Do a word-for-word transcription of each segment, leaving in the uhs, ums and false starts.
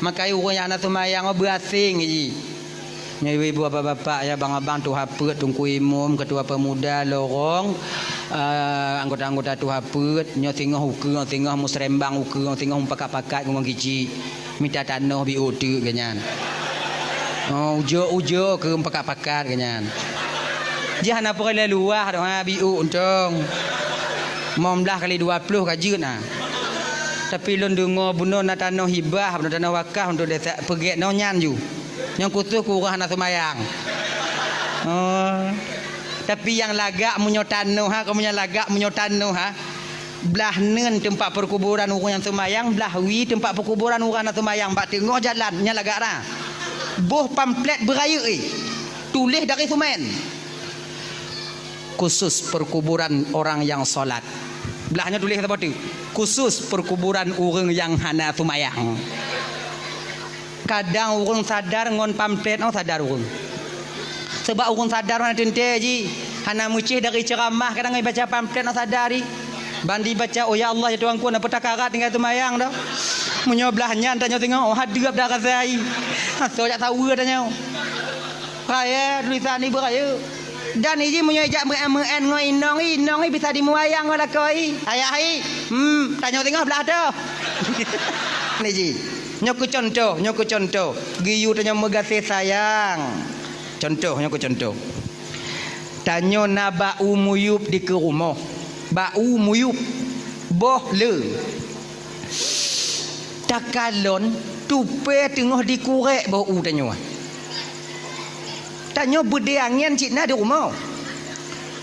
Maka ureuëng nyang hana seumayang nyoe beuaséng jih. Nyoe ibu-ibu, bapak-bapak, ya, abang-abang, tuha peuet, teungku imum, ketua pemuda, lorong, eh, anggota-anggota tuha peuet, nyoe singoh ukeue, singoh musrembang ukeue, singoh mupakat-pakat ngon kicik. Mita tanoh biôk teuk geuh nyan. Oh, ujoe-ujoe keu mupakat-pakat geuh nyan. Jih hana peureulée luwah doh, ha, biôk untông. Lima belas kali dua puluh ka jeuet na. Tapi lôn deungoe bunoe na tanoh hibah, bunoe tanoh wakaf untuk desa peugét nyoe nyan ju. Nyang khusos keu ureuëng hana seumayang. Oh. Tapi nyang lagak meunyoe tanoh ha, kamoe nyang lagak meunyoe tanoh ha. Blah neun teumpat peukuburan ureuëng nyang seumayang, blah wie teumpat peukuburan ureuëng hana seumayang bak teungoh jalan nyang lagak ra. Boh pamflet beurayeuk, eh. Tuléh dari semen. Khusus perkuburan orang yang salat. Blah nyoe tuléh saboh teuk. Khusus perkuburan ureuëng nyang hana seumayang. Kadang ureuëng sadar ngon pamflet nyoe sadar ureuëng. Sebab ureuëng sadar hana teuntée jih, hana meucéh dari ceuramah, kadang ibaca pamflet nyoe sadar jih. Ban dibaca, "Oh ya Allah, ya Tuhanku, na peutakarat tinggai seumayang doh." Meunyoe blah nyan tanyoe singoh, oh, hadeup dah rasa jih. Asoe jak saweue tanyoe. Raya tulisan ibu raya. Dan iji meunyoe ijak meu'en-meu'en ngon inong i, inong i bisa dimuayang ngon lakoe i. Ayah i, hmm, tanyoe singoh blah toh. Niji, nyoe keu contoh, nyoe keu contoh. Geuyue tanyoe meugaséh sayang. Contoh, nyoe keu contoh. Tanyoe na bak u muyueb dikeue rumoh. Bak u muyueb. Boh le. Takalon tupée teungoh dikurek boh u tanyoe. Tanyoe beudée angén cit na di rumoh.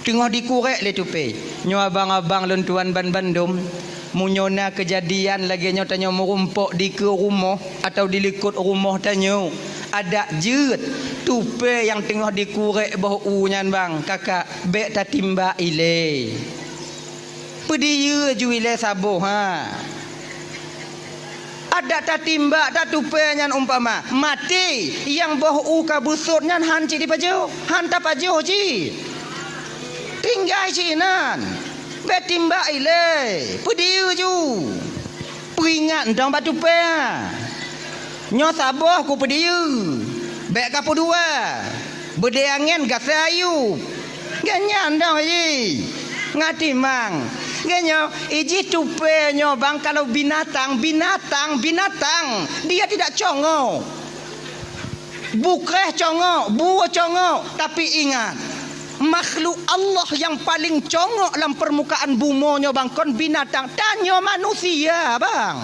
Teungoh dikurek lé tupée. Nyoe abang-abang lôn tuan ban bandum, meunyoe na keujadian lagée nyoe tanyoe meurumpok dikeue rumoh atawa dilikot rumoh tanyoe, adak jeuet tupée nyang teungoh dikurek boh u nyan bang, kakak, bék tatimbak ilée. Peudiyeu ju ilée saboh, ha. Adak tatimbak that tupée nyan umpama maté, nyang boh u ka beusot nyan han cit dipajoh, han tapajoh cit. Tinggai cit inan. Bék timbak ilée, peudiyeu ju. Peuingat dong bak tupée. Nyoe saboh kupeudiyeu, bék kapeudua. Beudée angén gasai ayue. Geuh nyan dong jih. Ngatimang. Geuh nyoe, ijih tupée nyoe bang kalau binatang, binatang, binatang. Dia tidak congok. Bukreh congok, bue congok. Tapi ingat, makhluk Allah nyang paleng congok lam peurmukaan bumoe nyoe bang kon binatang. Tanyoe manusia bang.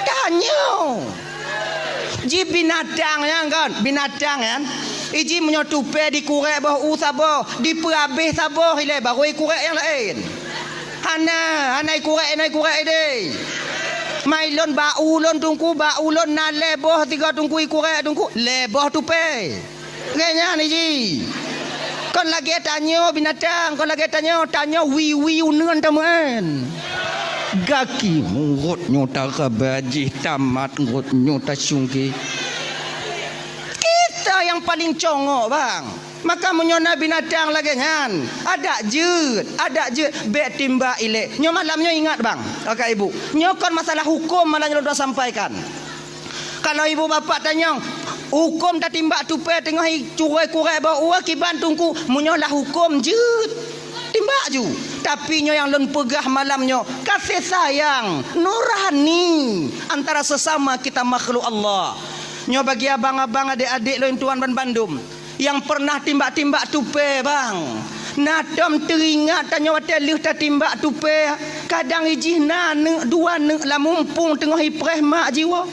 Tanyoe. Ji binatang nyan kan, binatang nyan. Iji meunyoe tupée dikurek boh u saboh, dipeuabéh saboh ilée baru ikurek nyang laén. Hana, hana ikurek, hana ikurek ideh. Mai lôn bak u lôn teungku, bak u lôn na lhée boh tiga teungku ikurek teungku, lhée boh tupée. Lagée nyan iji. Kon lagée tanyoe binatang, kon lagée tanyoe, tanyoe wiwi uneuen tameu'en. Gaki murot nyoe taraba jih tamat ngot nyoe tasungke. Kita nyang paleng congok bang. Maka meunyoe na binatang lagée nyan, adak jeuet, adak jeuet, bék timbak ilée. Nyoe malam nyoe ingat bang, kakak ibu. Nyoe kon masalah huköm malam nyoe lôn sampaikan. Kalau ibu bapak tanyong, huköm tatimbak tupée teungoh i curôi kurek boh u kiban teungku, meunyoe lah huköm jeuet, timbak ju. Tapi nyoe nyang lôn peugah malam nyoe, kasih sayang nurani antara sesama kita makhluk Allah. Nyoe bagi abang-abang, adék-adék lôn tuan ban bandum. Nyang peureunah timbak-timbak tupée bang. Na tom teuingat tanyoe watée lheueh tatimbak tupée, kadang ijih na aneuk dua aneuk lam mumpung teungoh ipreh mak jiwoe.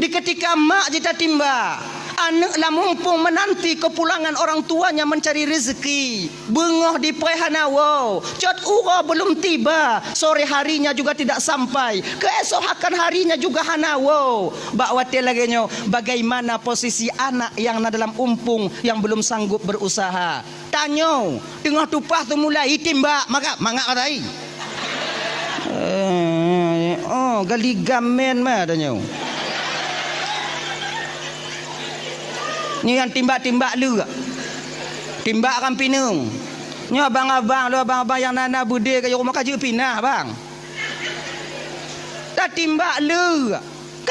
Di keutika mak jitatimbak, aneuk lam mumpung meunanti keupulangan orang tuanya meuncari reuzeuki. Beungoh dipreh hana woe, cot uroe beulom tiba, sore harinya juga tidak sampai, keuesokan harinya juga hana woe. Bak watée lagée nyoe, bagaimana posisi anak nyang na dalam umpung nyang beulom sanggob beurusaha? Tanyoe, teungoh tupaih teumulai itimbak, maka mangat katai. Eh, oh, gali gamen ma tanyoe. Nyoe nyang timbak-timbak le. Timbak ram pineung. Nyoe abang-abang, lôn abang-abang nyang na-na beudée keu rumoh ka jeuet pinah, bang. Tatimbak le.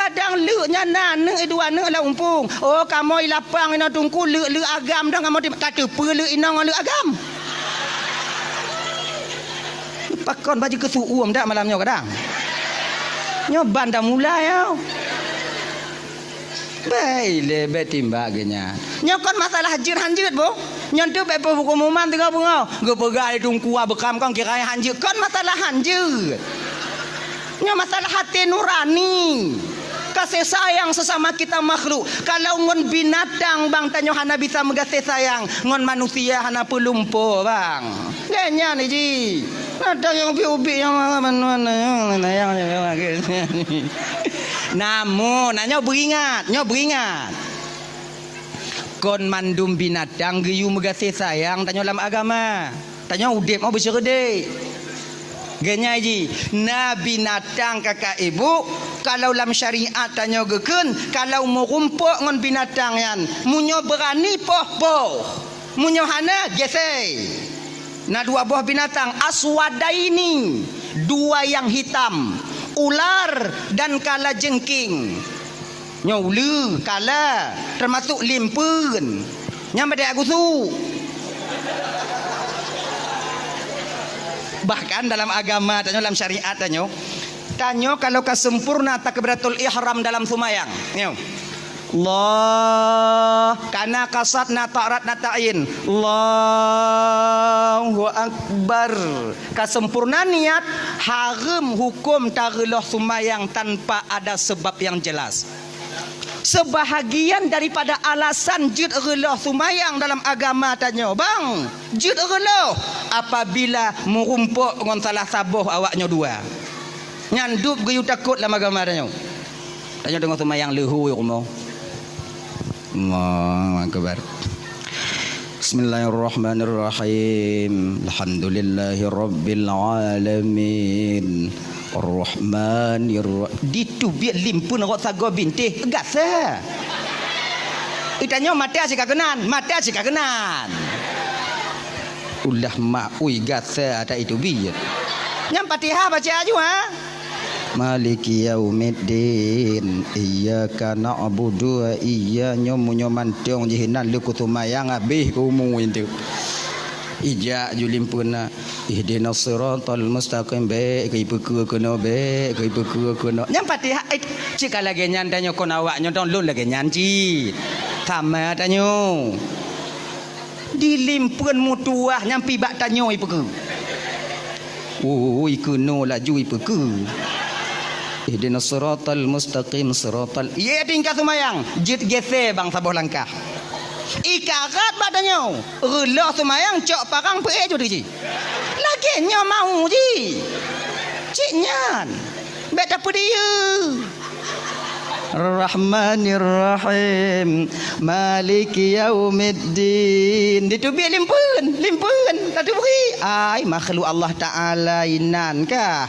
Kadang leuk nyan na, neuk dua neuk lam umpung. Oh, kamoe lapang inoe Teungku, leuk-leuk agam dong kamoe, ka teupeue leuk inoe ngon leuk agam. Pakon baju keusuum dak malam nyoe kadang. Nyoe ban dah mulai, yo. Bèk ilèe, bèk timbak geuh nyan. Nyoe kon masalah jeuet han jeuet, boh. Nyoe teuh bèk peuhuköm-huköman teungoh beungoh. Geupeugah lé Teungku Abukam kon kira han jeuet. Kon masalah han jeuet. Nyoe masalah até nurani. Kasih sayang sesama kita makhluk. Kalau ngon binatang bang tanyoe hana bisa meugaséh sayang, ngon manusia hana peulumpo bang. Lé nyan ji. Ada nyang ubit-ubit nyang mana-mana nyang, nyang, nyang, nyang. Namun, nah, nyoe beuingat, nyoe beuingat. Kon mandum binatang geuyue meugaséh sayang tanyoe lam agama. Tanyoe udép mau beusyeureudék. Geunyai ji, na binatang kakak ibu, kalau lam syariat tanyoe geukheun, kalau meurumpok ngon binatang nyan, meunyoe beurani poh-poh, meunyoe hana, gesei. Na dua boh binatang, aswadaini, dua yang hitam, ular dan kalajengking. Nyoe uleue, kala, teumasok limpeuen. Nyan bak tajak gusuk. Bahkan dalam agama tanyoe, dalam syariat tanyoe, tanyoe kalau ka sempurna takbiratul ihram dalam seumayang. Nyoe. Allah, kana kasad na ta'rat na ta'yin. Allahu Akbar. Ka sempurna niat, hareuem huköm tareuloh seumayang tanpa ada sebab yang jelas. Seubahagian daripada alasan jeuet reuloh seumayang dalam agama tanyoe, bang, jeuet reuloh apabila meurumpok ngon salah saboh awak nyoe dua. Nyan dub geuyue takot lam agama tanyoe. Tanyoe teungoh seumayang leuhô rumoh. Allahu Akbar. Bismillahirrahmanirrahim. Alhamdulillahirabbil alamin. Arrahmanirra-, diteubiet limpeuen rot sagoe bintéh, gasa. Itanyoe mata cit ka keunan, mata cit ka keunan. Ulah mak ui gasa ata iteubiet. Nyang Fatihah baca aju, ha? Maliki yaumiddin. Iyyaka na'budu wa iyya-, nyoe meunyoe mantong jih nan leuku seumayang habéh umu itu. Ijak ju limpeuna. Ihdinas siratal mustaqim, bèk keu ipeukeue keunoe, bèk keu ipeukeue keunoe. Nyang Fatihah, eh, cit ka lagèe nyan tanyoe kon awak nyoe dong lôn lagèe nyan cit. Sama tanyoe. Di limpeuen meutuwah nyang pih bak tanyoe ipeukeue. Ui, keunoe laju ipeukeue. Ihdinas siratal mustaqim, siratal, ié tingkat seumayang, jeuet gesé bang saboh langkah. Ikarat bak tanyoe, reuloh seumayang cok parang peuék ju teuji. Lagèe nyoe mau ji. Cit nyan. Bèk tapeudiyeu. Rahmanirrahim. Maliki yaumiddin. Diteubiet limpeuen, limpeuen. Tateubiet. Ai, makhluk Allah Taala inan kah.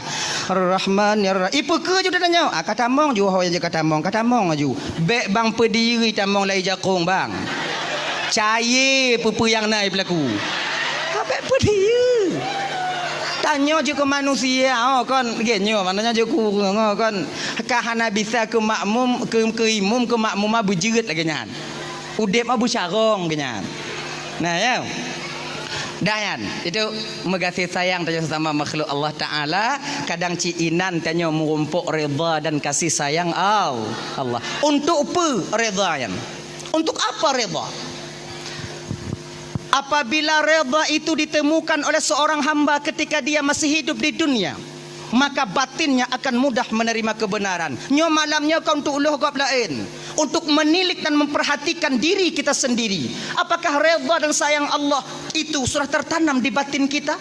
Rahmanirra-, ipeukeue ju tanyoe. Ah, ka tamong ju, ho nyang ka tamong, ka tamong aju. Bèk bang peudiyeu tamong lai jakong bang. Cayé peue-peue nyang na ipeulaku. Ka bèk peudiyeu. Tanyoe jeuet keu manusia, oh, kon, lagèe nyoe, maknanya jeuet keu ureueng, oh, kon. Ka hana bisa keu makmum, keu, keu imum, keu makmuma beujeuet lagèe nyan. Udép mah beucarông geuh nyan. Nah, ya. Dah nyan, itu meugaséh sayang tanyoe sesama makhluk Allah Taala, kadang cit inan tanyoe meurumpok redha dan kasih sayang Al-, Allah. Untuk peue redha nyan? Untuk apa redha? Apabila redha itu ditemukan oleh seorang hamba ketika dia masih hidup di dunia, maka batinnya akan mudah menerima kebenaran. Nyoe malam nyoe ka untuk lheueh gob laén, untuk menilik dan memperhatikan diri kita sendiri. Apakah redha dan sayang Allah itu sudah tertanam di batin kita?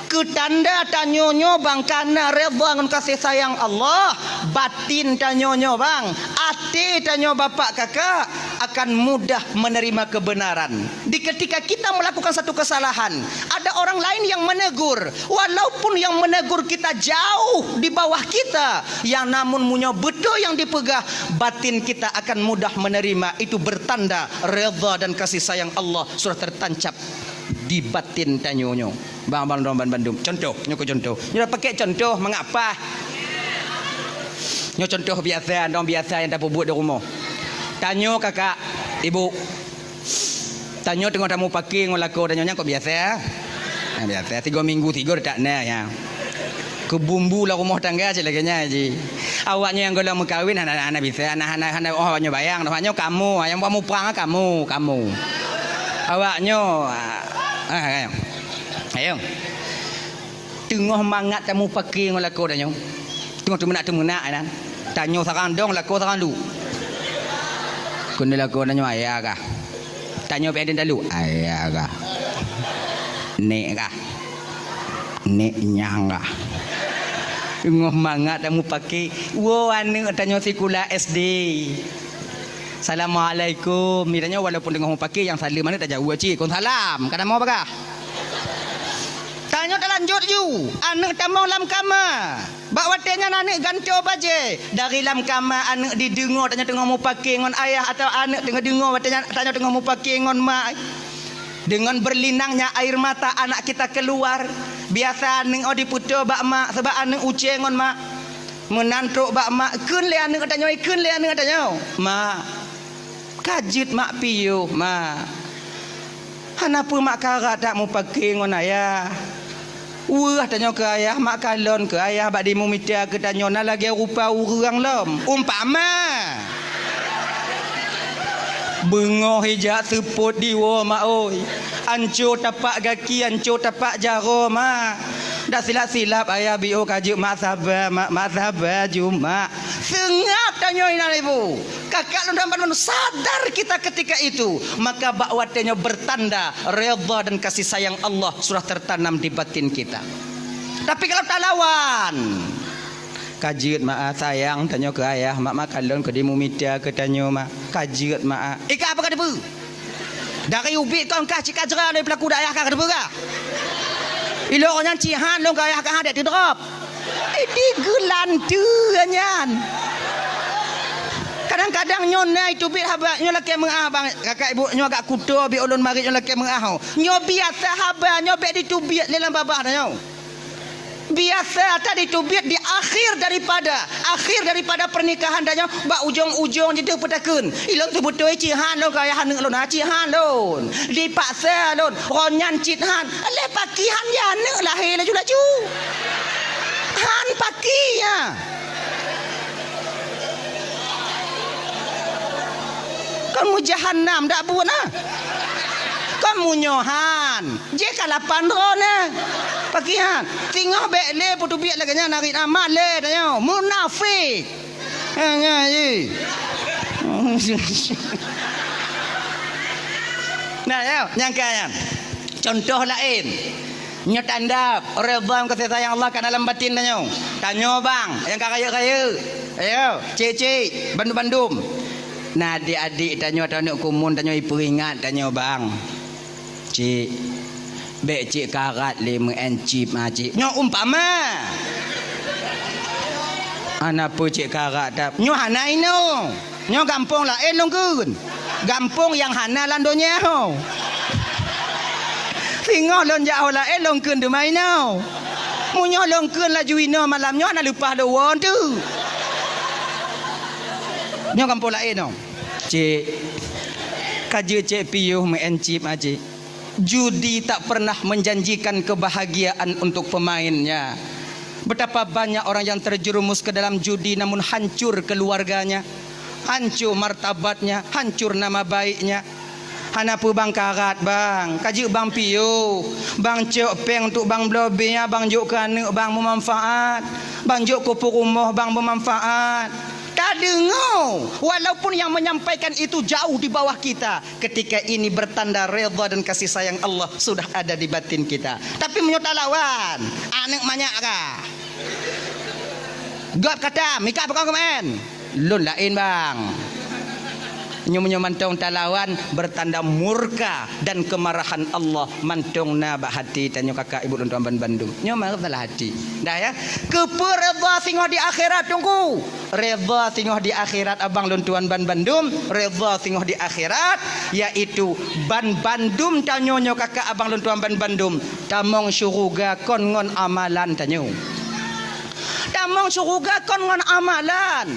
Keu tanda tanyoe nyoe bang kana redha ngon kasih sayang Allah, batin tanyoe nyoe bang, até tanyoe bapak kakak akan mudah menerima kebenaran. Di ketika kita melakukan satu kesalahan, ada orang lain yang menegur, walaupun yang menegur kita jauh di bawah kita, yang namun meunyoe beutôi nyang dipeugah, batin kita akan mudah menerima. Itu bertanda redha dan kasih sayang Allah sudah tertancap di batin tanyoe nyoe. Bang, bang, bang, bandum. Contoh, nyoe keu contoh. Nyoe pakai contoh mangat paih. Nyoe contoh biasa, dong biasa nyang tapeubuet di rumoh. Tanyoe kakak, ibu. Tanyoe teungoh tamupake ngon lakoe tanyoe, nyan kok biasa? Nah, biasa. Tiga minggu tiga tak na ya. Keu bumbu lam rumoh tangga cit lagèe nyan ji. Awak nyoe nyang gohlom meukawen hana, hana bisa, hana, hana, hana, oh, awak nyoe bayang, awak nyoe kamoe, nyang buat muprang kamoe, kamoe. Awak nyoe, ah, ah, ayo. Ayo. Teungoh mangat tamupake ngon lakoe tanyoe. Teungoh teumeunak-teumeunak nyan. Tanyoe sarang dong, lakoe sarang lu. Keuneuk lakoe tanyoe ayah kah? Tanyoe pih talu, ayah kah? Nek kah? Nek nyang kah? Teungoh mangat tamupake, woe aneuk tanyoe sikula S D. Assalamualaikum. Mitanyoe walaupun teungoh mupake nyang saleuem aneuk tajaweueb cit, "Waalaikumsalam." Ka na mo bagah. Tanyoe talanjut ju, aneuk tamong lam kama. Bak watèe nyan aneuk gantoe bajèe. Dari lam kama aneuk dideungoe tanyoe teungoh mupake ngon ayah atawa aneuk teungoh deungoe watèe nyan tanyoe teungoh mupake ngon ma. Dengan berlinangnya air mata anak kita keluar. Biasa aneuk oh dipeutoe bak ma, sabab aneuk ucèe ngon ma. Meunan trok bak ma, kheun lé aneuk tanyoe, kheun lé aneuk tanyoe, "Ma, ka jeuet mak piôh, ma. Hana peue mak karat that mupake ngon ayah. Weueh tanyoe keu ayah, mak kalon keu ayah bak dimumita keu tanyoe na lagèe rupa ureueng lom." Umpama. Beungoh ijak seupôt diwoe mak oi. Anco tapak gaki, anco tapak jaroe mak. Dak silap-silap ayah biôh ka jeuet mak saba, mak, mak saba ju mak. Seungab tanyoe inan ibu. Kakak lôn dan padum sadar kita ketika itu, maka bak watèe nyoe bertanda redha dan kasih sayang Allah sudah tertanam di batin kita. Tapi kalau talawan, "Ka jeuet mak ah, sayang tanyoe keu ayah, mak, mak kalon keu dimumita keu tanyoe mak. Ka jeuet mak ah." Eh, ka apa ka teupeu? Dari ubit kon ka cit ka jra lé peulaku dak ayah ka teupeu ka. Ilok nyan cit han lôn keu ayah ka han dek teudrop. Idi geulanteue nyan. Kadang-kadang nyoe na iteubiet haba, nyoe lakèe meu'ah bang, kakak ibu nyoe agak kuto bi ulôn marit nyoe lakèe meu'ah ho. Nyoe biasa haba, nyoe bèk diteubiet lé lam babah tanyoe. Biasa that diteubiet di akhir daripada, akhir daripada pernikahan tanyoe, bak ujong-ujong jideuh peutakheun. Ilôn seubeutôi cit han lôn keu ayah aneuk lôn, ha, cit han lôn. Dipaksa lôn, ron nyan cit han. Lé paki han ya aneuk lahé laju-laju. Han paki ya. Kon meujahanam dak buet na. Kon meunyoe han, jih ka lapan droe na. Paki han, singoh bèk lé peuteubiet lagèe nyan narit amat lé tanyoe. Munafik. Ha, nyan, eh. Nah, ya, nyang ka nyan. Contoh laén. Nyoe tanda redha ngon kasih sayang Allah ka dalam batin tanyoe. Tanyoe bang, nyang ka rayeuk-rayeuk. Ayo, cik-cik, bandum-bandum. Nah, adik-adik tanyoe atau aneuk kumun tanyoe ipeuingat tanyoe bang. Cik, bèk cik karat lé meu'en chip ma cik. Nyoe umpama. Hana peue cik karat that. Nyoe hana inoe. Nyoe gampông laén lôn kheun. Gampông nyang hana lam donya ho. Singoh lôn jak ho laén lôn kheun teuma inoe. Meunyoe lôn kheun laju inoe malam nyoe hana leupah lôn woe teuk. Nyoe gampông laén nyoe. Cik, ka jeuet cik piôh meu'en chip ma cik. Judi tak pernah menjanjikan kebahagiaan untuk pemainnya. Betapa banyak orang yang terjerumus ke dalam judi namun hancur keluarganya, hancur martabatnya, hancur nama baiknya. Hana peue bang karat bang, ka jeuet bang piôh, bang cok péng untuk bang bloe bi, bang jok keu aneuk bang beumanfaat, bang jok keu peurumoh bang beumanfaat. Tadeungoe, walaupun yang menyampaikan itu jauh di bawah kita, ketika ini bertanda redha dan kasih sayang Allah sudah ada di batin kita. Tapi meunyoe talawan, aneuk manyak ka. Gob kata, mika pakon keumen. Lôn laén bang. Nyoe meunyoe mantong talawan bertanda murka dan kemarahan Allah mantong na bak hati tanyoe kakak ibu lôn tuan ban bandum. Nyoe meusalah hati. Dah ya. Keupeue redha singoh di akhirat teungku? Redha singoh di akhirat abang lôn tuan ban bandum, redha singoh di akhirat, yaitu ban bandum tanyoe nyoe kakak abang lôn tuan ban bandum tamong syuruga kon ngon amalan tanyoe. Tamong syeuruga kon ngon amalan.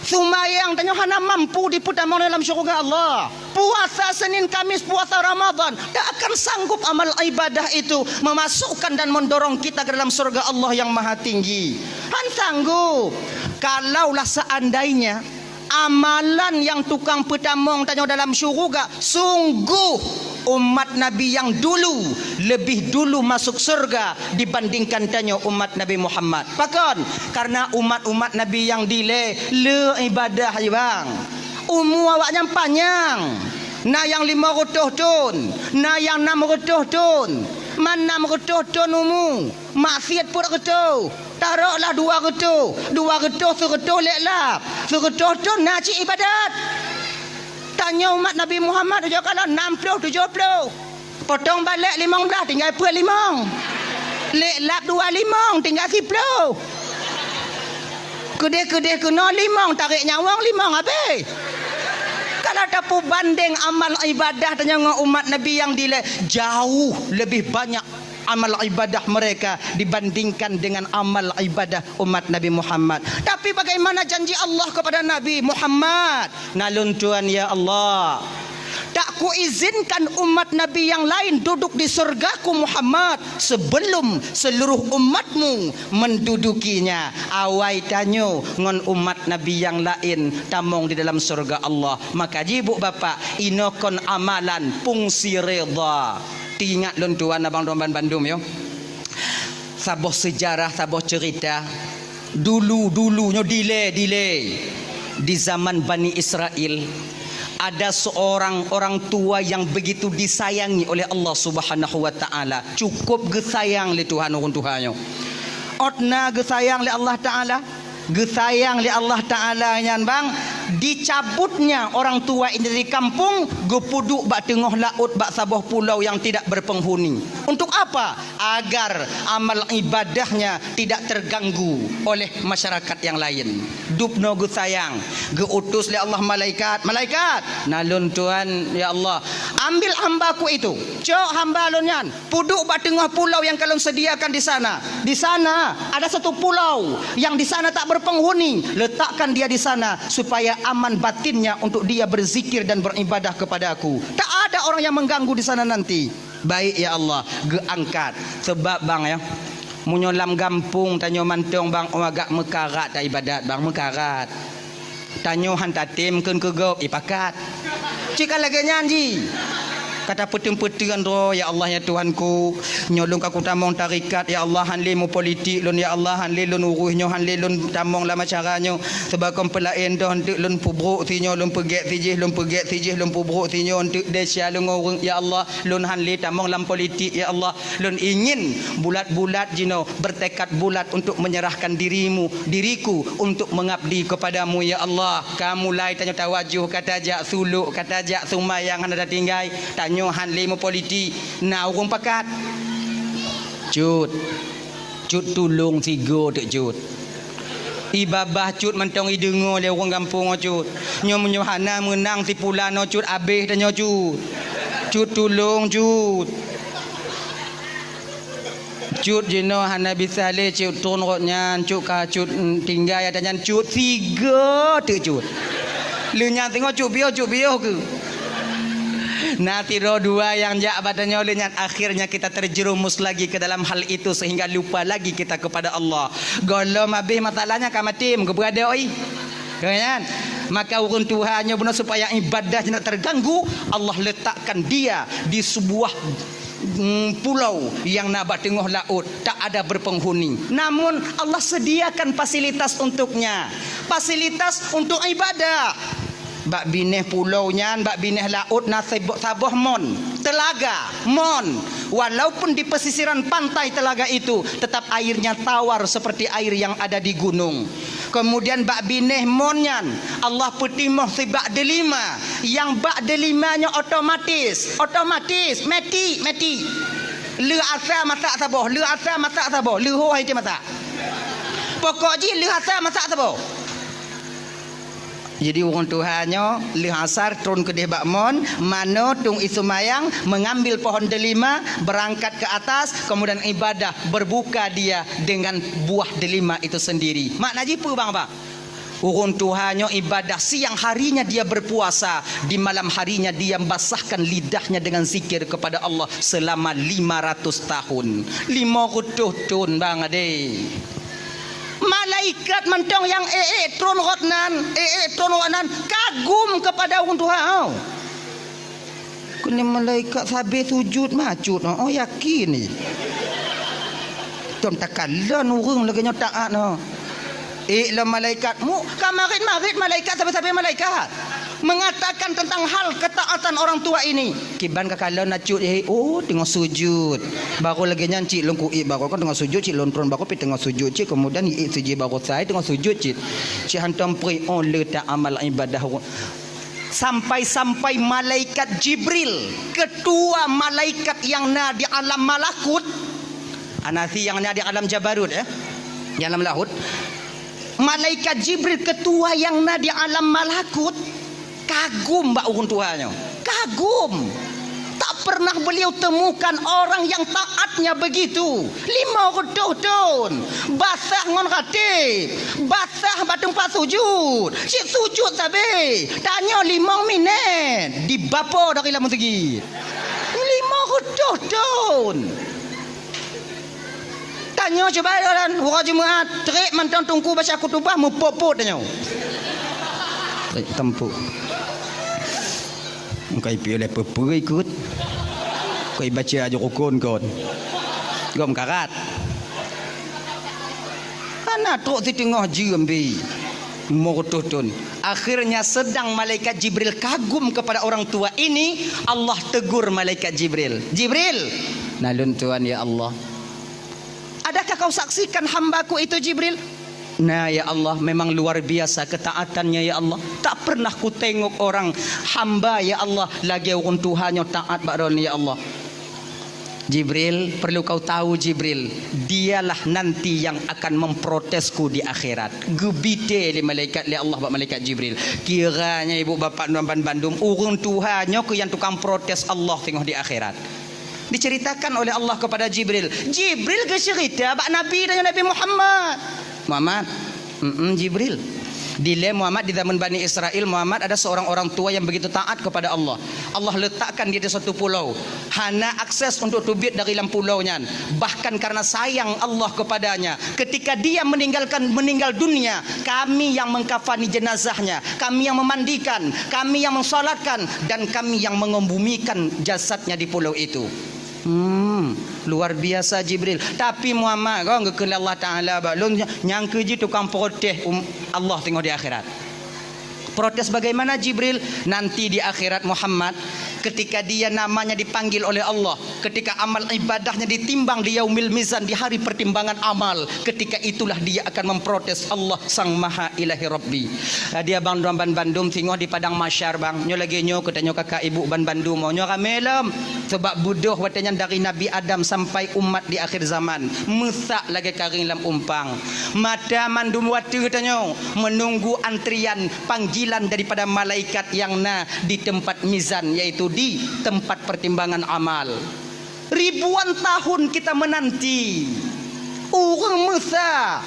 Seumayang tanyoe hana mampu jipeutamong dalam syeuruga Allah. Puasa Senin Kamis, puasa Ramadan, tak akan sanggup amal ibadah itu memasukkan dan mendorong kita ke dalam syeuruga Allah yang Maha Tinggi. Han sanggup. Kalaulah seandainya amalan nyang tukang peutamong tanyoe dalam syeuruga, sungguh umat Nabi nyang dulu leubeh dulu masuk syeuruga dibandingkan tanyoe umat Nabi Muhammad. Pakon? Karena umat-umat Nabi nyang dilée le ibadah, bang. Umu awaknyan panyang. Na nyang limong reutôh thon, na nyang nam reutôh thon. Man nam reutôh thon umu, maksiet peuet reutôh. Taroklah dua reutôh, dua reutôh, seureutôh lé lap, seureutôh thon na cit ibadat. Tanyoe umat Nabi Muhammad ujoe kalon nam ploh tujoh ploh. Potong balek limong blaih tinggai peuet limong. Lé lap dua limong tinggai siploh. Keudeh-keudeh keunoe limong, tarek nyawöng limong habéh. Kalau tapeubandeng amal ibadah tanyoe ngon umat Nabi nyang dilée, jauh leubeh banyak amal ibadah mereka dibandingkan dengan amal ibadah umat Nabi Muhammad. Tapi bagaimana janji Allah kepada Nabi Muhammad? Na lôn tuan, ya Allah, tak kuizinkan umat Nabi nyang laén duduk di syeuruga-Ku Muhammad sebelum seluruh umatmu mendudukinya. Awai tanyoe ngon umat Nabi nyang laén tamong di dalam syeuruga Allah. Maka jibuk Bapak, inoe kon amalan fungsi ridha. Teuingat lôn tuan abang doman bandum yo. Saboh seujarah, saboh ceurita. Dulu-dulu nyoe dilée-dilée, di zaman Bani Israel, ada seorang orang tua yang begitu disayangi oleh Allah Subhanahu wa Taala. Cukup geusayang lé Tuhan ureuëng tuha nyoe. Ôt na geusayang lé Allah Taala, geusayang lé Allah Taala nyan bang, dicabutnya orang tua ini dari kampung, geupeuduek bak teungoh laôt bak saboh pulau yang tidak berpenghuni. Untuk apa? Agar amal ibadahnya tidak terganggu oleh masyarakat yang lain. Dubnoe geusayang, geuutus lé Allah malaikat, "Malaikat, na lôn tuan, ya Allah, ambil hamba-Ku itu, cok hamba lôn nyan, peuduek bak teungoh pulau yang ka lôn sediakan di sana. Di sana ada satu pulau yang di sana tak berpenghuni, letakkan dia di sana supaya aman batinnya untuk dia berzikir dan beribadah kepada-Ku. Tak ada orang yang mengganggu di sana nanti." "Baik, ya Allah," geuangkat. Sebab bang ya, meunyoe lam gampông tanyoe mantong bang, oh, agak meukarat ta ibadat bang, meukarat. Tanyoe han tatem kheun keu gob, ipakat. Cit ka lagée nyan jih. Ka tapeuteun-peuteun droe, "Ya Allah, ya Tuhanku, nyoe lôn ka kutamong tarekat, ya Allah, han lé meupolitik lôn, ya Allah, han lé lôn urus nyoe, han lé lôn tamong lam acara nyoe. Sebab kon peulaén doh, eunteuk lôn peubrok sinyoe, lôn peugét sijih, lôn peugét sijih, lôn peubrok sinyoe, eunteuk desya lôn ngon ureuëng, ya Allah." Lôn han lé tamong lam politik, ya Allah. Lôn ingin bulat-bulat jinoe, bertekad bulat untuk menyerahkan dirimu, diriku untuk mengabdi kepada-Mu, ya Allah. Ka mulai tanyoe tawajoh, ka tajak sulok, ka tajak seumayang hana tatinggai. Tanyoe han lé meupolitik, na ureuëng pakat. Cut. Cut tulông sigoe teuk Cut. Ibabah Cut mantong ideungoe lé ureuëng gampông nyoe Cut. Nyoe meunyoe hana meunang si pulan nyoe Cut, abéh tanyoe Cut. Cut tulông Cut. Cut jinoe hana bisa lé Cut tron rot nyan, Cut ka Cut, mm, tinggai ata nyan Cut sigoe teuk Cut. Lheueh nyan teungoh Cut piôh, Cut piôh keuh. Na sidroe dua nyang jak bak tanyoe lheueh nyan, akhirnya kita terjerumus lagi ke dalam hal itu sehingga lupa lagi kita kepada Allah. Gohlom habéh masalahnya ka maté, meukeubeuadoi. Kan? Maka ureuëng tuha nyoe bunoe supaya ibadah tidak terganggu, Allah letakkan dia di sebuah, mm, pulau yang na bak teungoh laôt, tak ada berpenghuni. Namun Allah sediakan fasilitas untuknya. Fasilitas untuk ibadah. Bak binéh pulo nyan, bak binéh laôt na sebo-, saboh mon, telaga, mon. Walaupun di pesisiran pantai telaga itu, tetap airnya tawar seperti air yang ada di gunung. Kemudian bak binéh mon nyan, Allah peutimoh sibak deulima. Nyang bak deulima nyoe otomatis, otomatis, meti, meti. Lheueh asa masak saboh, lheueh asa masak saboh, lheueh ho hai masak. Pokok jih lheueh asa masak saboh. Jadi ureuëng tuha nyoe lheueh asar tron keudeh bak mon, manoe tueng ie seumayang, mengambil pohon delima, berangkat ke atas, kemudian ibadah, berbuka dia dengan buah delima itu sendiri. Makna jih peue bang, bang? Ureuëng tuha nyoe ibadah, siang harinya dia berpuasa, di malam harinya dia basahkan lidahnya dengan zikir kepada Allah selama lima ratus tahun. Lima ratus tahun, bang, adé. Malaikat mantong nyang ék-ék tron rot nan, ék-ék tron rot nan, kagum kepada ureuëng tuha. Keuneuk malaikat sabe sujud macut, oh, yakin ni. Tom takalon ureuëng lagée nyoe taat, oh. Ék lom malaikat, mu ka marit-marit malaikat, sabe-sabe malaikat. Mengatakan tentang hal ketaatan orang tua ini. Kiban ka kalon acut, eh, oh, teungoh sujud. Baru lagée nyan cit lôn kuék baru kan teungoh sujud cit, lôn tron baru pi teungoh sujud cit, kemudian iék sujud baru sai teungoh sujud cit. Cit hantom pri, oh, le ta amal ibadah. Sampai-sampai malaikat Jibril, ketua malaikat yang na di alam malakut, anasi yang na di alam jabarut, eh, di alam lahut. Malaikat Jibril, ketua yang na di alam malakut, kagum bak ureuëng tuha nyoe. Kagum. Tak pernah beliau temukan orang yang taatnya begitu. Lima ratus tahun. Basah ngon ratib. Basah bak teumpat sujud. Cit sujud sabe. Tanyoe limong minét. Dibapo dari lam meuseujid. Lima ratus tahun. Tanyoe cuba lôn, uroe Jumat, trép mantong teungku baca khutubah, meupot-pot tanyoe. Trép teumpu. Engkai piôh lé peue-peue ikot. Engkai baca aju rukun kon. Gom karat. Hana trok siteungoh jeuem bi. Lima ratus tahun. Akhirnya sedang malaikat Jibril kagum kepada orang tua ini, Allah tegur malaikat Jibril. "Jibril, na lôn tuan ya Allah." Adakah kau saksikan hamba-Ku itu, Jibril? Na, ya Allah, memang luar biasa ketaatannya, ya Allah. Tak pernah kutengok orang hamba, ya Allah, lagée ureuëng tuha nyoe taat bak droeneuh, ya Allah. Jibril, perlu kau tahu, Jibril, dialah nanti yang akan memprotesku di akhirat. Geubite lé malaikat, lé Allah bak malaikat Jibril. Kiranya ibu bapak nuan ban bandum, ureuëng tuha nyoe keuh nyang tukang protes Allah teungoh di akhirat. Diceritakan oleh Allah kepada Jibril. Jibril geuceurita bak Nabi dan Nabi Muhammad. Muhammad, mm Jibril. Dilée Muhammad di zaman Bani Israel, Muhammad ada seorang orang tua yang begitu taat kepada Allah. Allah letakkan dia di satu pulau. Hana akses untuk teubiet dari lam pulau nyan. Bahkan karena sayang Allah kepadanya, ketika dia meninggalkan, meninggal dunia, kami yang mengkafani jenazahnya, kami yang memandikan, kami yang mensalatkan, dan kami yang mengembumikan jasadnya di pulau itu. Hmm, luar biasa Jibril. Tapi Muhammad, kau geukheun Allah Taala bak lôn nyang keuji tukang protes um, Allah teungoh di akhirat. Protes bagaimana Jibril? Nanti di akhirat Muhammad, ketika dia namanya dipanggil oleh Allah, ketika amal ibadahnya ditimbang di yaumil mizan, di hari pertimbangan amal, ketika itulah dia akan memprotes Allah Sang Maha Ilahi Rabbi. Dia bang droe ban bandum singoh di padang mahsyar bang. Nyoe lagée nyoe keu tanyoe kakak ibu ban bandum, nyoe ramé lom. Sebab beudôh watée nyan dari Nabi Adam sampai umat di akhir zaman, meusak lagée karéng lam umpang. Mata mandum watée tanyoe menunggu antrian panggilan daripada malaikat yang na di tempat mizan, yaitu di tempat pertimbangan amal. Ribuan tahun kita menanti. Ureuëng meusa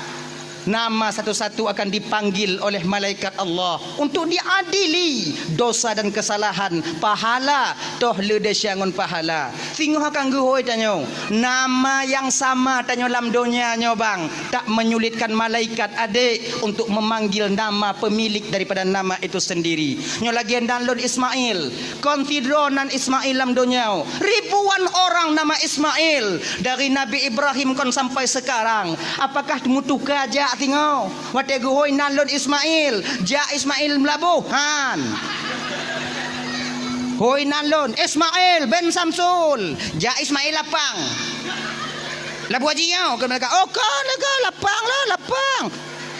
nama satu-satu akan dipanggil oleh malaikat Allah untuk diadili dosa dan kesalahan, pahala toh le desya ngon pahala. Singoh akan geuhôi tanyoe, nama nyang sama tanyoe lam donya nyoe bang, tak menyulitkan malaikat adek untuk memanggil nama pemilik daripada nama itu sendiri. Nyoe lagée nan lôn Ismail, kon sidroe nan Ismail lam donya. Ribuan orang nama Ismail dari Nabi Ibrahim kon sampai sekarang. Apakah meutuka jak singoh? Watée geuhôi nan lôn Ismail, jak Ismail Meulaboh, han. Hôi nan lôn Ismail bin Samsul, jak Ismail Lapang. Laboh Haji nyoe keu malaikat. Oh kon ka Lapang lah, Lapang.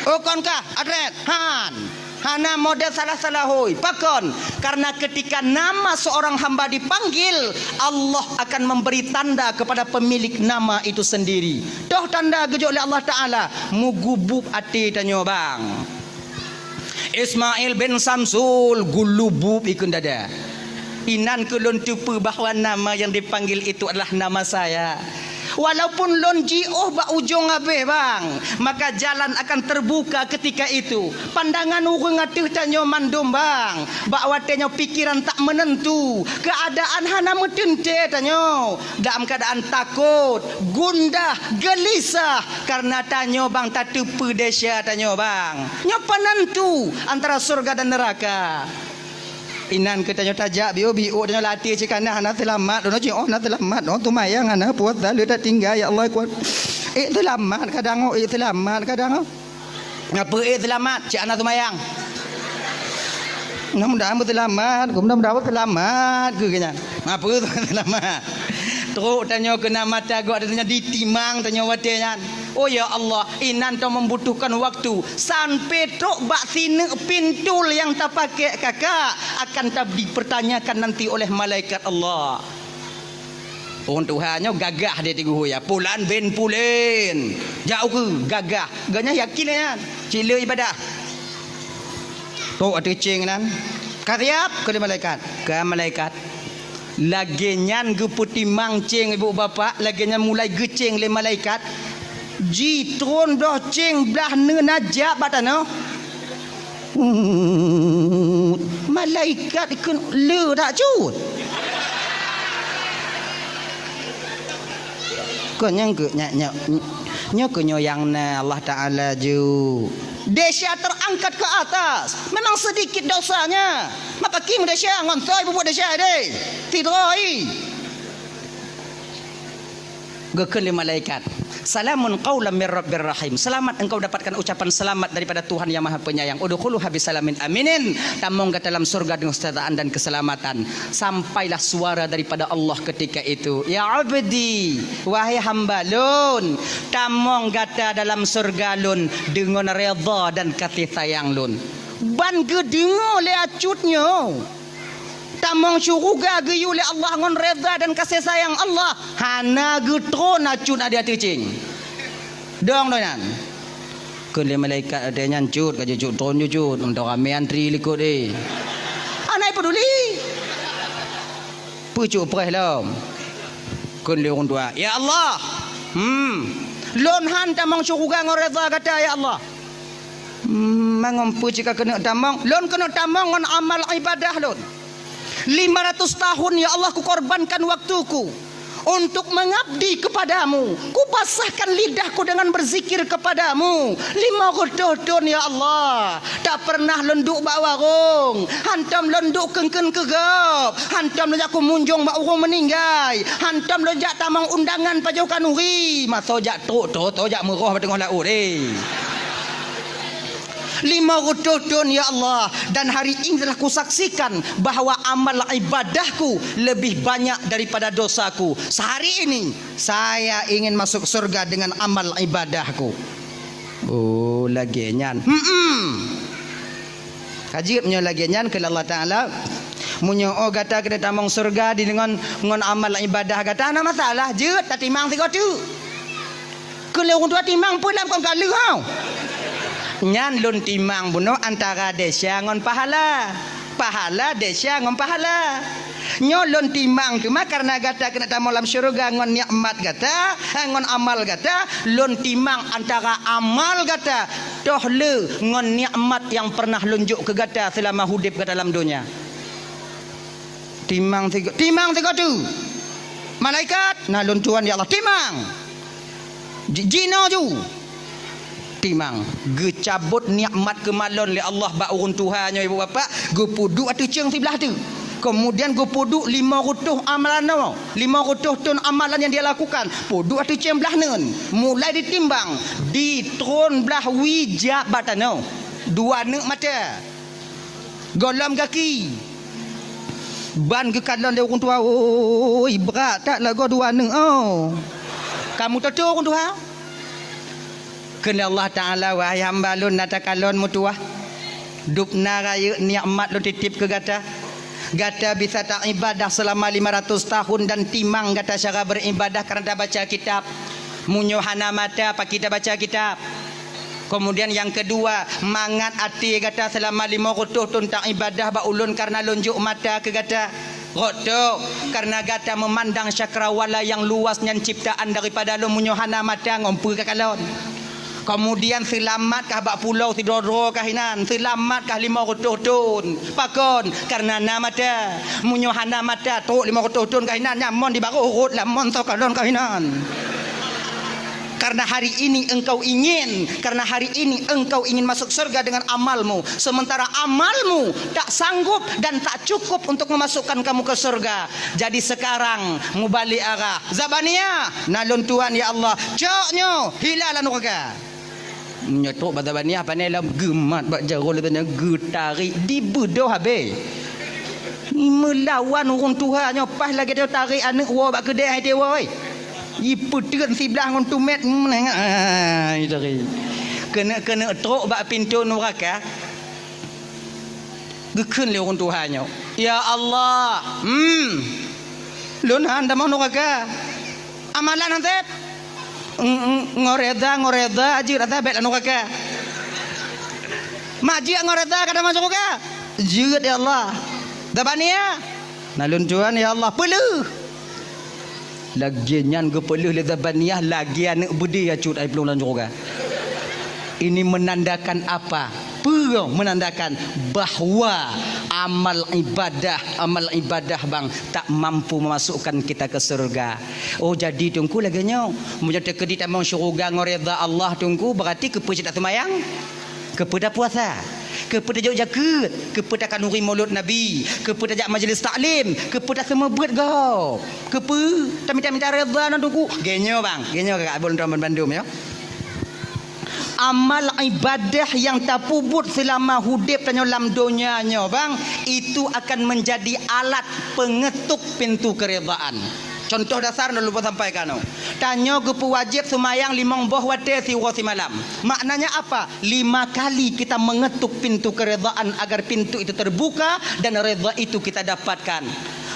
Oh kon ka Adret, han. Hana model salah-salah hôi. Pakon? Karena ketika nama seorang hamba dipanggil, Allah akan memberi tanda kepada pemilik nama itu sendiri. Toh tanda geujok lé Allah Taala, mugubuk até tanyoe bang. Ismail bin Samsul, geulubub ikheun dada. Inan keuh lôn teupeue bahwa nama yang dipanggil itu adalah nama saya. Walaupun lôn jiôh bak ujong abéh, bang, maka jalan akan terbuka ketika itu. Pandangan ureuëng ateueh tanyoe mandum, bang. Bak watée nyoe pikeran tak menentu, keuadaan hana meuteuntée tanyoe. Dalam keuadaan takot, gundah, geulisah, kareuna tanyoe, bang, tateupeue desya tanyoe, bang. Nyoe peunentu antara syurga dan neuraka. Inan keuh tanyoe tajak biôh-biôh, tanyoe latih cit kana hana seulamat, droeneuh jiôh hana seulamat, droeneuh seumayang hana puasa, le tatinggai, ya Allah, kuat. Eh, seulamat kadang, oh, eh, seulamat kadang, oh. Ngapeue, eh, seulamat, cit hana seumayang. Mudah-mudahan beuseulamat, mudah-mudahan beuseulamat keuh nyan. Ngapeue seulamat. Trok tanyoe keunan mata gok, tanyoe ditimang tanyoe watée nyan. Oh ya Allah, inan tanyoe membutuhkan waktu sampai trok bak sineuk pintul nyang tapakék kakak akan ta-, dipertanyakan nanti oleh malaikat Allah. Ureuëng tuha nyoe gagah di Teungku Huya, pulan bin pulan. Jak ukeue gagah. Geuhnyan yakin nyan. Cit le ibadah. Trok ateueh céng nan. Ka siab keu lé malaikat. Ka malaikat. Lagée nyan geupeutimang céng ibu bapak, lagée nyan mulai geucéng lé malaikat. Jitron doh céng blah neun najak bak tanoh. Malaikat ikheun le dak cut. Kon nyang keu nyak, nyak, nyoe keu nyoe nyang na Allah Taala ju. Desya terangkat ke atas. Memang sedikit dosanya. Maka kim desya ngon soe bubuet desya deh. Tidroi. Geukheun lé malaikat, "Salamun qaulam mir rabbir rahim." Selamat engkau dapatkan ucapan selamat daripada Tuhan yang Maha Penyayang. "Udkhuluha bisalamin aminin." Tamong gata dalam surga dengan kesejahteraan dan keselamatan. Sampailah suara daripada Allah ketika itu, "Ya abdi, wahai hamba lôn, tamong gata dalam surga lôn deungon redha dan kasih sayang lôn." Ban geudeungoe lé acut nyoe. Tamong syuruga geuyue lé Allah ngon redha dan kasih sayang Allah, hana geutron acut na di ateueh céng. Dong doh nyan. Kheun lé malaikat watée nyan, "Cut, ka jeuet cut, tron jeuet cut, mantong ramé antri likot, eh." Hana peduli. Peucok preh lom. Kheun lé ureuëng tuha, "Ya Allah, hmm, lôn han tamong syuruga ngon redha gata, ya Allah." "Hmm, mangon peue cit ka keuneuk tamong?" "Lôn keuneuk tamong ngon amal ibadah lôn. Lima ratus tahun, ya Allah, kukorbankan waktuku untuk mengabdi kepadamu. Kubasahkan lidahku dengan berzikir kepadamu. Lima reutôh thon, ya Allah, tak pernah lôn duek bak warong. Hantom lôn duek keun-keun keu gob. Hantom lôn jak kumunjong bak ureuëng meuninggai. Hantom lôn jak tamong undangan pajoh khanuri. Masoe jak trok, toe-toe jak meuroh bak teungoh laôt, eh." Lima reutôh thon, ya Allah, dan hari ini telah kusaksikan bahwa amal ibadahku lebih banyak daripada dosaku. Sehari ini, saya ingin masuk surga dengan amal ibadahku. Oh, lagée nyan. Hmm. Ka jeuet meunyoe lagée nyan, kheun Allah Taala, "Meunyoe oh gata keuneuk tamong surga di deungon ngon amal ibadah gata, hana masalah, jeuet tatimang sigoe teuk." Kheun lé ureuëng tuha, "Timang peue lam kon ka lheueh hau?" "Nyan lôn timang bunoe antara desya ngon pahala. Pahala desya ngon pahala. Nyoe lôn timang teuma kareuna gata keuneuk tamong lam syeuruga ngon nikmat gata, eh, ngon amal gata, lôn timang antara amal gata toh le ngon nikmat nyang pernah lôn jok keu gata seulama udeb gata lam donya." Timang sigo-, timang sigoe teuk. Malaikat, "Na lôn tuan, ya Allah, timang." Ji-, jinoe ju. Timang. Geucabot nikmat keumalon lé Allah bak ureuëng tuha nyoe, ibu bapak, geupeuduek ateueh céng siblah teuk. Keumudian geupeuduek limong reutôh amalan nyoe, limong reutôh thon amalan nyang dia lakukan. Peuduek ateueh céng blah neun. Mulai ditimbang, ditron blah wie jak bak tanoh. Dua neuk mata. Gohlom gaki. Ban geukalon lé ureuëng tuha, "Oi, brat that lagoe dua neuk, oh." Kamu toto ureuëng tuha? Kheun lé Allah Taala, "Wahai hamba lôn, na takalon meutuwah. Dubna rayeuk nikmat lôn titip keu gata. Gata bisa taibadah seulama lima ratus tahun dan timang gata cara beribadah kareuna tabaca kitab. Meunyoe hana mata, pakri tabaca kitab?" Kemudian nyang keudua, mangat até gata seulama lima reutôh thon taibadah bak ulôn kareuna lôn jok mata keu gata. Rot tok, kareuna gata meumandang cakrawala nyang luas nyan ciptaan daripada lôn, meunyoe hana mata ngon peue kakalon. Kemudian seulamat kah bak pulo sidroe-droe kah inan, seulamat kah lima reutôh thon. Pakon? Kareuna na mata. Meunyoe hana mata, trok lima reutôh thon kah inan, nyan mon di barôh rot lam mon soe kalon kah inan. Karena hari ini engkau ingin, karena hari ini engkau ingin masuk surga dengan amalmu, sementara amalmu tak sanggup dan tak cukup untuk memasukkan kamu ke surga. Jadi sekarang mubalik arah. Zabaniah, na lôn tuan ya Allah. Cok nyoe, hila lam nuraka. Nyoe trok bak Zabaniah, pane lom geumat bak jaroe lé tanyoe, geutarek, dibeudoh habéh. Meulawan ureuëng tuha nyoe, paih lagée tarek aneuëk woe bak keudée hai teuwoe. Jipeuteun siblah ngon tumét, meunengah, ah, jitari. Keuneuk-keuneuk trok bak pintoe nuraka. Geukheun lé ureuëng tuha nyoe, "Ya Allah, hmm, lôn han tamong nuraka. Amalan han sép. Ng-, ng-, ngon reda, ngon reda jeuet rasa bék lam nuraka. Mak jeuet ngon reda ka tamong syeuruga? Jeuet, ya Allah." Zabaniah, na lôn tuan, ya Allah, peuleueh. Lagée nyan geupeuleueh lé Zabaniah lagée aneuëk beudé acut ai plueng lam syeuruga. Ini menandakan apa? Peue menandakan bahwa amal ibadah, amal ibadah bang tak mampu memasukkan kita ke surga. Oh, jadi Teungku lagée nyoe, meunyoe teukeudi tamong syeuruga ngon reda Allah Teungku, berarti keupeue cit taseumayang? Keupeue tapuasa? Keupeue tajok jakeuet? Keupeue takhanuri mulod Nabi? Keupeue tajak majlis taklim? Keupeue taseumeubeuet gob? Keupeue tamita-mita reda ngon Teungku? Geuh nyoe bang, geuh nyoe kakak abon tuan bandum nyoe. Amal ibadah nyang tapeubuet seulama udeb tanyoe lam donya nyoe bang, itu akan menjadi alat pengetuk pintu keredaan. Contoh dasar lôn lubah sampaikan nyoe. Tanyoe geupeuwajéb seumayang limong boh watée siuroe simalam. Maknanya apa? Lima kali kita mengetuk pintu keredaan agar pintu itu terbuka dan reda itu kita dapatkan.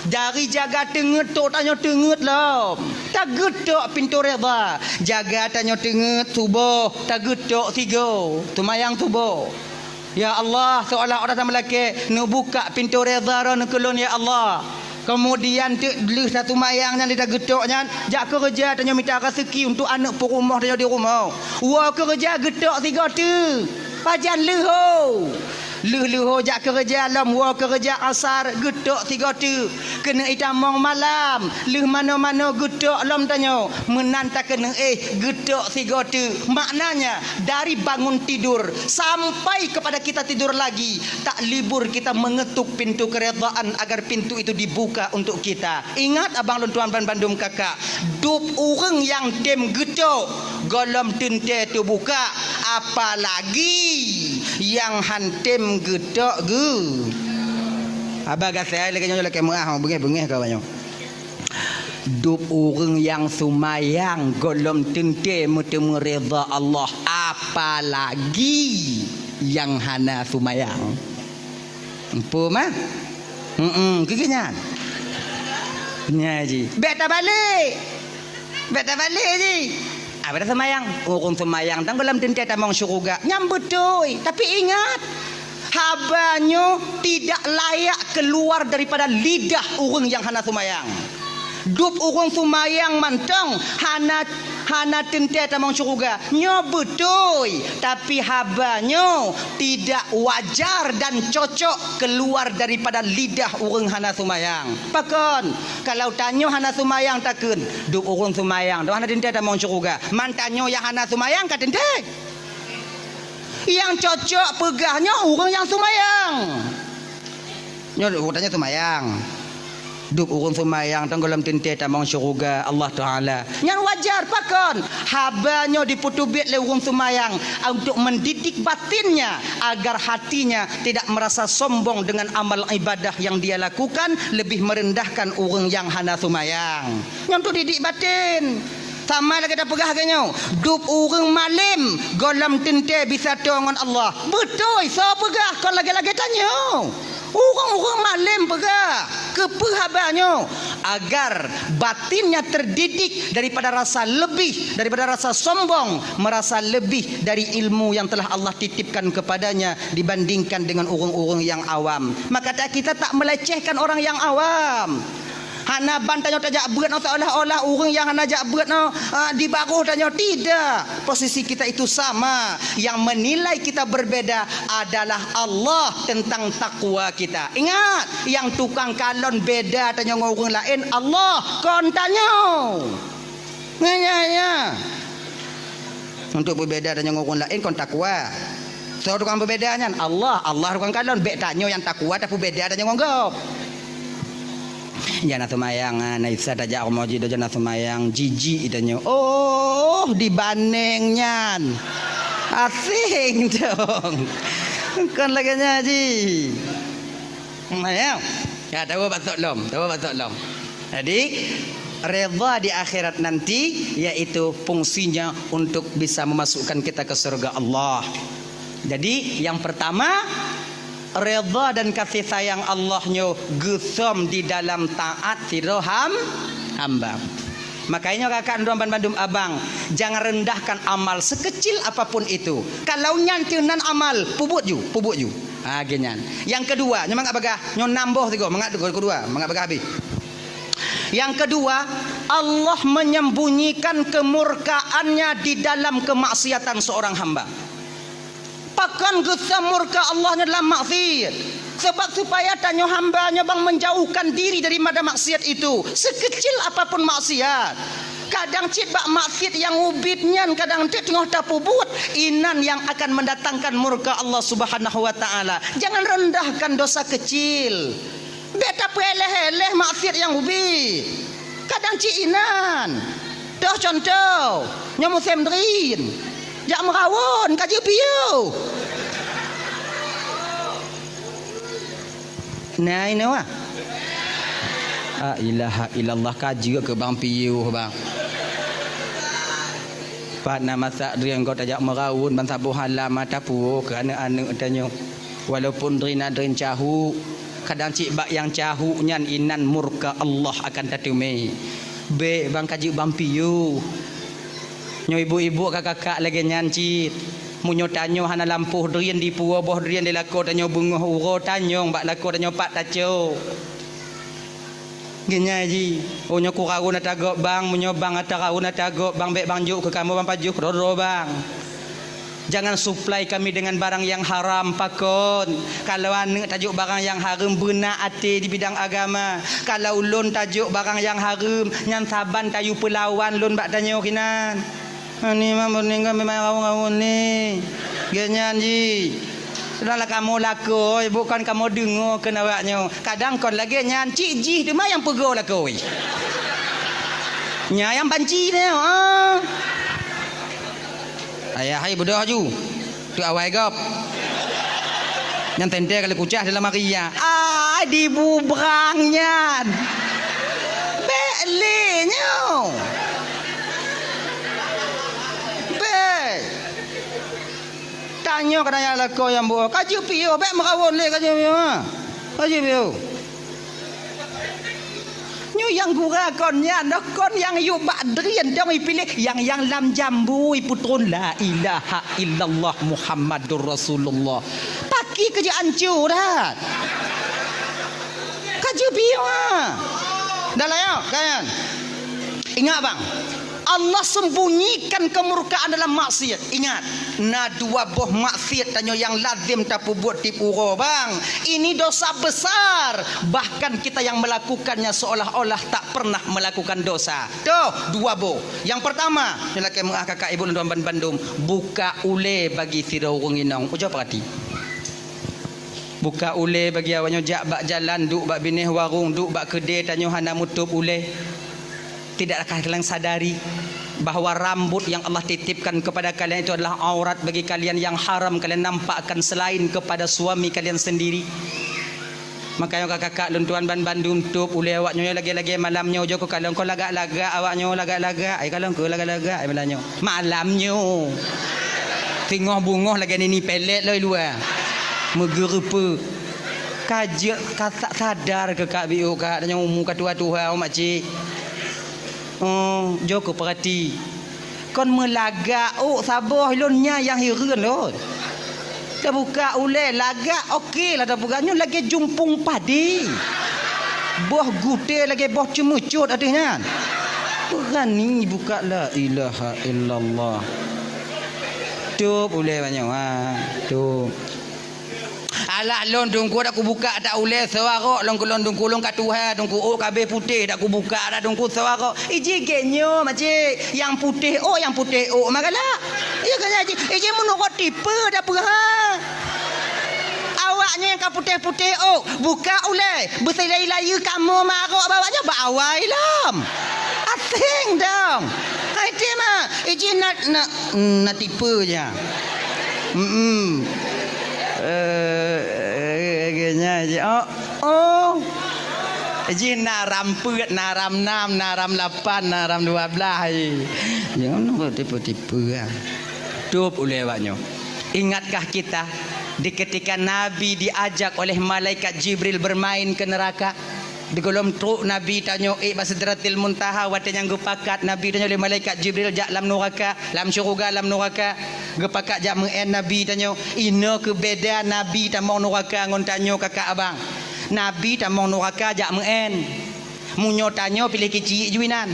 Dari jaga teungeut tok tanyoe teungeut lom, tageutok pintoe reda. Jaga tanyoe teungeut suboh, tageutok sigoe, seumayang suboh. Ya Allah, seolah-olah tameulakée, neubuka pintoe reda droeneuh keu lôn, ya Allah. Keumudian teuk lheueh taseumayang nyan, lheueh tageutok nyan, jak keureuja tanyoe mita raseuki untuk aneuëk peurumoh tanyoe di rumoh. Woe keureuja geutok sigoe teuk. Pajan leuho? Lheueh leuho jak keureuja lom, woe keureuja asar geutok sigoe teuk. Keuneuk itamong malam, lheueh manoe-manoe geutok lom tanyoe. Meunan takeuneuk éh geutok sigoe teuk. Maknanya, dari bangun tidur sampai kepada kita tidur lagi, tak libur kita mengetuk pintu keredaan agar pintu itu dibuka untuk kita. Ingat abang lôn tuan ban bandum kakak, dub ureuëng nyang tem geutok gohlom teuntée teubuka, apalagi nyang han tem geutok geu. Haba gasai lagée nyoe lakée meuah, beungéh-beungéh ka banyoe. Dub ureuëng nyang seumayang gohlom teuntée meuteumé reda Allah, apalagi nyang hana seumayang. Empu mah? Heeh, keu nyan. Nya ji. Bék tabalek. Bék tabalek ji. Abada seumayang. Ureuëng seumayang tan gohlom teuntée tamong syeuruga. Nyang beutôi. Tapi ingat, haba nyoe tidak layak keluar daripada lidah ureuëng nyang hana seumayang. Dub ureuëng seumayang mantong hana, hana teuntée tamong syeuruga. Nyoe beutôi, tapi haba nyoe tidak wajar dan cocok keluar daripada lidah ureuëng hana seumayang. Pakon? Kalau tanyoe hana seumayang takheun, dub ureuëng seumayang tu hana teuntée tamong syeuruga. Man tanyoe nyang hana seumayang ka teuntée. Nyang cocok peugah nyoe ureuëng nyang seumayang. Nyoe ureuëng tanyoe seumayang. Dub ureuëng seumayang tan gohlom teuntée tamong syeuruga Allah Taala. Nyan wajar pakon? Haba nyoe dipeuteubiet lé ureuëng seumayang untuk mendidik batinnya agar hatinya tidak merasa sombong dengan amal ibadah yang dia lakukan, lebih merendahkan ureuëng nyang hana seumayang. Nyan tu didik batin. Sama lagée tapeugah lagée nyoe, dub ureuëng malém gohlom teuntée bisa toe ngon Allah. Beutôi, soe peugah kon lagée-lagée tanyoe. Ureuëng-ureuëng malém peugah, keupeue haba nyoe? Agar batinnya terdidik daripada rasa lebih, daripada rasa sombong, merasa lebih dari ilmu yang telah Allah titipkan kepadanya dibandingkan dengan ureuëng-ureuëng yang awam. Maka ta-, kita tak melecehkan orang yang awam. Hana ban tanyoe tajak beuet nyoe seolah-olah ureuëng nyang hana jak beuet nyoe, ah, di baroh tanyoe. Tidak. Posisi kita itu sama. Yang menilai kita berbeda adalah Allah tentang takwa kita. Ingat, yang tukang kalon beda tanyoe ngon ureuëng laén, Allah, kon tanyoe. Nyan, nyan, nyan. Untuk beubeda tanyoe ngon ureuëng laén kon takwa. Soe tukang beubeda nyan? Allah. Allah tukang kalon. Bék tanyoe nyang takwa tapeubeda tanyoe ngon gob. Nyang na seumayang, ah, na Isa tajak rumoh jih, doh nyang na seumayang, jijik tanyoe. Oh, dibandéng nyan. Asing dong. Kon lagée nyan jih. Hmm, ya. Ya, tahu batok lom, tahu batok lom. Jadi, redha di akhirat nanti yaitu fungsinya untuk bisa memasukkan kita ke surga Allah. Jadi, yang pertama, redha dan kasih sayang Allah nyoe geusom di dalam taat sidroe ham-, hamba. Makanya kakak droe bandum abang, jangan rendahkan amal sekecil apapun itu. Kalau nyan teuh nan amal, pubuet ju, pubuet ju. Ha, geuh nyan. Yang kedua, nyoe mangat bagah, nyoe nam boh sigoe, mangat kedua, mangat bagah habéh. Yang kedua, Allah menyembunyikan kemurkaannya di dalam kemaksiatan seorang hamba. Pakon geusom murka Allah nyoe dalam maksiat? Sebab supaya tanyoe hamba nyoe bang menjauhkan diri daripada maksiat itu, sekecil apapun maksiat. Kadang cit bak maksiat nyang ubit nyan kadang cit teungoh tapubuet, inan yang akan mendatangkan murka Allah Subhanahu wa Ta'ala. Jangan rendahkan dosa kecil. Bék tapeuéléh-éléh maksiat nyang ubit. Kadang cit inan. Toh contoh, nyoe musém drien. Jak meurawon, ka jeuet piôh. Nah, inoe wah. La ilaha illallah, ka jeuet keu bang piôh, bang. Pat na masak drien gob tajak meurawon ban saboh halam mata puwoe keu aneuk-aneuk tanyoe. Walaupun drien na drien cahuk, kadang cit bak nyang cahuk nyan inan murka Allah akan tateumé. Bék bang ka jeuet bang piôh. Nyoe ibu-ibu ka kakak lagée nyan cit. Meunyoe tanyoe hana lampôh drien dipuwoe boh drien di lakoe tanyoe beungoh uroe tanyong bak lakoe tanyoe pat tacok. Geunyai jih, oh nyoe kurawon ata gob bang, meunyoe bang ata rawon ata gob bang, bék bang jok keu kamoe bang pajoh keudroe-droe bang. Jangan suplai kami dengan barang yang haram, pakon. Kalau aneuk tajok barang yang hareuem beuna até di bidang agama. Kalau lôn tajok barang yang hareuem, nyan saban tayue peulawan lôn bak tanyoe kinan. Ani mah meuneuk ngon memang rawon-rawon ni. Geuh nyan jih. Sudahlah kamoe lakoe, bukan kamoe deungoe keu awaknyoe. Kadang kon lagée nyan, cit jih teuma nyang peugoe lakoe. Nya nyang banci nyoe, ah. Ayah hai beudôh ju. Tu awai gob. Nyang teuntée kali kucah dalam hari ya. Ai dibubrang nyan. Bék lé nyoe. Bék. Tanyoe keu nyan lakoe nyang buet. Ka jeuet piôh, bék meurawon lé ka jeuet piôh. Ha. Ka jeuet piôh. Nyoe nyang gura kon nyan, dah kon nyang yue bak drien dong ipiléh, nyang, nyang lam jambu ipeutron la ilaha illallah Muhammadur Rasulullah. Paki keu jeuet anco that. Ka jeuet piôh, ha. Dah lah, ya, kan? Ingat, bang. Allah sembunyikan kemurkaan dalam maksiat. Ingat, na dua boh maksiat tanyoe nyang lazem tapeubuet tiep uroe, bang. Ini dosa besar. Bahkan kita yang melakukannya seolah-olah tak pernah melakukan dosa. Toh, dua boh. Yang pertama, nyoe lakée meuah kakak ibu lôn ban bandum, buka ulée bagi sidroe ureuëng inong. Ujoe peurati. Buka ulée bagi awaknyoe jak bak jalan, duek bak binéh warong, duek bak keudée tanyoe hana mutôb ulée. Tidakkah kalian sadari bahwa rambut yang Allah titipkan kepada kalian itu adalah aurat bagi kalian yang haram kalian nampakkan selain kepada suami kalian sendiri? Makanya kakak-kakak lôn tuan ban bandum tôb ulée awaknyoe lagée-lagée malam nyoe jok keu kalon kon lagak-lagak awaknyoe lagak-lagak ai kalon keu lagak-lagak ai malam nyoe. Malam nyoe. Teungoh beungoh lagée nini pelet loi luwa. Meugeureupeuk. Ka jeuet, ka sa-, sadar keu Kak Biu, Kak, tanyoe umu ka tuha-tuha, oh, makcik. Oh, jok keu peurati. Kon meulagak ôk saboh lôn nyan nyang hireuen lôn. Tabuka ulée lagak, oke lah tabuka, nyoe lagée jumpung padi. Boh gutée lagée boh ceumeucot ateueh nyan. Beurani buka, la ilaha illallah. Tôb ulée banyoe, ha, tôb. Alah lôn Teungku dak kubuka dak ulée suarok lôn keu lôn Teungku, lôn ka tuha Teungku, ôk ka abéh putéh dak kubuka dak Teungku suarok. Iji gét nyoe makcik, nyang putéh ôk, nyang putéh ôk mah galak. Iya kan iji, iji meunurot tipe dak peue ha. Awak nyoe nyang ka putéh-putéh ôk, buka ulée, beusilai-layeue kamoe marok bak awak nyoe bak awai lom. Aséng dong. Hai ti mah, iji na, na, na tipe ja. Hmm. Eh, eh, eh, oh, oh. Jih na ram peuet, na ram nam, na ram lapan, na ram dua belas. Jangan tipe-tipe, ya. Tôb ulée awak nyoe. Ingatkah kita di ketika Nabi diajak oleh malaikat Jibril bermain ke neraka? Di gohlom trok Nabi tanyoe ék bak Sidratil Muntaha, watée nyang geupakat Nabi tanyoe lé malaikat Jibril jak lam nuraka, lam syeuruga lam nuraka, geupakat jak meu'én Nabi tanyoe. Inoe keu beda Nabi tamong nuraka ngon tanyoe kakak abang. Nabi tamong nuraka jak meu'én. Meunyoe tanyoe piléh keuchik ju inan.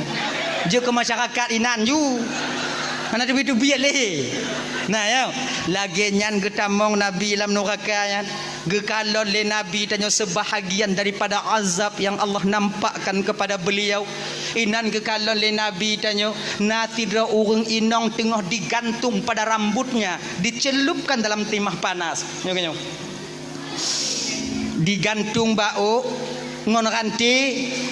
Jeuet keu masyarakat inan ju. Hana teubiet-teubiet lé. Nah, ya, lagée nyan geutamong Nabi lam nuraka nyan. Geukalon lé Nabi tanyoe seubahagian daripada azab nyang Allah nampakkan kepada beliau. Inan geukalon lé Nabi tanyoe, na sidroe ureuëng inong teungoh digantung pada rambutnya, dicelupkan dalam timah panas. Nyoe, nyoe. Digantung bak ôk ngon ranté,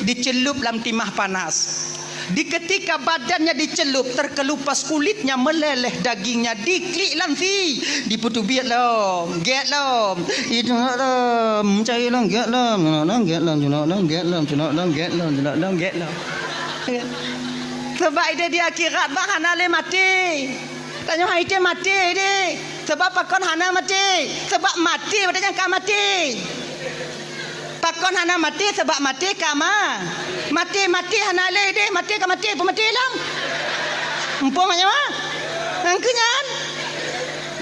dicelup lam timah panas. Di ketika badannya dicelup, terkelupas kulitnya, meleleh dagingnya, diklik lam sie, dipeuteubiet lom, gét lom, ituek lom, cai lom, gét lom, cunok lom, gét lom, cunok lom, gét lom, cunok lom, gét lom, cunok lom, gét lom. Sabab ideh di akhirat bah hana lé maté. Tanyoe hai tém maté ideh. Sabab pakon hana maté? Sabab maté watée nyan ka maté. Pakon hana maté? Sabab maté ka ma-, maté, maté hana lé deh, maté ka maté, peumaté lom. Muphom nyoe? Nyang keu nyan?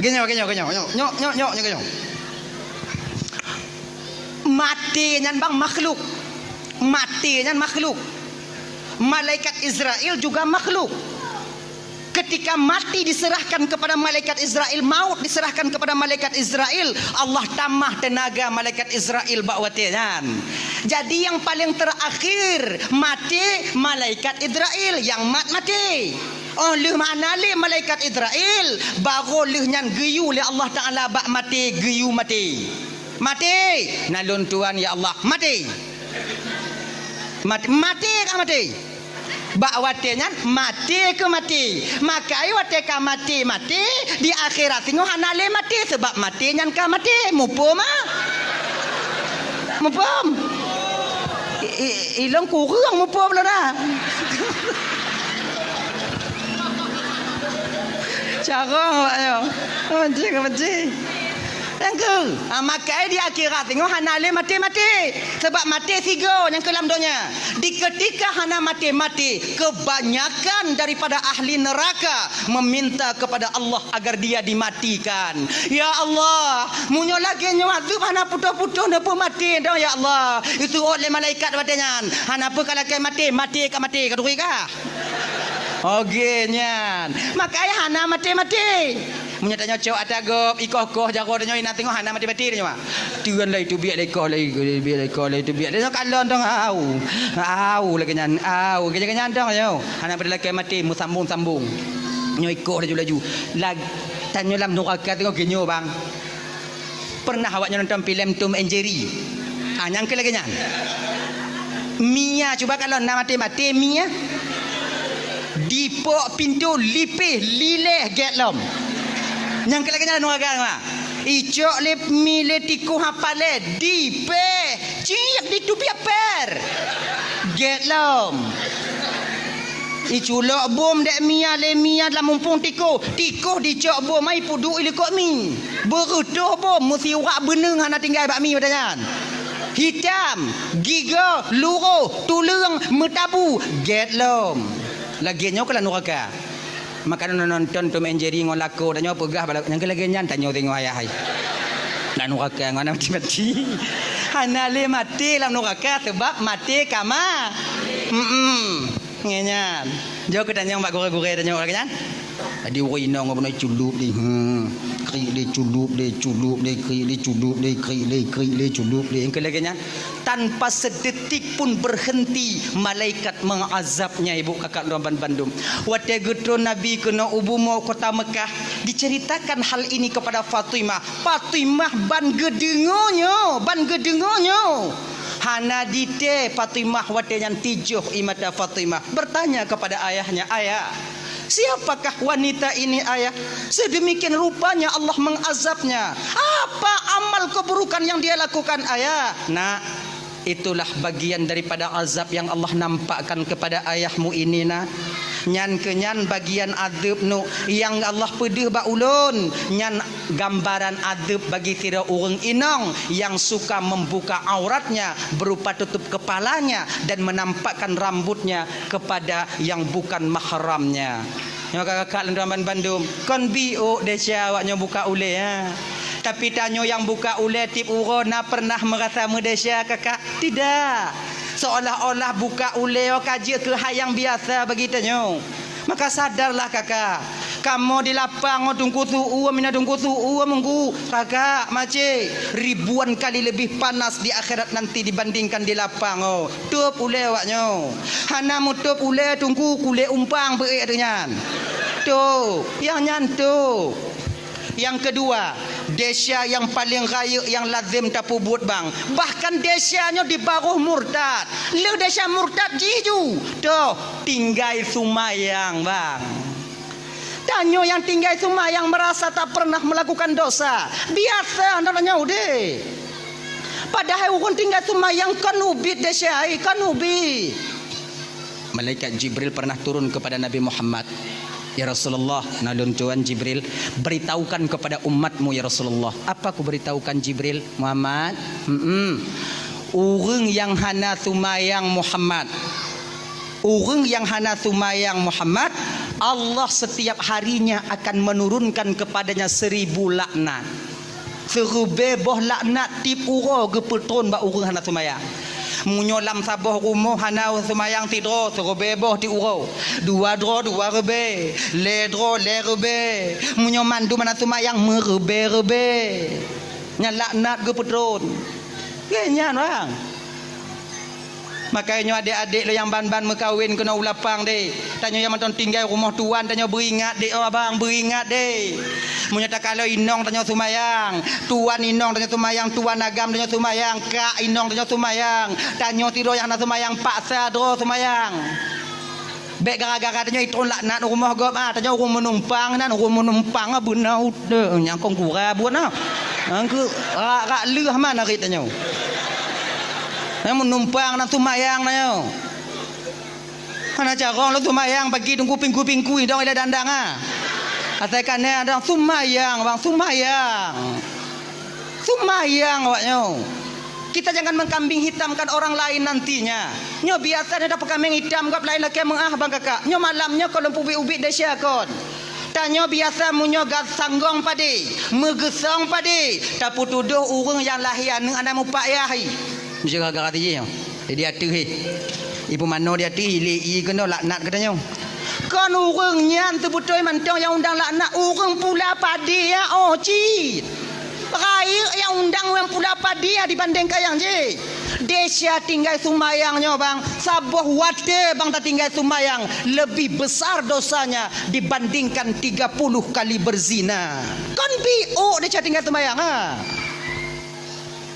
Geunyoe, geunyoe, geunyoe, nyoe, nyoe, nyoe, nyoe, nyoe, geunyoe. Maté nyan bang makhluk. Maté nyan makhluk. Malaikat Israel juga makhluk. Ketika mati diserahkan kepada malaikat Israel, maut diserahkan kepada malaikat Israel, Allah tamah tenaga malaikat Israel bak watée nyan. Jadi nyang paleng terakhir maté malaikat Israel, nyang mat maté. Oh lheueh mana lé malaikat Israel, baru lheueh nyan geuyue lé Allah Taala bak maté, geuyue maté. Maté, na lôn tuan ya Allah, maté. Maté, maté ka maté. Bak watée nyan maté keu maté. Maka ai watée ka maté, maté, di akhirat singoh hana lé maté, sabab maté nyan ka maté. Muphom ah? Muphom? I, i, ilong kureueng muphom lôn ah. Carông awak nyoe. Benci, benci. Nyang keu, ha, maka di akhirat singoh hana lé maté-maté. Sabab maté sigoe nyang keu lam donya. Di ketika hana maté-maté, kebanyakan daripada ahli neraka meminta kepada Allah agar dia dimatikan. Ya Allah, meunyoe lagée nyoe azeueb hana putôh-putôh neupeumaté dong ya Allah. Iseuôt lé malaikat watée nyan. Hana peue ka lakée maté, maté ka maté, ka turi kah? Oke nyan. Maka ai hana maté-maté. Meunyoe tanyoe cok ata gob, ikoh-koh jaroe tanyoe, inan teungoh hana maté-maté tanyoe. Tuan lé itu biet lé ikoh lé, biet lé ikoh lé itu biet lé. Tanyoe kalon dong au. Au lagée nyan, au. Lagée nyan dong nyoe. Hana pada lakée maté, meusambong-sambong. Nyoe ikoh laju-laju. Lag-, tanyoe lam nuraka teungoh geunyoe bang. Pernah awak nyoe nonton filem Tom and Jerry? Ah, nyang keu lagée nyan. Mia, cuba kalon na maté-maté Mia. Dipok pintoe lipéh lileh gét lom. Nyang keu lagée nyan nuraka mah. Icok lé mi lé tikoh hapalé dipéh ciek ditubiet pér. Gét lom. Iculok bom dék Mia lé Mia lam mumpong tikoh. Tikoh dicok bom ai peuduek ilikot mi. Beureutoh bom meusiwak beuneueng hana tinggai bak mi watée nyan. Hitam, gigoe, luroh, tuleueng, meutabu, gét lom. Lagée nyoe keuh lam nuraka. Maka nonton Tom and Jerry ngon lakoe tanyoe peugah bala nyang keu lagée nyan tanyoe singoh ayah hai. Lam nuraka ngon aneuk mati-mati. Hana lé maté lam nuraka sebab maté kama. Hmm. Ngieng nyan. Jok keu tanyong bak gurée-gurée tanyong lagée nyan. Jadi ureuëng inong beuna culup deh. Hmm. Krik deh culup deh, culup deh, krik deh culup deh, krik deh, krik deh culup deh. Engkau lagée nyan. Tanpa sedetik pun berhenti malaikat mengazabnya, ibu kakak dan bandum. Watée geutron Nabi keunoe u bumoe kota Mekah, diceritakan hal ini kepada Fatimah. Fatimah ban geudeungoe nyoe, ban geudeungoe nyoe. Hana ditée Fatimah watée nyan tijoh ie mata Fatimah. Bertanya kepada ayahnya, "Ayah, siapakah wanita ini, Ayah? Sedemikian rupanya Allah mengazabnya. Apa amal keburukan yang dia lakukan, Ayah?" "Nak, itulah bagian daripada azab yang Allah nampakkan kepada ayahmu ini, Nak. Nyan keuh nyan bagian adeueb nu nyang Allah peudeuh bak ulôn. Nyan gambaran adeueb bagi sidroe ureuëng inong yang suka membuka auratnya berupa tutup kepalanya dan menampakkan rambutnya kepada yang bukan mahramnya." Nyoe kakak-kakak lôn tuan bandum, kon biôk desya awak nyoe buka ulée, ha. Tapi tanyoe nyang buka ulée tieb uroe na pernah meurasa meudesya, kakak? Tidak. Seolah-olah buka ulée ka jeuet keu hai nyang biasa bagi tanyoe. Maka sadarlah kakak, kamoe di lapang ngon teungku su'uem, mina teungku su'uem, teungku, kakak, macé, ribuan kali lebih panas di akhirat nanti dibandingkan di lapang. Oh, tôb ulée awak nyoe. Hana meutôb ulée teungku, kulét umpang beuék teuh nyan. Tôb, nyang nyan tôb. Nyang keudua, desya nyang paleng rayeuk nyang lazem tapeubuet bang. Bahkan desya nyoe di barôh murtad. Lheueh desya murtad jih ju. Toh, tinggai seumayang bang. Tanyoe nyang tinggai seumayang meurasa tak pernah meulakukan dosa. Biasa na tanyoe udeb. Padahai ureuëng tinggai seumayang kon ubit desya, kon ubit. Malaikat Jibril pernah turun kepada Nabi Muhammad. "Ya Rasulullah, na lôn tuan Jibril, beritahukan kepada umatmu, ya Rasulullah." "Apa kuberitahukan, Jibril?" "Muhammad, mm-mm, ureuëng nyang hana seumayang Muhammad, ureuëng nyang hana seumayang Muhammad, Allah setiap harinya akan menurunkan kepadanya seribu laknat." Siribée boh laknat tieb uroe geupeutron bak ureuëng hana seumayang. Meunyoe lam saboh rumoh hana seumayang sidroe, siribée boh tieb uroe. Dua droe, dua ribée. Lhée droe, lhée ribée. Meunyoe mandum hana seumayang, meuribée-ribée. Nyan laknat geupeutron. Lagée nyan, bang. Makajih nyoe adék-adék lôn nyang ban-ban meukawen keunoe u lapang deh. Tanyoe nyang mantong tinggai rumoh tuan, tanyoe beuingat deh, oh abang, beuingat deh. Meunyoe takalon inong tanyoe seumayang, tuan inong tanyoe seumayang, tuan agam tanyoe seumayang, kak inong tanyoe seumayang, tanyoe sidroe nyang hana seumayang, paksa droe seumayang. Bék gara-gara tanyoe itron laknat rumoh gob, ah, tanyoe ureuëng meunumpang nan, ureuëng meunumpang, ah, beuna udeb nyang kong gura buet na. Nyang keu rak-rak leuh man arit tanyoe. Nyang meunumpang nan seumayang tanyoe. Hana carông lôn seumayang pagi teungku pingku-pingku idong ilée dandang, ah. Asai ka na dong seumayang, bang, seumayang. Seumayang awak nyoe. Kita jangan mengkambing hitamkan orang lain nantinya. Nyoe biasa nyoe tapeukameng itam gob laén lakée meuáh bang kakak. Nyoe malam nyoe kon lôn peubiet-ubiet desya kon. Tanyoe biasa meunyoe gasanggong padé, meugeusong padé, tapeutudôh ureuëng nyang lahé aneuëk hana mupak yah. Meuseuga gara-gara tijih nyoe. Jadi ateueh hé. Ipeumanoe di ateueh ilée ie keunoe laknat geutanyoe. Kon ureuëng nyan teubeutôi mantong nyang undang laknat ureuëng pula padé ya, oh, cit. Rayeuk nyang undang ureuëng pula padé ya dibandingkan nyang jih. Desya tinggai seumayang nyoe bang, saboh watée bang tatinggai seumayang lebih besar dosanya dibandingkan tiga puluh kali berzina. Kon biôk desya tinggai seumayang, ha.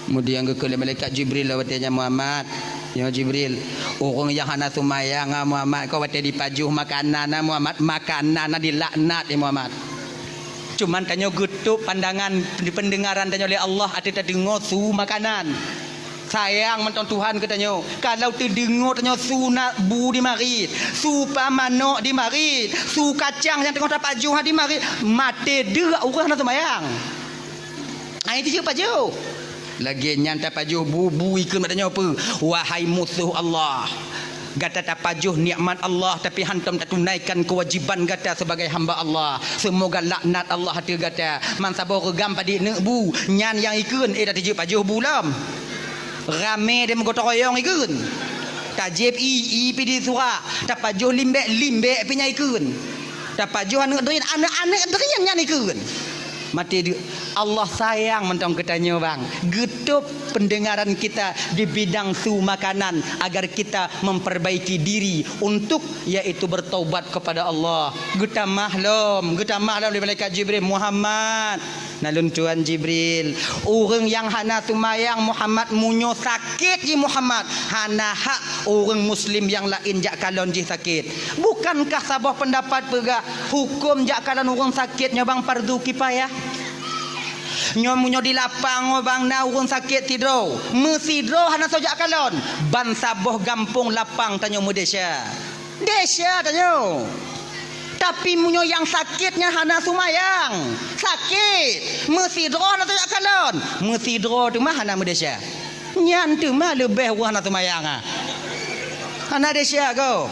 Kemudian geukheun lé malaikat Jibril lom watée nyan, "Muhammad, nyoe Jibril, ureuëng nyang hana seumayang, ah, Muhammad, kon watée jipajoh makanan, ah, Muhammad, makanan, ah, dilaknat, eh, Muhammad." Cuman tanyoe geutôb pandangan, peundengaran tanyoe lé Allah ateueh tadeungoe su makanan. Sayang mantong Tuhan keu tanyoe. Kalau teudeungoe tanyoe su na bu di marit, su pamanok di marit, su kacang nyang teungoh tapajoh di marit, maté deuk ureuëng hana seumayang. Ai tijeuet pajoh. Lagée nyan tapajoh bu, bu ikheun bak tanyoe peue? Wahai musoh Allah, gata tapajoh nikmat Allah, tapi hantom tatunaikan keuwajiban gata sibagai hamba Allah. Seumoga laknat Allah ateueh gata. Man saboh reugam padit neuk bu, nyan nyang ikheun, eh, dak teujeuet pajoh bu lom. Ramé deh meugoto royong ikheun. Tajieb i, i pih di surak. Tapajoh limbek, limbek pih nyan ikheun. Tapajoh aneuk drien, aneuk-aneuk drien nyan ikheun. Maté deuk. Allah sayang mantong keu tanyoe, bang. Geutôb pendengaran kita di bidang su makanan agar kita memperbaiki diri untuk, yaitu bertaubat kepada Allah. Geutamah lom, geutamah lom lé malaikat Jibril, "Muhammad, na lôn tuan Jibril, ureuëng nyang hana seumayang Muhammad, meunyoe sakét jih Muhammad, hana hak ureuëng muslim nyang laén jak kalon jih sakét." Bukankah saboh pendapat peugah huköm jak kalon ureuëng sakét nyoe bang fardu kifayah? Nyoe meunyoe di lapang nyoe bang na ureuëng sakét sidroe, meusidroe hana soe jak kalon, ban saboh gampông lapang tanyoe meudesya. Desya tanyoe. Tapi meunyoe nyang sakét nyan hana seumayang, sakét, meusidroe hana soe jak kalon, meusidroe teuma hana meudesya. Nyan teuma leubeh ureuëng hana seumayang, ha. Hana desya ko.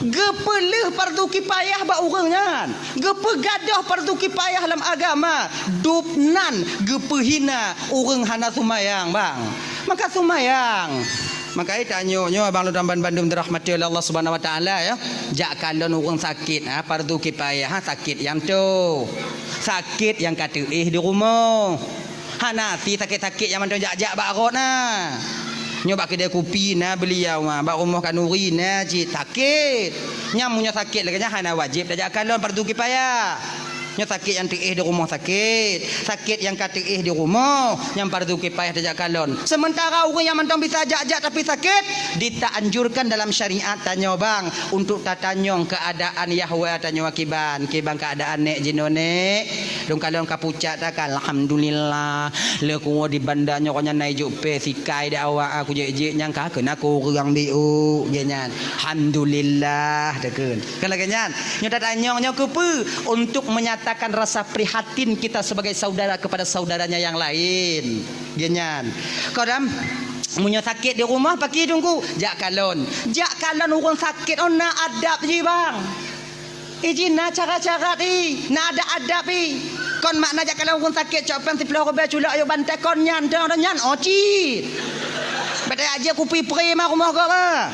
Geupeuleueh fardu kifayah bak ureuëng nyan. Geupeugadôh fardu kifayah lam agama. Dub nan geupeuhina ureuëng hana seumayang, bang. Maka seumayang. Maka tanyoe nyoe abang lôn bandum dirahmati oleh Allah Subhanahu Wa Taala, ya. Jak kalon ureuëng sakét, ha, fardu kifayah, ha, sakét nyang toe. Sakét nyang ka teuéh di rumoh. Hana si sakét-sakét nyang mantong jak-jak bak rot na. Nyoe bak keudè kupi na beuliau, ha, bak rumoh khanuri na cit sakét. Nyan meunyoe sakét lagèe nyan hana wajéb tajak kalon, fardu kifayah. Nyoe sakét nyang teuéh di rumoh sakét, sakét nyang ka teuéh di rumoh, nyan fardu kifayah tajak kalon. Sementara ureuëng nyang mantong bisa jak-jak tapi sakét, ditaanjurkan dalam syariat tanyoe bang untuk tatanyong keuadaan yahwa tanyoe kiban, kiban keuadaan nèk jinoe nèk. Lôn kalon ka pucak takan, alhamdulillah. Lé kuwoe di banda nyoe nyan na ijok pèh sikai di awak, aku jek-jek nyang ka keunan kureueng biuk, geuh nyan. Alhamdulillah, takheun. Kan lagèe nyan. Nyoe tatanyong nyoe keupeue? Untuk menyatakan rasa prihatin kita sebagai saudara kepada saudaranya yang lain. Geuh nyan. Kadang meunyoe sakét di rumoh, pakri teungku, jak kalon. Jak kalon ureuëng sakét, oh, na adab jih, bang. Iji na cara-cara i, na adab-adab i. Kon makna jak kalon ureuëng sakét cok pèng siplôh ribèe culok ayue bantai kon nyan, nyan, nyan, oh, cit. Bèk tajak jép kupi pri ma rumoh gob, ha.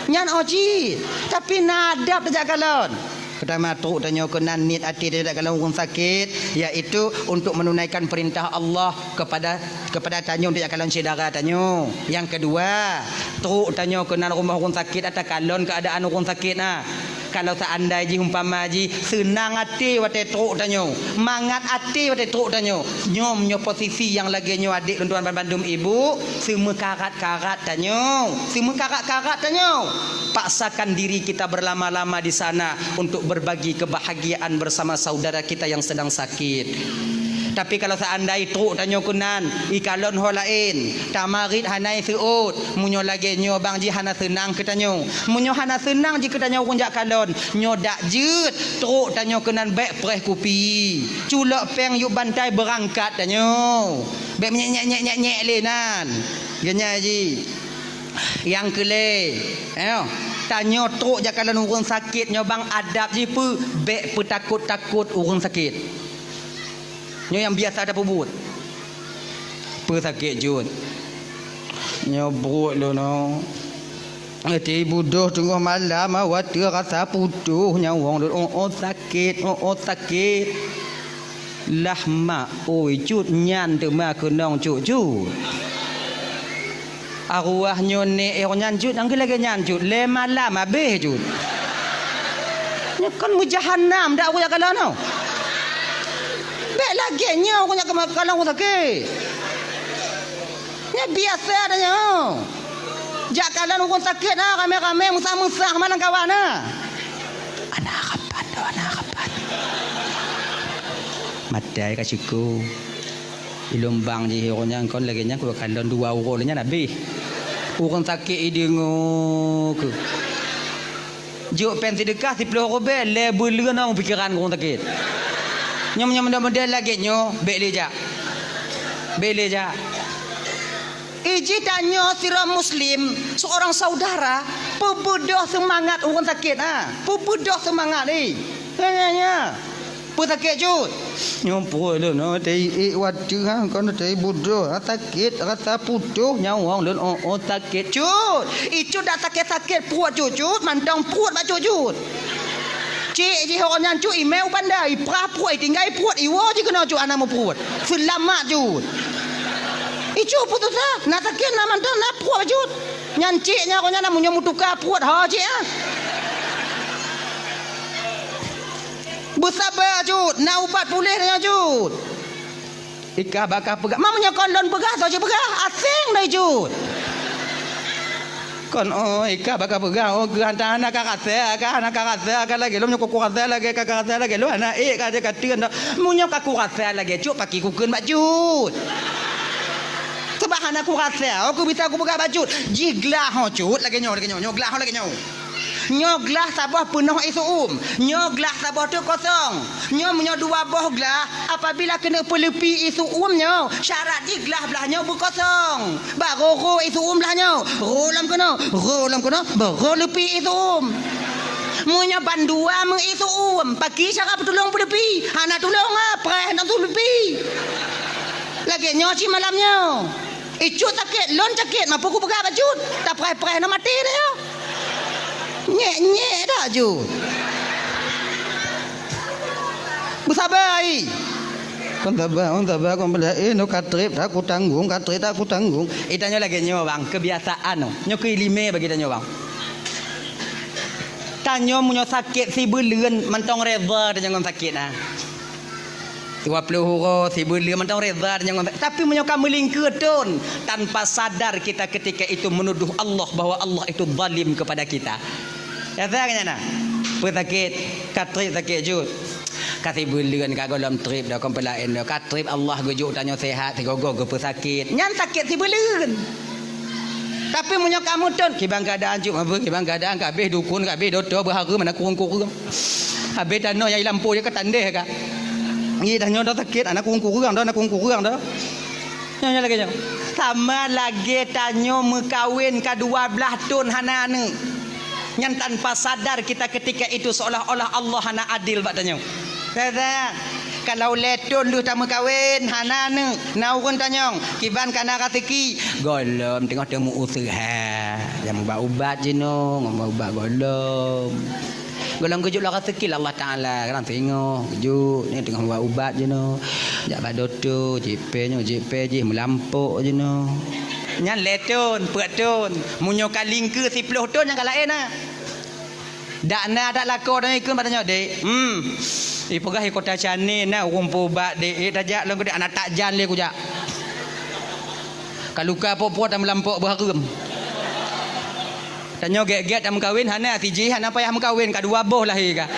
Nyan, oh, cit. Tapi na adab tajak kalon. Peutama, trok tanyoe keunan niet até tajak kalon ureuëng sakét, yaitu untuk menunaikan perintah Allah kepada, kepada tanyoe untuk jak kalon syedara tanyoe. Nyang keudua, trok tanyoe keunan rumoh ureuëng sakét, takalon keuadaan ureuëng sakét na. Kalau seandai jih, umpama jih, seunang até watèe trok tanyoe, mangat até watèe trok tanyoe, nyoe, nyoe posisi nyang lagèe nyoe, adék lôn tuan bandum ibu, seumeukarat-karat tanyoe, seumeukarat-karat tanyoe. Paksakan diri kita berlama-lama di sana untuk berbagi kebahagiaan bersama saudara kita yang sedang sakit. Tapi kalau seandai trok tanyoe keunan, ikalon ho laén, tamarit hana iseuôt, meunyoe lagèe nyoe bang jih hana seunang keu tanyoe. Meunyoe hana seunang jih keu tanyoe ureuëng jak kalon, nyoe dak jeuet, trok tanyoe keunan bèk preh kupi. Culok pèng yub bantai beurangkat tanyoe. Bèk menyek-nyek-nyek-nyek lé nan. Geuh nyan jih. Nyang keulhèe, eh, tanyoe trok jak kalon ureuëng sakét nyoe bang adab jih peue, bèk peutakot-takot ureuëng sakét. Nyoe nyang biasa tapeubuet. Peue sakét jeuet? Nyoe buet lôn nyoe. Ati budôh teungoh malam, awak teu rasa putôh nyawöng lôn. Oh, oh, sakét, oh, oh, sakét. Lah mak, oi, cut nyan teuma keunong cut-cut. Arwah nyoe nèk eh nyan cut, nyang lagèe nyan cut, lhèe malam habéh cut. Nyoe kan meujahanam dak ureuëng jak kalon nyoe. Bèk lagèe nyoe ureuëng jak kalon ureuëng sakét. Nyoe biasa dah nyoe. Jak kalon ureuëng sakét na ramé-ramé, meusah-meusah malam kawan na. Ana rapat tu, ana rapat. Matai ka syukur. Di lumbang jih ureuëng nyan kon lagèe nyan, ku kalon dua uroe lé nyan habéh. Ureuëng sakét ideungoe keu. Jok pèng seudeukah siplôh ribèe, lé beuleuen ong pikeran ureuëng sakét. Nyoe, nyoe, model-model lagèe nyoe, bèk lé jak. Bèk lé jak. Jih tanyoe sidroe muslim, seorang saudara, peubeudoh seumangat ureuëng sakét, ha. Peubeudoh seumangat, eh. Nya, nya, nya. Peue sakét cut? Nyoe pruet lôn, oh, teuiék watée, ha, kon teuiék budoh, ha, sakét, rasa putôh nyawöng lôn, oh, oh, sakét cut. Icut dak sakét-sakét pruet cut, cut, mantong pruet bak cut, cut. Cék jih awak nyan cut, imé u banda, iprah pruet, itinggai pruet, iwoe jih keunoe cut, hana meupruet. Seulamat cut. Icut peususah, na sakét, na mantong, na pruet cut. Nyan cék nyan, awak nyan na meunyoe meutuka pruet, ho cék, ah. Beusaba cut, na ubat puléh nyan cut. Ikah baka peugah, ma meunyoe kon lôn peugah, soe cit peugah, aséng dai cut. Kon, oh, ikah baka peugah, oh, geuh hana ka rasa, ka hana ka rasa, ka lagée lôn nyoe ku rasa lagée ka, ka rasa lagée lôn hana ék ka, ka teun dah. Meunyoe ka kurasa lagée cut, pakri kukheun bak cut. Sebab hana kurasa, oh, kubisa kupeugah bak cut. Jih glah ho cut, lagée nyoe, lagée nyoe, nyoe glah ho lagée nyoe. Nyoe glah saboh peunoh ié seu-uem. Nyoe glah saboh teuk kosong. Nyoe meunyoe dua boh glah, apabila keuneuk peuleupi ié seu-uem nyoe, syarat jih glah blah nyoe beukosong. Barô rô ié seu-uem blah nyoe. Rô lom keunoe, rô lom keunoe, barô leupi ié seu-uem. Meunyoe bandua meu ié seu-uem, pakri cara peutulông peuleupi? Hana tulông, ah, preh ngon tuleupi. Lagée nyoe cit malam nyoe. Icut sakét, lôn sakét, ma peue kupeugah bak cut? Tapreh-preh na maté dah nyoe. Nyék-nyék dak cut. Beusaba ai. Kon saba, kon saba, kon bela, eh, nyoe ka treb dak kutanggong, ka treb dak kutanggong. Eh, tanyoe lagée nyoe, bang, keubiasaan nyoe. Nyoe keu iéleumé bagi tanyoe, bang. Tanyoe meunyoe sakét sibeuleuen mantong reda tanyoe ngon sakét, ah. Dua ploh uroe sibeuleuen mantong reda tanyoe ngon sakét. Tapi meunyoe ka meulingkeue thon, tanpa sadar kita ketika itu menuduh Allah bahwa Allah itu zalim kepada kita. Nyata kan nyan na? Peue sakét, ka treb sakét cut. Ka sibeuleuen ka gohlom treb dah, kon peulaén dah. Ka treb Allah geujok tanyoe sehat, sigoe-goe geupeusakét. Nyan sakét sibeuleuen. Tapi meunyoe ka meuthon, kiban keuadaan cut, apa kiban keuadaan, ka habéh dukun, ka habéh dokto, beuhareuem, hana kureueng-kureueng. Habéh tanoh nyang i lampôh jih ka tandeh ka. Ngi tanyoe dah sakét, hana kureueng-kureueng dah, hana kureueng-kureueng dah. Nyoe, nyoe lagée nyoe. Sama lagée tanyoe meukawen ka dua blaih thon hana aneuëk. Nyan tanpa sadar kita ketika itu seolah-olah Allah hana adil bak tanyoe. Teuka, kalau lhée thon lheueh tameukawen, hana aneuëk, na ureuëng tanyong, kiban ka na raseuki, gohlom teungoh tameuuseuha, nyang meuubat-ubat jinoe, ngon meuubat gohlom. Gohlom geujok lom raseuki lé Allah Taala, kadang singoh geujok, nyoe teungoh meuubat-ubat jinoe. Jak bak dokto, jieb pèng nyoe, jieb pèng jih, meulampôk jinoe. Nyan lhée thon, peuet thon. Meunyoe ka lingkeue siploh thon, nyan ka laén na. Dak na that lakoe tanyoe ikheun bak tanyoe, "Dek, hmm, ipeugah i Kota Chennai na ureuëng peuubat, Dek, eh, tajak lôn keu Dek, hana that jan lé kujak. Ka luka po-po tameulampôk beuhareuem. Tanyoe gét-gét tameukawen hana, si jih hana payah meukawen, ka dua boh lahé ka."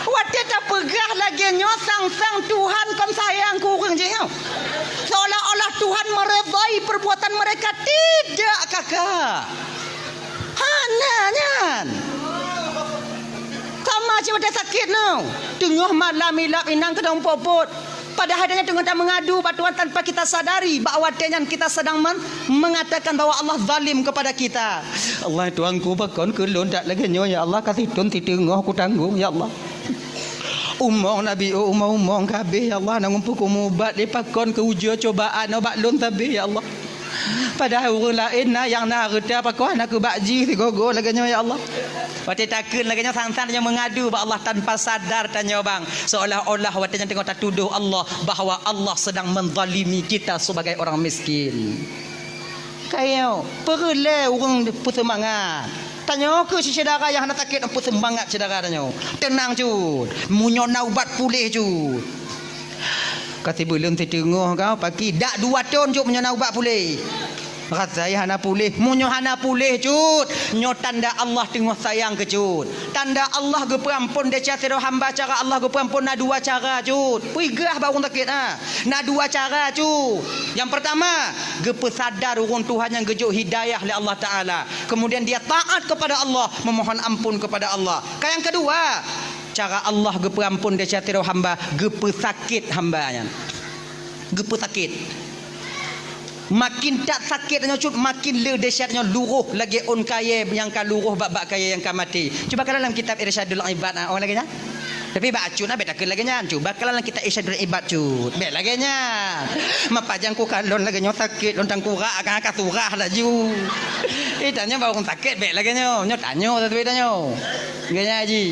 Watée tapeugah lagée nyoe, sang-sang Tuhan kon sayang keu ureuëng jih nyoe. Seolah-olah Tuhan meredai perbuatan mereka, tidak, kakak. Hana nyan. Sama cit watée sakét nyoe. Teungoh malam ilab inong keudong popot. Padahai tanyoe teungoh tameungadu bak Tuhan tanpa kita sadari bahwa watée nyan kita sedang men-, mengatakan bahwa Allah zalim kepada kita. "Allah Tuhanku, pakon keu lôn that lagée nyoe, ya Allah, ka sithon siteungoh kutanggong, ya Allah. Umong nabi, oh, umong-umong ka habéh, ya Allah, na ureuëng peukumeubat lé, pakon keu ujoe cobaan nyoe bak lôn sabé, ya Allah." Padahai ureuëng laén na nyang na hareuta, pakon hana keu bak jih sigoe-goe lagée nyoe, ya Allah. Watée takheun lagée nyoe, sang-sang tanyoe meungadu bak Allah tanpa sadar tanyoe bang, seolah-olah watée nyan teungoh tatudoh Allah bahwa Allah sedang menzalimi kita sebagai orang miskin. Kayée peureulée ureuëng peuseumangat. Tanyoe keu syedara nyang hana sakét peuseumangat syedara tanyoe. Teunang cut, meunyoe na ubat puléh cut. Ka sibuleuen siteungoh ka, pakri dak dua thon cut meunyoe na ubat puléh. Rasai hana puléh, meunyoe hana puléh cut, nyoe tanda Allah teungoh sayang keu cut. Tanda Allah geupeuampon desya sidroe hamba, cara Allah geupeuampon na dua cara cut. Peugah bak ureuëng sakét ha. Na dua cara cut. Nyang peurtama, geupeusadar ureuëng Tuhan nyang geujok hidayah lé Allah Taala. Kemudian dia taat kepada Allah, memohon ampun kepada Allah. Ka nyang kedua, cara Allah geupeuampon desya sidroe hamba, geupeusakét hamba nyan. Geupeusakét. Makin that sakét tanyoe cut, makin le dahsyat nyoe, luroh lagée ôn kayée nyang ka luroh bak-bak kayée nyang ka maté. Cuba kalon lam kitab Irsyadul Ibad, ah, oh lagée nyan. Tapi bak acut na bék takheun lagée nyan. Cuba kalon lam kitab Irsyadul Ibad cut. Bék lagée nyan. Mapajang ku kalon lagée nyoe sakét lôn tangkurak, ka, ka surah laju. Eh, tanyoe bak ureuëng sakét bék lagée nyoe. Nyoe tanyoe, tapi tanyoe. Lagée nyan ji.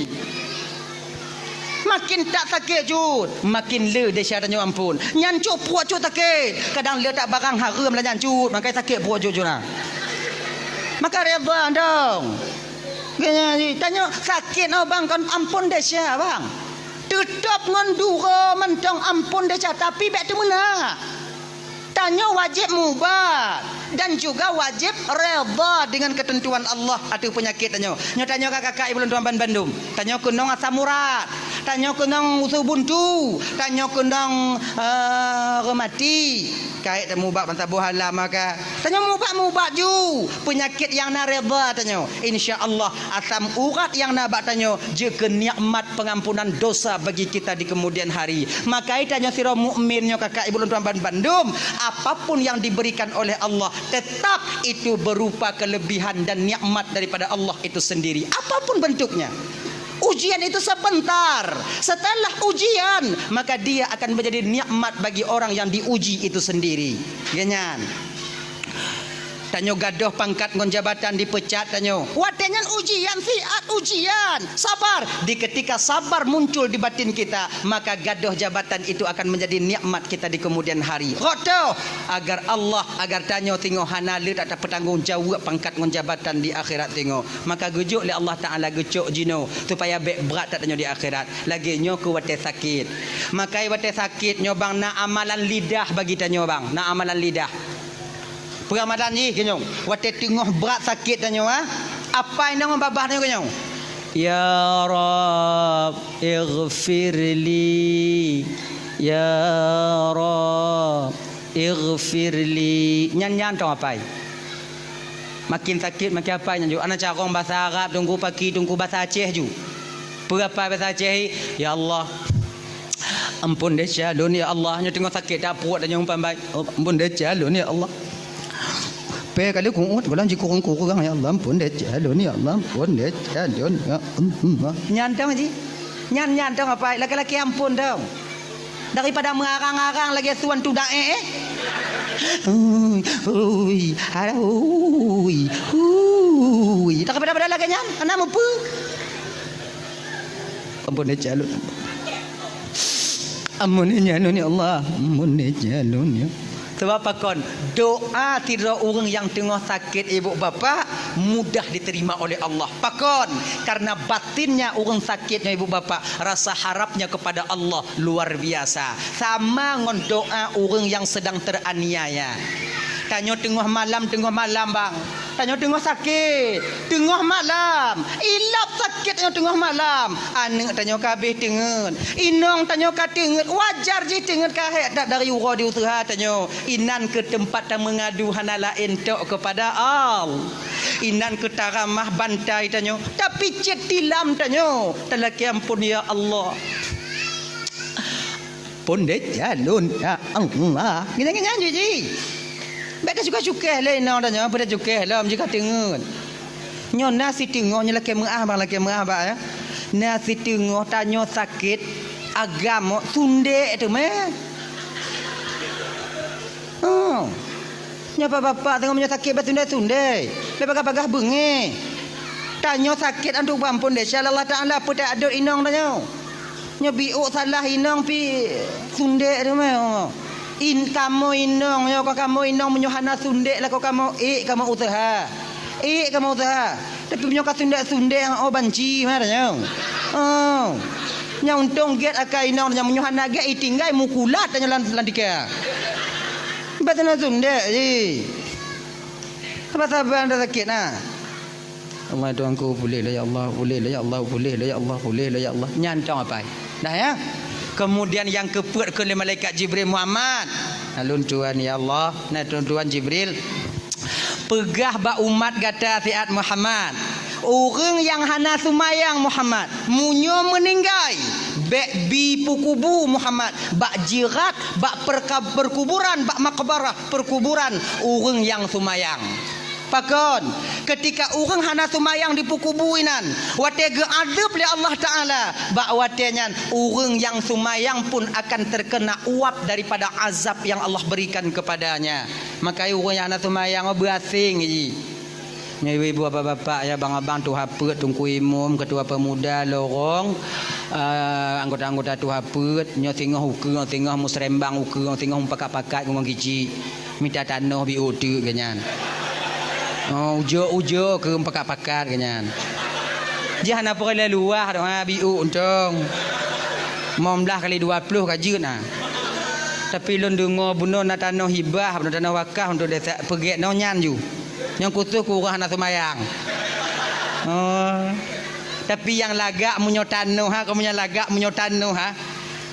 Makin that sakét cut, makin le dahsyat tanyoe ampôn. Nyan cut pruet cut sakét. Kadang le that barang hareuem lah nyan cut, maka sakét pruet cut cut na. Maka redha dong. Geunya tanyoe sakét nyoe bang kon ampôn dahsyat bang. Teutap ngon duro mantong ampôn dahsyat, tapi bék teumeuna. Tanyoe wajéb mubat dan juga wajéb redha dengan ketentuan Allah ateueh peunyakét tanyoe. Nyoe tanyoe ka kakak ibu lôn tuan ban bandum. Tanyoe keunong asam urat, tanyoe keunong usus buntu, tanyoe keunong, eh, reumati. Kait mubat ban saboh hala maka. Tanyoe mubat-mubat ju peunyakét nyang na redha tanyoe. Insya Allah asam urat nyang na bak tanyoe jeuet keu nikmat pengampunan dosa bagi kita di kemudian hari. Maka tanyoe sidroe mukmin nyoe kakak ibu lôn tuan ban bandum, apapun yang diberikan oleh Allah tetap itu berupa kelebihan dan nikmat daripada Allah itu sendiri. Apapun bentuknya. Ujian itu sebentar. Setelah ujian, maka dia akan menjadi nikmat bagi orang yang diuji itu sendiri. Geunya nyan. Tanyoe gadôh pangkat ngon jabatan, dipecat tanyoe. Watée nyan ujian, siat ujian. Sabar. Di ketika sabar muncul di batin kita, maka gadôh jabatan itu akan menjadi nikmat kita di kemudian hari. Rot toh, agar Allah, agar tanyoe singoh hana le that tapeutanggong jaweueb pangkat ngon jabatan di akhirat singoh. Maka geujok lé Allah Taala geucok jinoe supaya bék brat that tanyoe di akhirat. Lagée nyoe keu watée sakét. Maka watée sakét nyoe bang na amalan lidah bagi tanyoe bang, na amalan lidah. Peuramalan jih keunyong, watée teungoh brat sakét tanyoe, ha? Apai nong babah tanyoe keunyong. Ya Rabb, ighfirli. Ya Rabb, ighfirli. Nyan nyan tong apai. Makin sakét makin apai nyan ju. Ana carong bahasa Arab, tunggu paki, tunggu bahasa Aceh ju. Peue apai bahasa Aceh, ya Allah. Ampôn desya lôn ya Allah. Nyoe teungoh sakét that pruet dan nyoe pambai. Oh, ampôn desya lôn ya Allah. Pé kali kuut gohlom jikurang-kurang ya Allah. Ampôn desya lôn ya Allah. Ampôn desya lôn ya Allah. Nyan tong ji. Nyan nyan tong apai laki-laki ampôn tong. Daripada meurarang-arang lagée suan tudak eh. Ui, ui, alah, ui, ui. Tak pada-pada lagée nyan. Anak meupeu. Ampôn desya lôn. Ampôn desya lôn ya Allah. Ampôn desya lôn ya. Sebab pakon, doa sidroe ureuëng nyang teungoh sakét ibu bapak mudah diterima oleh Allah. Pakon, karena batinnya ureuëng sakét nyoe ibu bapak rasa harapnya kepada Allah luar biasa. Sama ngon doa ureuëng nyang sedang teraniaya. Tanyoe teungoh malam, teungoh malam bang. Tanyoe teungoh sakét, teungoh malam, ilab sakét tanyoe teungoh malam. Aneuëk tanyoe ka habéh teungeut, inong tanyoe ka teungeut, wajar jih teungeut ka hék that dari uroe di useuha tanyoe. Inan keu teumpat tameungadu hana laén tok keupada Allah. Inan keu taramah bantai tanyoe, tapicét tilam tanyoe, talakée ampôn ya Allah. Pondét jalon ya Allah. Gini-gini aja ji. Bèk teucukéh-cukéh lé inong tanyoe, bèk teucukéh lom jih ka teungeut. Nyoe na siteungoh nyoe lakèe meu'ah bang, lakèe meu'ah bang ya. Na siteungoh tanyoe sakét agam sundek teumé. Oh. Nyoe bapak-bapak teungoh meunyoe sakét bak sundek-sundek. Lé bagah-bagah beungéh. Tanyoe sakét antu bang pondét, insya Allah Taala peutak adot inong tanyoe. Nyoe biôk salah inong pih sundek teumé. In kamoe inong nyoe ka kamoe inong meunyoe hana sundek lakoe kamoe ék kamoe useuha. Ék kamoe useuha. Tapi meunyoe ka sundek-sundek oh banci mah tanyoe. Oh. Nyang untông gét akai inong nyang meunyoe hana gét itinggai mukulat tanyoe lam, lam tika. Bèk tanyoe sundek jih. Saban-saban dah sakét nah. Allah Tuhanku, pulih lah ya Allah, pulih lah ya Allah, pulih lah ya Allah, pulih lah ya Allah. Nyan tong apai. Dah ya. Kemudian nyang keupeuet keu lé malaikat Jibril, Muhammad. Alun Tuhan ya Allah, nah Tuhan, Tuhan Jibril. Peugah bak umat gata siat Muhammad. Ureuëng nyang hana seumayang Muhammad, meunyoe meuninggai, Bèk bi peukubu Muhammad bak jirat, bak perka-, perkuburan, bak makbarah, perkuburan ureuëng nyang seumayang. Pakon? Keutika ureuëng hana seumayang dipeukubu inan, watée geuadab lé Allah Taala, bak watée nyan ureuëng nyang seumayang pun akan terkena uap daripada azab yang Allah berikan kepadanya. Maka ureuëng nyang hana seumayang, oh, beuaséng jih. Nyoe ibu-ibu, bapak-bapak, ya, abang-abang, tuha peuet, teungku imum, ketua pemuda, lorong, eh, anggota-anggota tuha peuet, nyoe singoh ukeue, singoh musrembang ukeue, singoh mupakat-pakat ngon kicik. Mita tanoh biôk teuk keu nyan. Oh, ujoe-ujoe keu mupakat-pakat keu nyan. Jih hana peureulée luwah doh, ha, biôk untông. Limong blaih kali dua ploh ka jeuet, ha. Tapi lôn deungoe bunoe na tanoh hibah, bunoe tanoh wakaf untuk desa peugét nyoe nyan ju. Nyang khusos keu ureuëng hana seumayang. Oh. Tapi nyang lagak meunyoe tanoh ha, keu meunyoe lagak meunyoe tanoh ha.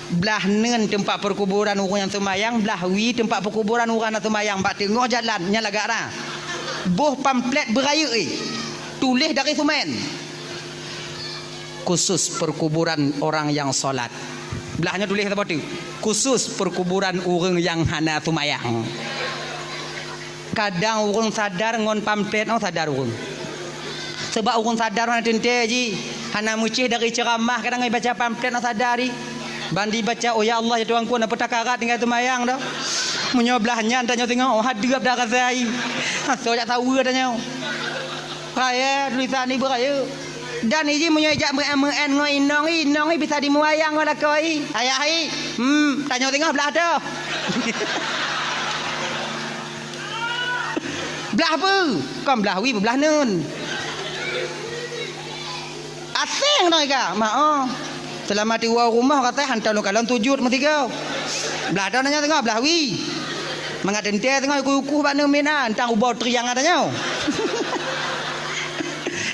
Blaih neun teumpat peukuburan ureuëng nyang seumayang, blaih wie teumpat peukuburan ureuëng hana seumayang bak teungoh jalan, nyan lagak ra. Boh pamflet beurayeuk, eh. Tuléh dari seumén. Khusus perkuburan orang yang salat. Blaih nyoe tuléh saboh teuk. Khusus perkuburan ureuëng nyang hana seumayang. Kadang ureuëng sadar ngon pamflet nyoe sadar ureuëng. Sebab ureuëng sadar hana teuntée jih, hana meucéh dari ceuramah, kadang ibaca pamflet nyoe sadar jih. Ban dibaca, "Oh ya Allah, ya Tuhanku, na peutakarat tinggai seumayang doh." Meunyoe blaih nyan tanyoe singoh, oh, hadeueb dah rasa jih. Asoe jak saweue tanyoe. Raya tulisan ibu raya. Dan iji meunyoe jak meu'en-meu'en ngon inong i, inong i bisa dimuayang ngon lakoe i. Ayah i, hmm, tanyoe singoh blaih toh. Blaih peue? Kon blaih wie, blaih neun. Aséng nong iga, ma oh. Seulama tiwoe rumoh, katai hantom lôn kalon sujut meusigoe. Blaih toh tanyoe singoh, blaih wie. Mangat teuntée singoh ikuh-ikuh bak neumina, tang ubau triang tanyoe.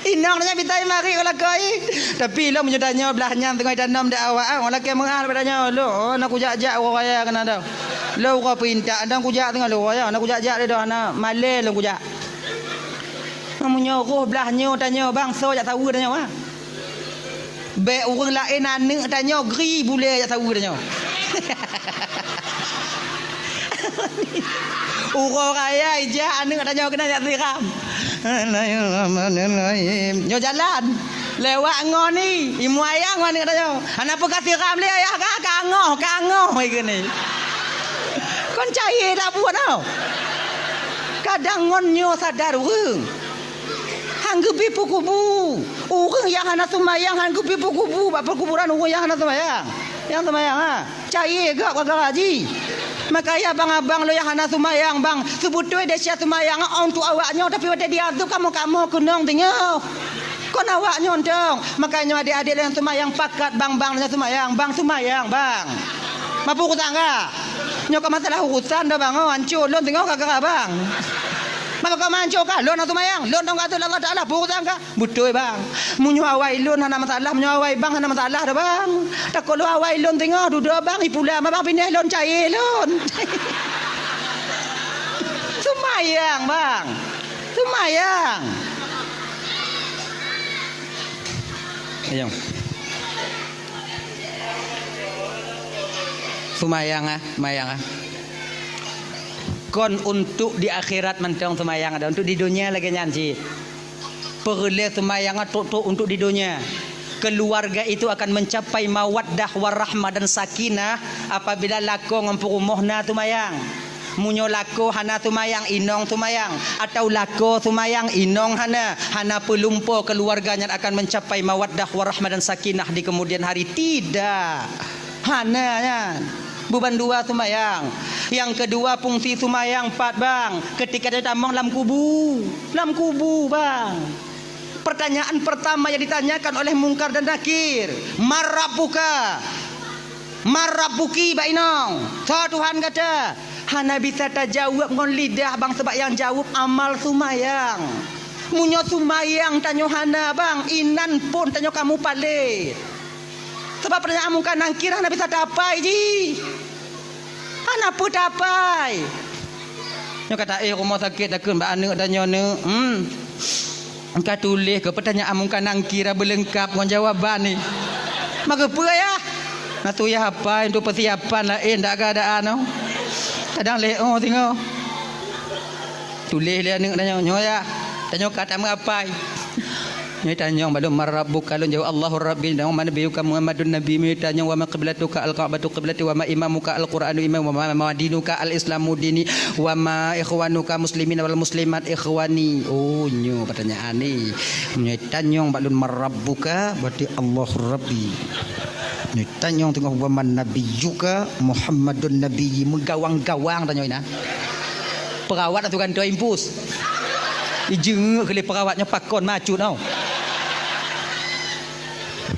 Inong tanyoe bitai marit u lakoe. Tapi lôn meunyoe tanyoe blaih nyan singoh tanom di awak, ah, lakée meu'ah bak tanyoe, lôn, oh, na kujak-jak uroe raya keunan doh. Lôn uroe peuintat, dan kujak singoh lôn uroe raya, na kujak-jak lé doh, na malée lôn kujak. Meunyoe roh blaih nyoe tanyoe bang, soe jak saweue tanyoe, ah. Bék ureuëng laén aneuëk tanyoe gri bulée jak saweue tanyoe. Uroe raya ijak aneuëk tanyoe keunan jak siram. Nyoe jalan. Lewat ngon i, imuayang aneuëk tanyoe. Hana peue ka siram lé ayah ka, kangoh, kangoh ikeu ni. Kon cayée dak buet tau. Kadang ngon nyoe sadar ureuëng. Han geubi peukubu. Ureuëng nyang hana seumayang han geubi peukubu bak peukuburan ureuëng nyang hana seumayang. Nyang seumayang, ha. Cayée gak gara-gara jih. Makanya abang-abang lôn nyang hana seumayang, bang, seubeutôi desya seumayang untuk awak nyoe, tapi watée diazeueb kamoe-kamoe keunong teungoh. Kon awak nyoe tong. Makanya adék-adék lôn nyang seumayang pakat, bang, bang, lôn nyang seumayang, bang, seumayang, bang. Mapu urusan ka? Nyoe ka masalah urusan dah, bang, oh, hancô lôn teungoh gara-gara bang. Maka kau manco kah? Lôn hana seumayang. Lôn dong kata Allah Taala, peue urusan kah? Beutôi, bang. Meunyoe awai lôn hana masalah, meunyoe awai bang hana masalah dah, bang. Takot lôn awai lôn teungoh dudoe bang, ipula ma bang pinah lôn cayée lôn. Seumayang, bang. Seumayang. Ayo. Seumayang ah, seumayang ah. Kon untuk di akhirat mantong seumayang ada, untuk di dunia lagée nyan cit. Peureulée seumayang trok-trok untuk di dunia. Keluarga itu akan mencapai mawaddah warahmah dan sakinah apabila lakoe ngon peurumoh na seumayang. Meunyoe lakoe hana seumayang, inong seumayang, atau lakoe seumayang, inong hana, hana peulumpo keluarga nyan akan mencapai mawaddah warahmah dan sakinah di kemudian hari. Tidak. Hana nyan. Buban dua seumayang. Nyang keudua fungsi seumayang pat, bang. Ketika dia tamong lam kubu. Lam kubu, bang. Pertanyaan pertama yang ditanyakan oleh Mungkar dan Nakir, "Man rabbuka?" "Man rabbuki, bak inong? Soe Tuhan gata?" Hana bisa tajaweueb ngon lidah, bang, sebab nyang jaweueb amal seumayang. Meunyoe seumayang tanyoe hana, bang, inan phon tanyoe ka mupalét. Sabab pertanyaan Mungkar Nakir hana bisa tapai jih. Hana peue tapai. Nyoe ka taéh rumoh sakét takheun bak aneuëk tanyoe, "Neuk, hmm, ka tuléh keu pertanyaan Mungkar Nakir beuleungkab ngon jawaban ni." Maka peue, yah? Atu ya hapai untuk persiapan laén dak keadaan tu. Kadang lé oh singoh. Tuléh lé aneuk tanyoe, nyoe ya. Tanyoe ka tameuapai. Nyoe tanyong bak lôn, "Man rabbuka?" Lôn jaweueb, "Allahu Rabbi." Nyoe, "Man nabiyyuka?" "Muhammadun nabiyyi." Nyoe tanyong, "Wa ma qiblatuka?" "Al-Ka'batu qiblati." "Wa ma imamuka?" "Al-Qur'anu imami." "Wa ma, ma dinuka?" "Al-Islamu dini." "Wa ma ikhwanuka muslimin wal muslimat ikhwani?" Oh, nyoe pertanyaan ni. Nyoe tanyong bak lôn, "Man rabbuka?" Berarti, "Allahu Rabbi." Nyoe tanyong teungoh, "Wa man nabiyyuka?" "Muhammadun nabiyyi." Meugawang-gawang tanyong inan. Perawat atau gantoe impus. Ijeungeuk keu lé perawat nyoe pakon macut tau.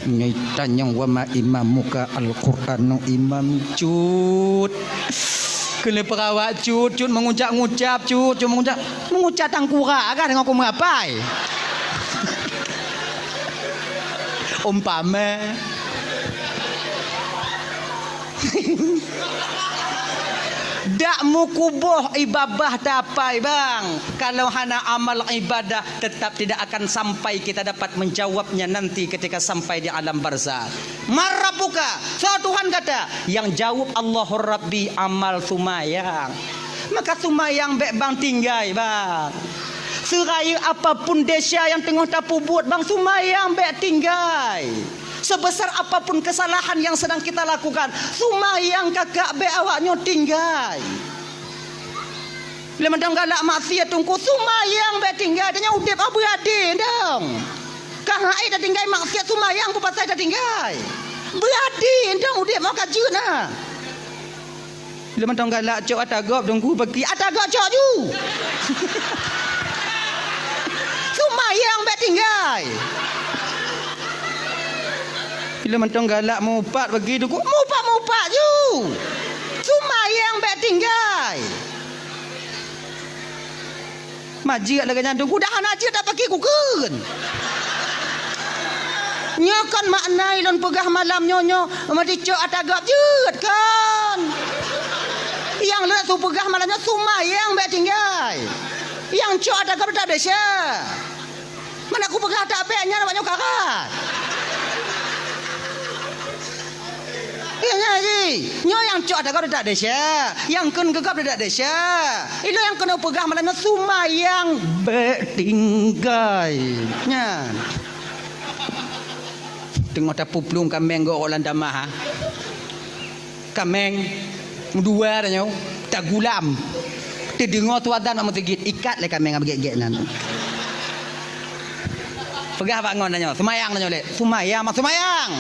Nyoe tanyong, "Wa ma imamuka?" "Al-Qur'anu imami." Cut. Keu lé perawat cut, cut meungucap-ngucap, cut, cut meungucap. Meungucap tangkurak kan deungon kumeuapai. Umpama. Dak meukuboh ié babah tapai, bang. Kalau hana amal ibadah, tetap tidak akan sampai kita dapat menjawabnya nanti ketika sampai di alam barzakh. "Man rabbuka?" Soe Tuhan gata? Nyang jaweueb, "Allahu Rabbi," amal seumayang. Maka seumayang bék bang tinggai, bang. Seurayeuk apapun desya nyang teungoh tapeubuet, bang, seumayang bék tinggai. Sebesar apapun kesalahan yang sedang kita lakukan, seumayang kakak bék awak nyoe tinggai. Lé mantong galak maksiat teungku, seumayang bék tinggai, tanyoe udeb oh beuadé dong. Ka hai tatinggai maksiat seumayang peue pasai tatinggai. Beuadé dong udeb oh ka jeuet na. Lé mantong galak cok ata gob teungku bagi ata gob cok ju. Seumayang bék tinggai. Lé mantong galak mupat bagi teungku, mupat-mupat ju. Seumayang bék tinggai. Majeuet lagée nyan teungku, dah hana jeuet dak paki kukheun. Nyoe kon makna ilôn peugah malam nyoe, nyoe meudicok ata gob jeuet kon. Nyang lôn su peugah malam nyoe seumayang bék tinggai. Nyang cok ata gob dak desya. Mana kupeugah dak bék nyan awak nyoe karat. Iya nyan ji. Nyoe nyang cok ata gob dak desya, nyang kheun keu gob dak desya. Ilôn nyang keuneuk peugah malam nyoe seumayang bék tinggai. Nyan. Teungoh tapuplueng kaméng gob lam tamah, ha. Kaméng meudua tanyoe tagulam. Teudeungoe su azan bak meuseujid, ikat lé kaméng nyang beugét-gét nyan. Peugah bak ngon tanyoe, seumayang tanyoe lé. Seumayang, mak seumayang.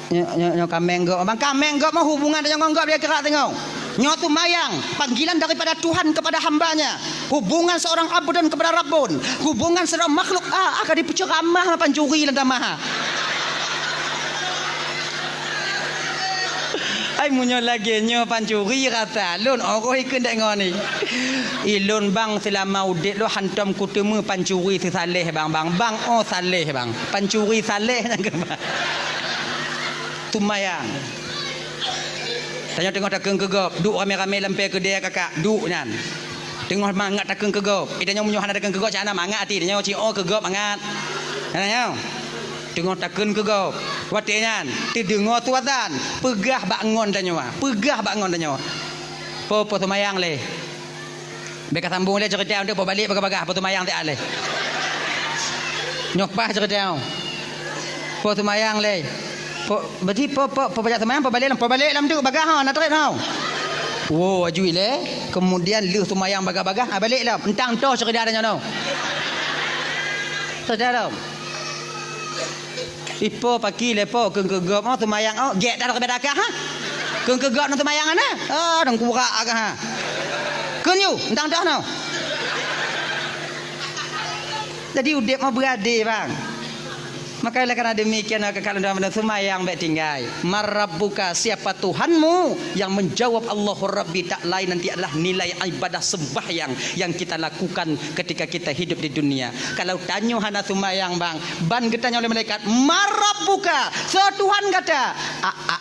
Nyoe, nyoe, nyoe kaméng gob. Bang, kaméng gob mah hubungan tanyoe ngon gob dia keurak tanyoe. Nyoe seumayang, panggilan daripada Tuhan kepada hamba-Nya. Hubungan seorang abdun kepada Rabbun. Hubungan seorang makhluk, ah, akan dipeuceuramah pancuri lam tamah. Ai, meunyoe lagée nyoe pancuri rasa lôn, oroh ikeu ndék ngon ni. Ilôn bang, seulama udeb lôn hantom kuteumé pancuri seusaléh bang, bang, bang, oh saléh bang. Pancuri saléh nyang keu bang. Seumayang. Tanyoe teungoh takheun keu gob, duek ramé-ramé lam pée keudée kakak, duek nyan. Teungoh mangat takheun keu gob. Ih, tanyoe meunyoe hana takheun keu gob, cak hana mangat até tanyoe, ciôh keu gob mangat. Hana nyoe. Teungoh takheun keu gob. Watée nyan, teudeungoe su azan, peugah bak ngon tanyoe, peugah bak ngon tanyoe. Po, po seumayang lé. Bék ka sambong lé ceurita nyoe, po balek bagah-bagah, po seumayang siat lé. Nyoe paih ceurita nyoe. Po seumayang lé. Po, berarti po, po, po pajak seumayang, po balek lom, po balek lom tu bagah ha, na trép ha. Wo, aju ilée, kemudian lheueh seumayang bagah-bagah, ha, balek lom. Entang toh ceurita tanyoe nyoe. Ceurita lom. Ipo paki lé po, kheun keu gob, oh, seumayang, oh, gék dah keu dakah, ha? Kheun keu gob nang seumayang, ana? Ah, dong kurak agak, ha? Kheun yu, entang dah, no? Jadi, udeb mah beuadé, bang. Maka, oleh karena demikian, maka kalau dalam seumayang, bék tinggai. "Man rabbuka?" Siapa Tuhanmu? Yang menjawab, "Allahu Rabbi," tak lain nanti adalah nilai ibadah sembahyang yang kita lakukan ketika kita hidup di dunia. Kalau tanyoe hana seumayang, bang, ban geutanyoe lé malaikat, "Man rabbuka?" Soe Tuhan gata? A, a,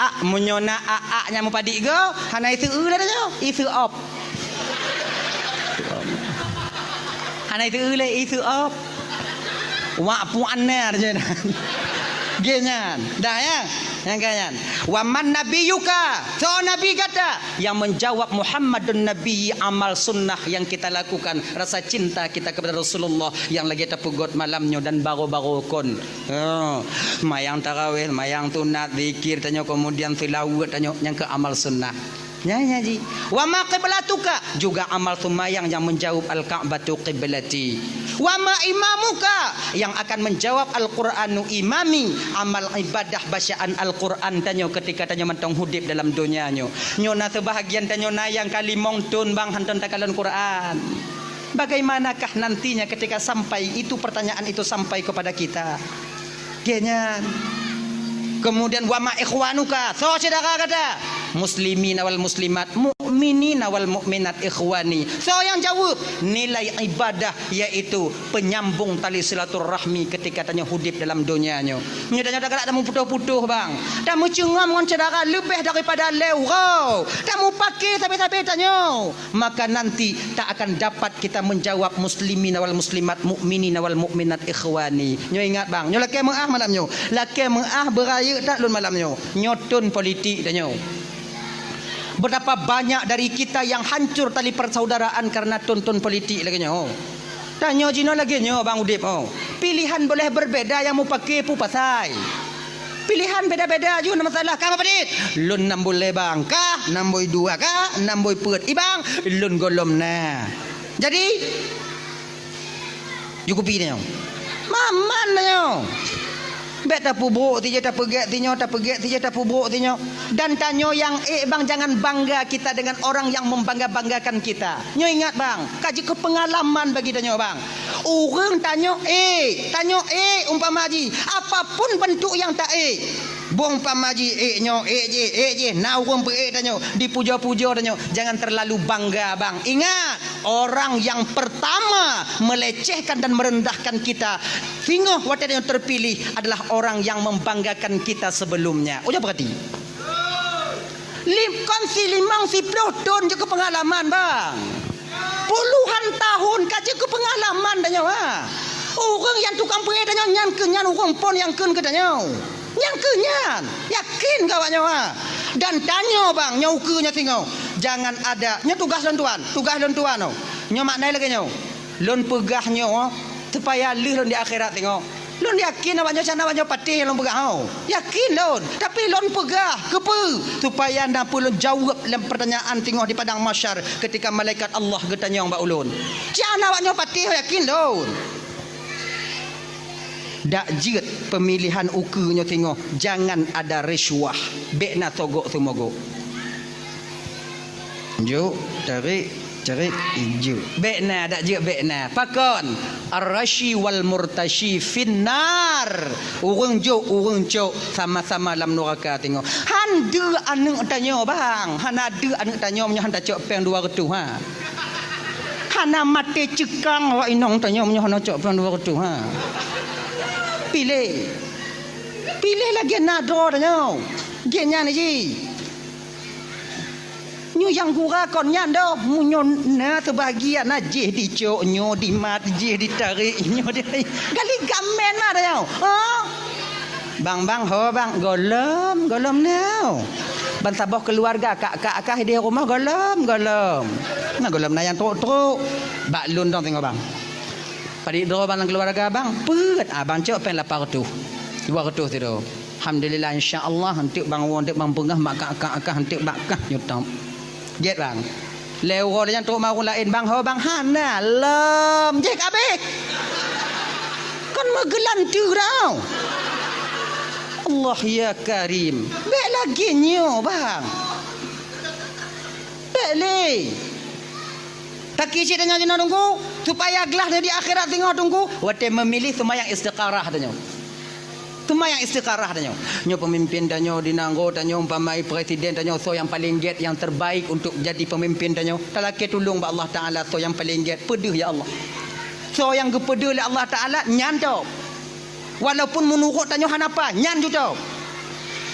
a. Meunyoe na a, a nyang meupadit go, hana iseu lé tanyoe, iseu op. Hana iseu lé, iseu op. Wak puan na je. Geuh nyan. Dah, ya? Nyang ka nyan. "Wa man nabiyyuka?" Soe nabi gata? Yang menjawab, "Muhammadun Nabi," amal sunnah yang kita lakukan, rasa cinta kita kepada Rasulullah yang lagi tapeugot malam nyoe dan baroe-baroe kon. Oh, mayang tarawih, mayang sunat, zikir tanyoe, kemudian seulaweuet tanyoe, nyang keu amal sunnah. Nyan, nyan ji. "Wa ma qiblatuka?" Juga amal seumayang yang menjawab, "Al-Ka'batu qiblati." "Wa ma imamuka?" Yang akan menjawab, "Al-Qur'anu imami." Amal ibadah bacaan Al-Qur'an tanyoe ketika tanyoe mantong udeb dalam donya nyoe. Nyoe na seubahagian tanyoe na nyang ka limong thon bang hantom takalon Qur'an. Bagaimanakah nantinya ketika sampai itu pertanyaan itu sampai kepada kita? Geuh nyan. Kemudian, "Wa ma ikhwanuka?" Soe syedara gata? "Muslimina wal muslimat, mu'minina wal mu'minat ikhwani." Soe nyang jaweueb? Nilai ibadah, yaitu penyambung tali silaturahmi ketika tanyoe udeb dalam donya nyoe. Nyoe tanyoe tagalak tameuputoh-putoh, bang. Tameucungom ngon syedara leubeh daripada lhèe uroe. Tameupaké sabe-sabe tanyoe. Maka nanti tak akan dapat kita menjawab, "Muslimina wal muslimat, mu'minina wal mu'minat ikhwani." Nyoe ingat bang, nyoe lakèe meu'ah malam nyoe. Lakèe meu'ah beurayeuk that lôn malam nyoe. Nyoe thon politik tanyoe. Betapa banyak dari kita yang hancur tali persaudaraan karena thon-thon politik lagèe nyoe. Tanyoe jinoe lagèe nyoe bang udeb, oh. Pilihan boleh berbeda, nyang meupaké peue pasai. Pilihan beda-beda ju na masalah. Ka meupadit? Lôn nam buleue bang. Ka nam bui dua, ka nam bui peuet. I bang, lôn gohlom na. Jadi, ju kupi tanyoe. Maman tanyoe. Bèk tapeubrôk sijeuh, tapeugèt sinyoe, tapeugèt sijeuh, tapeubrôk sinyoe. Dan tanyoe nyang ék bang, jangan bangga kita dengan orang yang membangga-banggakan kita. Nyoe ingat bang, ka jeuet keu peungalaman bagi tanyoe bang. Ureueng tanyoe ék, tanyoe ék umpama jih, apapun bentuk nyang ta ék. Bôh umpama jih ék nyoe, ék jih, ék jih, na ureueng peuék tanyoe, dipujoe-pujoe tanyoe, jangan terlalu bangga bang. Ingat, orang yang pertama melecehkan dan merendahkan kita singoh watèe tanyoe terpilih adalah orang yang membanggakan kita sebelumnya. Ujoe peurati. Lim-, kon si limong siploh thon jeuet keu peungalaman bang. Puluhan tahun ka jeuet keu peungalaman tanyoe, ha. Ureueng nyang tukang peuék tanyoe nyan keuh nyan ureueng phôn nyang kheun keu tanyoe. Nyan keuh nyan. Yakin keu awak nyoe, ha. Dan tanyoe bang, nyoe ukeue nyoe singoh. Jangan ada, nyoe tugaih lôn tuan, tugaih lôn tuan, oh. Nyoe makna lagèe nyoe. Lôn peugah nyoe supaya lheueh lôn di akhirat singoh. Lôn yakin awak nyoe, can awak nyoe patéh lôn peugah, oh. Yakin lôn, tapi lôn peugah keupeue? Supaya na peue lôn jaweueb lam peurtanyaan singoh di padang mahsyar ketika malaikat Allah geutanyong bak ulôn. Can awak nyoe patéh, yakin lôn. Dak jeuet peumilihan ukeue nyoe singoh, jangan ada risuah, bèk na sogok-seumogok. Juk, tarék, tarék, juk. Bèk na, dak jeuet bèk na. Pakon? Ar-rashi wal murtashi finnar. Ureueng jok, ureueng cok, sama-sama lam nuraka singoh. Han deuek aneuk tanyoe, bang. Hana deuek aneuk tanyoe meunyoe han tacok péng dua reutôh, ha. Hana maté ceukang awak inong tanyoe meunyoe hana cok péng dua reutôh, ha. Piléh. Piléh lagèe na droe tanyoe. Gét nyan jih. Nyoe nyang gura kon nyan doh, meunyoe na seubahagian na jih dicok nyoe, dimat jih, ditarék nyoe, di gali gamen mah dah nyoe. Ha? Bang, bang, ho bang, gohlom, gohlom nyoe. Ban saboh keuluwarga, kak, kak, kak, di rumoh gohlom, gohlom. Na gohlom na nyang trok-trok. Bak lôn dong singoh bang. Padit droe bang lam keuluwarga bang, peuet, ah, bang cok péng lapan reutôh. Dua reutôh sidroe. Alhamdulillah, insya Allah, eunteuk bang woe, eunteuk bang peugah, mak kak, kak, kak, eunteuk bak kah nyoe tôb. Gét bang. Lhèe uroe lheuh nyan trok mawöng laén, bang, ho bang, hana lom. Jih ka abéh. Kon meugeulanteue tau. Allah ya Karim. Bèk lagèe nyoe, bang. Bèk lé. Taki cit tanyoe jinoe Teungku, supaya glah di akhirat singoh Teungku, watèe meumilih seumayang istikharah tanyoe. Seumayang istikharah tanyoe. Nyoe peumimpin tanyoe di nanggroe tanyoe, umpama presiden tanyoe, soe nyang paleng gét, nyang terbaik untuk jadi peumimpin tanyoe. Talakèe tulông bak Allah Taala, soe nyang paleng gét, peudeuh ya Allah. Soe nyang geupeudeuh lé Allah Taala, nyan tôb. Walaupun meunurot tanyoe hana paih, nyan ju tôb.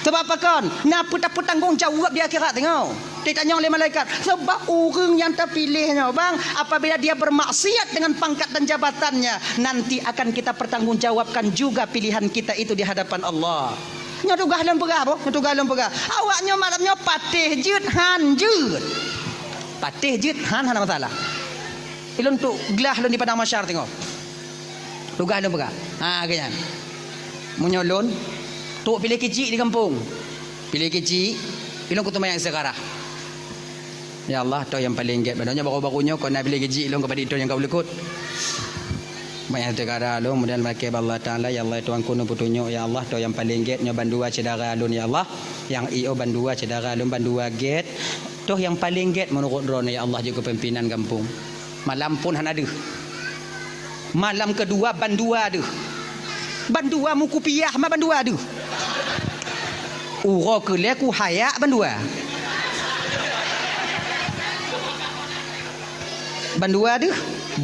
Sabab pakon? Na peue tapeutanggong jaweueb di akhirat singoh. Ditanyong lé malaikat, sebab ureuëng nyang tapiléh nyoe, bang, apabila dia bermaksiat dengan pangkat dan jabatannya, nanti akan kita pertanggungjawabkan juga pilihan kita itu di hadapan Allah. Nyoe tugaih lôn peugah, boh, nyoe tugaih lôn peugah. Awak nyoe malam nyoe patéh jeuet han jeuet. Patéh jeuet han hana masalah. Ilôn tuk glah lôn di padang mahsyar teungoh. Tugaih lôn peugah. Ha, geuh nyan. Meunyoe lôn, tuk piléh keuchik di gampông. Piléh keuchik, ilôn kuteumayang istikharah. Ya Allah, toh nyang paleng gét. Padahai nyoe baru-baru nyoe kon na piléh keuchik lôn keupada toh nyang ka ulukot. Banyak istikharah lôn, kemudian pakai bak Allah Taala, ya Allah, Tuhanku, neupeutunyok, ya Allah, toh nyang paleng gét, nyoe bandua syedara lôn, ya Allah. Nyang i o bandua syedara lôn, bandua gét. Toh nyang paleng gét meunurot droeneuh, ya Allah, jeuet keu pimpinan gampông. Malam phon hana deuh. Malam keudua bandua deuh. Bandua mukupiah ma bandua deuh. Uroe keu lhée kuhayak bandua. Bandua deuh.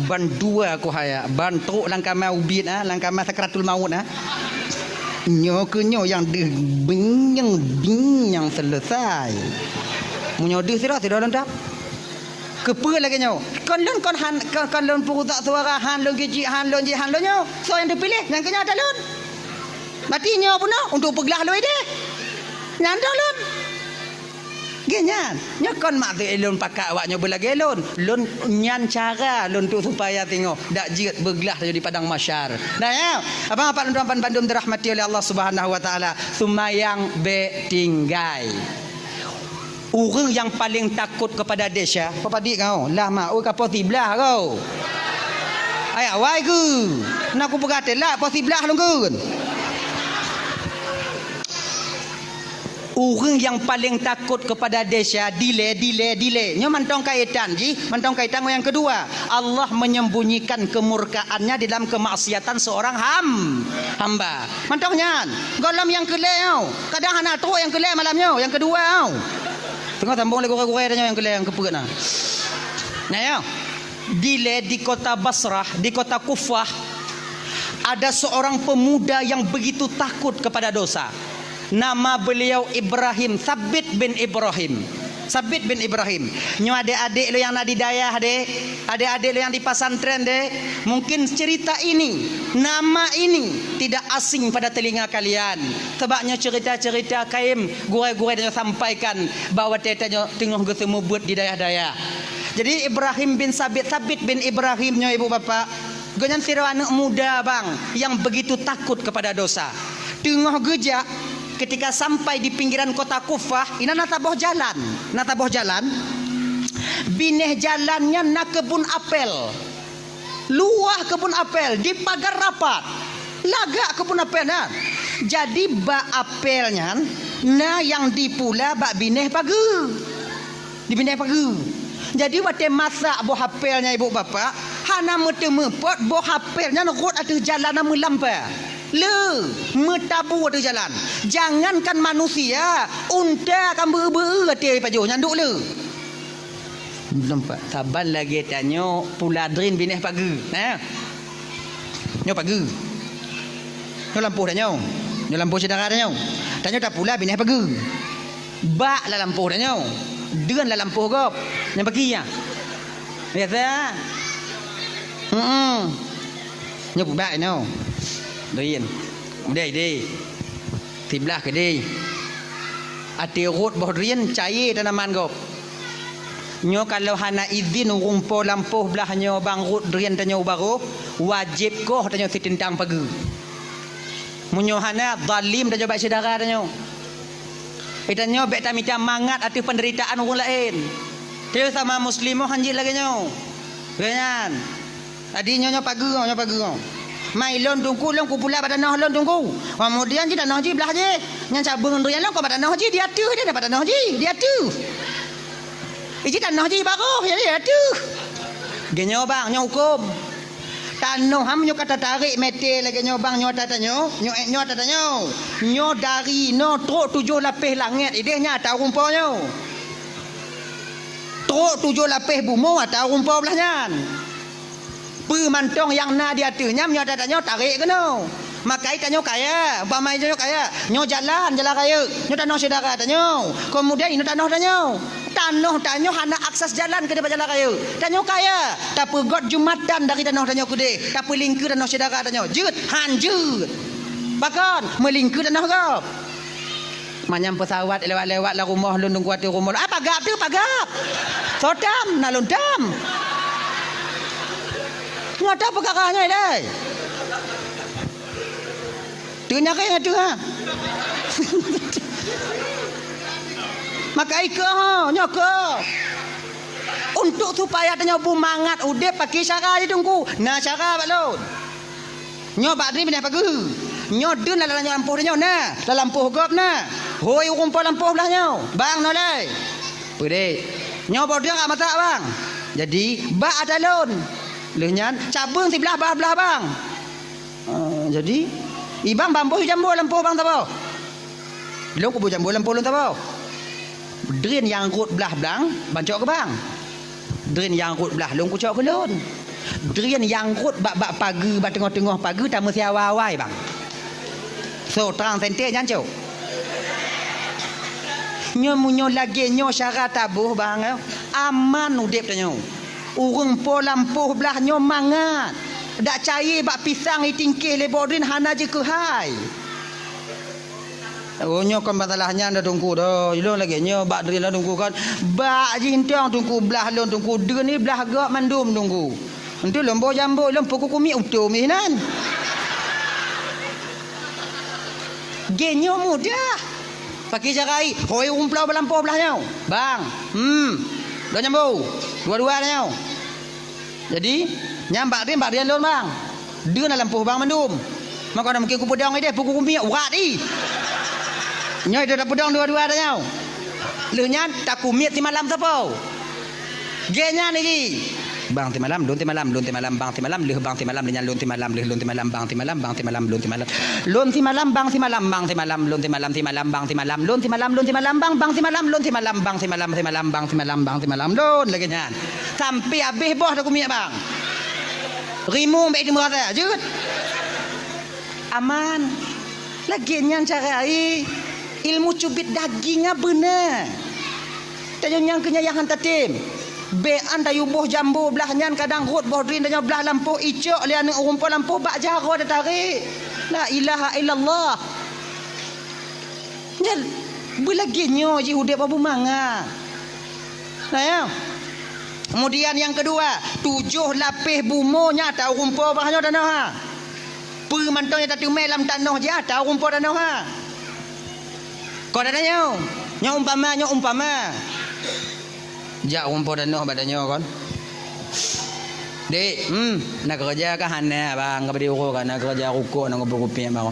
Bandua kuhayak. Ban trok lam kama ubit, ah, lam kama sakratul maut, ah. Nyoe keu nyoe nyang deuh bing nyang bing nyang seuleusai. Meunyoe deuh sidroe, sidroe lôn dap. Keupeue lagée nyoe? Kon lôn kon han, kon, kon lôn peurusak suara, han lôn keuchik, han lôn jih, han lôn nyoe. Soe nyang teupiléh? Nyang keu nyoe ata lôn. Berarti nyoe bunoe untuk peuglah lôn ideh. Nyan ata lôn. Geuh nyan. Nyoe kon maksud lôn pakat awak nyoe beulagée lôn. Lôn nyan cara lôn tu supaya teungoh dak jeuet beuglah laju di padang mahsyar. Nah, ya. Abang apak lôn tuan bandum dirahmati oleh Allah Subhanahu wa Taala. Seumayang bék tinggai. Ureuëng nyang paleng takot keupada desya, peue padit kau? Lah mak, oi, ka poh siblaih kau. Ai awai keu. Na kupeugah teulat poh siblaih lôn keu. Ureuëng nyang paleng takot keupada desya, dilée, dilée, dilée. Nyoe mantong kaitan jih, mantong kaitan ngon nyang keudua. Allah menyembunyikan kemurkaan-Nya di dalam kemaksiatan seorang ham-, hamba. Mantong nyan, gohlom nyang keu lhée nyoe. Kadang hana trok nyang keu lhée malam nyoe, nyang keudua nyoe. Teungoh sambong lé gurée-gurée tanyoe nyang keu lhée nyang keupeuet na. Nah, ya. Dilée di kota Basrah, di kota Kufah, ada seorang pemuda yang begitu takut kepada dosa. Nama beliau Ibrahim, Sabit bin Ibrahim. Sabit bin Ibrahim. Nyoe adék-adék lôn nyang na di dayah deh, adék-adék lôn nyang di pesantren deh, mungkin cerita ini, nama ini tidak asing pada telinga kalian. Sebab nyoe cerita-cerita kayém gurée-gurée tanyoe sampaikan bahwa tanyoe teungoh geuseumeubeuet di dayah-dayah. Jadi Ibrahim bin Sabit, Sabit bin Ibrahim nyoe ibu bapak, gobnyan sidroe aneuëk muda bang yang begitu takut kepada dosa. Teungoh geujak, ketika sampai di pinggiran kota Kufah, inan na saboh jalan. Na saboh jalan. Binéh jalan nyan na keubun apel. Luwah keubun apel, dipagar rapat. Lagak keubun apel nyan. Jadi bak apel nyan na nyang dipula bak binéh pageue. Di binéh pageue. Jadi watée masak boh apel nyan ibu bapak, hana meuteumeupot boh apel nyan rhot ateueh jalan na meulampa. Le, meutabu ateueh jalan. Jangankan manusia, unta ka beu-beu ateueh pajoh nyan duek le. Nampak? Saban lagée tanyoe pula drien binéh pageue. Nah. Nyoe pageue. Nyoe lampôh tanyoe. Nyoe lampôh syedara tanyoe. Tanyoe tapula binéh pageue. Bak lam lampôh tanyoe. Deuen lam lampôh gob. Nyang bagi nyan. Biasa. Heeh. Nyoe pubak nyoe. Drien. Udai deh. Siblaih keudeh. Ateueh rhot boh drien cayée tanaman gob. Nyoe kalau hana idhin ureuëng po lampôh blaih nyoe bang rhot drien tanyoe u barôh, wajéb koh tanyoe siteuntang pageue. Meunyoe hana, zalim tanyoe bak syedara tanyoe. Geutanyoe bék tamita mangat ateueh peundeuritaan ureuëng laén. Tanyoe sama muslim han jeuet lagée nyoe. Lagée nyan. Jadi nyoe, nyoe pageue, nyoe pageue. Mai lôn teungku, lôn kupula bak tanoh lôn teungku. Keumudian jih tanoh jih blaih jih. Nyan cabeueng drien lôn keu bak tanoh jih, di ateueh deh, bak tanoh jih, di ateueh. Iji tanoh jih barôh, jadi di ateueh. Geuh nyoe bang, nyoe huköm. Tanoh ham nyoe ka tatarek mete lagée nyoe bang, nyoe ata tanyoe, nyoe, nyoe ata tanyoe. Nyoe dari noe trok tujoh lapéh langét ideh nyan ata ureuëng po nyoe. Trok tujoh lapéh bumoe ata ureuëng po blaih nyan. Peue mantong nyang na di ateueh nyan, nyoe ata tanyoe tarek keunoe. Makai tanyoe kaya, umpama tanyoe kaya, nyoe jalan, jalan rayeuk, nyoe tanoh syedara tanyoe. Keumudian inoe tanoh tanyoe. Tanoh tanyoe hana akses jalan keudeh bak jalan raya. Tanyoe kaya, tapeugöt jumatan dari tanoh tanyoe keudeh, tapeulingkeu tanoh syedara tanyoe. Jeuet, han jeuet. Bahkan meulingkeu tanoh gob. Manyang peusawat lewat-lewat lam rumoh lôn, Teungku, ateueh rumoh lôn. Ah, pagab teuh, pagab. Soe tam, na lôn tam. Nyoe teuh peukara nyoe ilée. Teuh nyaréng ateueh, ha. Maka ikeu, ha, nyoe keu. Untuk supaya tanyoe beumangat udeb pakai cara jih, Teungku. Na cara bak lôn. Nyoe bak droeneuh pinah pageue. Nyoe deuh na lam lampôh tanyoe na, lam lampôh gob na. Hôi ureuëng po lampôh blah nyoe. Bang, nolai. Peudeh. Nyoe boh droeneuh ka masak, bang. Jadi, bak ata lôn. Lheueh nyan, cabeueng siblah bah blah, bang. Ah, jadi, ibang bamboh jambo lampôh bang saboh. Lôn kubu jambo lampôh lôn saboh. Droeneuh nyang rhot blah blang, bang cok keu bang. Droeneuh nyang rhot blah lôn kucok keu lôn. Droeneuh nyang rhot bak, bak pageue, bak teungoh-teungoh pageue tameusiawa awai bang. So, trang sente nyan cok. Nyoe meunyoe lagée nyoe syara taboh bang, aman udeb tanyoe. Ureuëng po lampôh blah nyoe mangat. Dak cayée bak pisang itingkeh lé boh droeneuh hana jikeuhai. Oh, nyoe kon masalah nyan dah Teungku dah. Ilôn lagée nyoe bak droeneuh dah Teungku kan. Bak jih entong Teungku blah lôn Teungku. Droeneuh blah gob mandum Teungku. Entu lôn boh jambo lôn peuku kumiek utom ih nan. Gée nyoe mudah. Pakai cara ai, hôi umplau balampôh blah nyoe. Bang, hmm, dua jambo, dua-dua nyoe. Jadi, nyan bak droeneuh, bak droeneuh lôn, bang. Deuh na lampôh bang mandum. Maka na mungkin kupeudong ideh, peuku kumiek urat ih. Nyoe ideh tapeudong dua-dua tanyoe. Lheueh nyan takumiet simalam sapo. Gée nyan iji. Bang simalam, lôn simalam, lôn simalam, bang simalam, lheueh bang simalam, lheueh nyan lôn simalam, lheueh lôn simalam, bang simalam, bang simalam, lôn simalam. Lôn simalam, bang simalam, bang simalam, lôn simalam, simalam, bang simalam, lôn simalam, lôn simalam, bang, bang simalam, lôn simalam, bang simalam, simalam, bang simalam, bang simalam, lôn lagée nyan. Sampai habéh boh takumiek, bang. Rimueng bék teumeu rasa, jeuet. Aman. Lagée nyan cara ai. Ilmu cubit daging nyan beuna. Tanyoe nyang keu nyan nyang han tatem. Bék an tayue boh jambo blah nyan kadang rhot boh droeneuh tanyoe blah lampôh icok lé aneuëk ureuëng po lampôh bak jaroe tatarek. La ilaha illallah. Nyan beulagée nyoe jih udeb beumangat. Nah, ya. Kemudian nyang keudua, tujoh lapéh bumoe nyang ata ureuëng po bak nyoe tanoh ha. Peue mantong nyang tateumé lam tanoh jih ata ureuëng po tanoh ha. Kon ata nyoe, nyoe umpama, nyoe umpama. Jak ureuëng po tanoh bak tanyoe kon. Dek, hmm, na keureuja kah hana, bang, ka bri uroe ka na keureuja rukok na kupeue kupiek bang.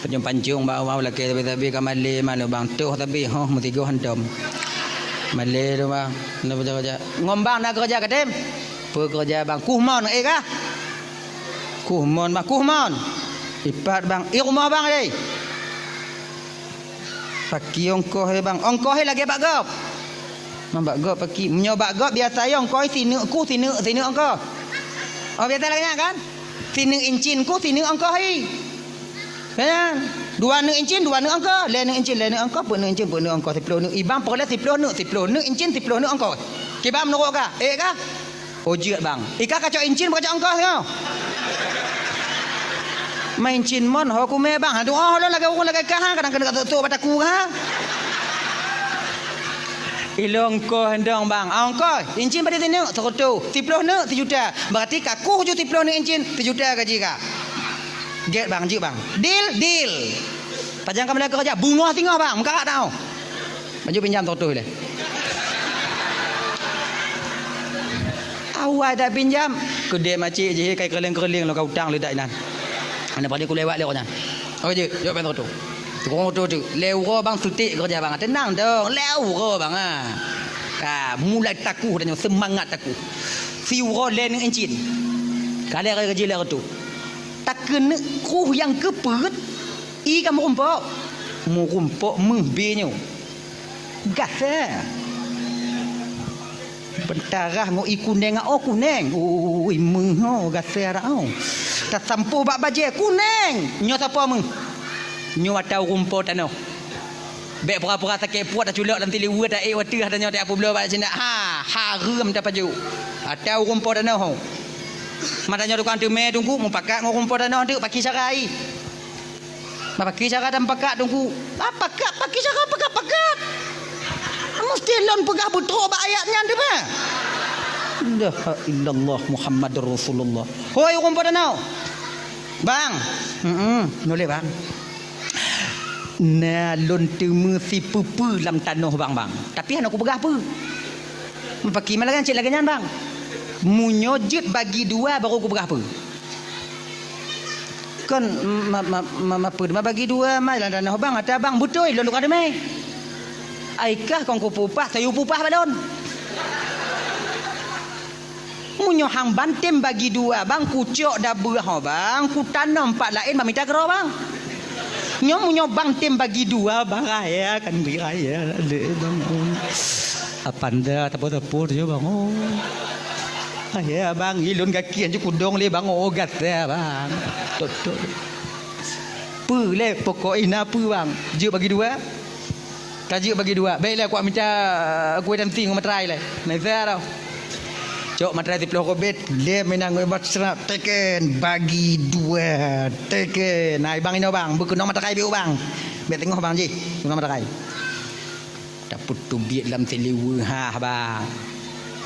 Pancung-pancung bak awak lakée sabe-sabe ka malée manoe bang toh sabe hoh meusigoe hantom. Malée tu bang, na keureuja. Ngon bang na keureuja katem? Peue keureuja bang? Kuh mon ék kah? Kuh mon bang, kuh mon. Ipat bang, i rumoh bang deh. Paki ongkoh he bang, ongkoh he lagée bak gob. Mang bak gob paki, meunyoe bak gob biasa he ongkoh he sineuk kuh sineuk, sineuk ongkoh. Oh biasa lagée nyan kan? Sineuk incin kuh sineuk ongkoh he. Kan? Dua neuk incin, dua neuk ongkoh, lhée neuk incin, lhée neuk ongkoh, peuet neuk incin, peuet neuk ongkoh, siploh neuk. Ibang peureulée siploh neuk, siploh neuk incin, siploh neuk ongkoh. Kiban meunurot kah? Ék kah? Oh jeuet bang. Ika kacok incin bak kacok ongkoh singoh. Main cin mon ho kumé bang. Aduh oh lôn lagée ureuëng lagée kah ha, kadang keuneuk sok-sok bak taku ha. Ilong ongkoh endong bang. Ah, ongkoh incin badi sineuk seureutôh, siploh neuk sijuta. Berarti kaku ju siploh neuk incin sijuta gaji ka. Gét bang, jeuet bang. Deal, deal. Pajan ka mulai keureuja, beungoh singoh bang, meukarat tau. Maju pinjam seratus lé. Awai dak pinjam, keudeh macik jih kai keureuling-keureuling lôn ka utang leudak inan. Aneuk padé kulewat lé awak nyan. Oke jeuet, jok pèng seratus. Tukang oto tu, lé uroe bang sutik keureuja bang. Tenang dong, lé uroe bang ah. Ka mulai takuh dan nyoe semangat takuh. Si uroe lé neuk incin. Ka lé gaji lé reutôh. Takeuneuk kruh nyang keu peuet, i ka meurumpok. Meurumpok meuh bie nyoe. Gasa. Beutarah ngon i kuneng, oh kuneng. Ui meuh oh gasa dak oh. Tasampôh bak bajée kuneng. Nyoe sapo meuh? Nyoe ata ureuëng po tanoh. Bèk pura-pura sakét pruet taculok lam siliweu taék watèe tanyoe tajak peubloe bak sindak. Ha, hareuem tapajoh. Ata ureueng po tanoh. Mata nyoe tukang teumè teungku mupakat ngon ureueng po tanoh teuk, pakri cara ai. Bah pakri cara tamupakat teungku. Ah, pakat, pakri cara pakat-pakat. Musti lôn peugah beutôi bak ayat nyan teuma. La ilaha illallah Muhammadur Rasulullah. Hôi ureueng po tanoh. Bang. Heeh, nyoe lé bang. Na lôn teumé sipeue-peue lam tanoh bang, bang. Tapi hana kupeugah peue. Pakri ma lagèe cit lagèe nyan bang. Meunyoe jeuet bagi dua baru kupeugah peue. Kon ma, ma, ma, ma peue ma bagi dua ma lam tanoh bang, ata bang beutôi lôn tukang teumé. Ai kah kon kupeupah, tayue peupah bak lôn. Meunyoe hang ban tem bagi dua bang, kucok dabeuh ho bang, kutanom pat laén bang mita keudroe bang. Nyoe meunyoe bang tem bagi dua bang, raya kan bri raya lé bang. Apanda tapo-tapo tu bang. Oh. Raya bang, ilôn gaki anju kudong lé bang, oh gata bang. Tok tok. Peue lé pokok ina peue bang? Jeuet bagi dua. Ka jeuet bagi dua. Baiklah, kuat mita, eh, kueh tanti ngon materai lé. Naisa tau. Cok materai siplôh ribèe, lé meunan ngon ibat seurap, teken, bagi dua, teken. Nah, bang inoe bang, beukeunong materai biôh bang. Bèk teungoh bang jih, keunong materai. Tapeuteubiet lam siliweu ha bang.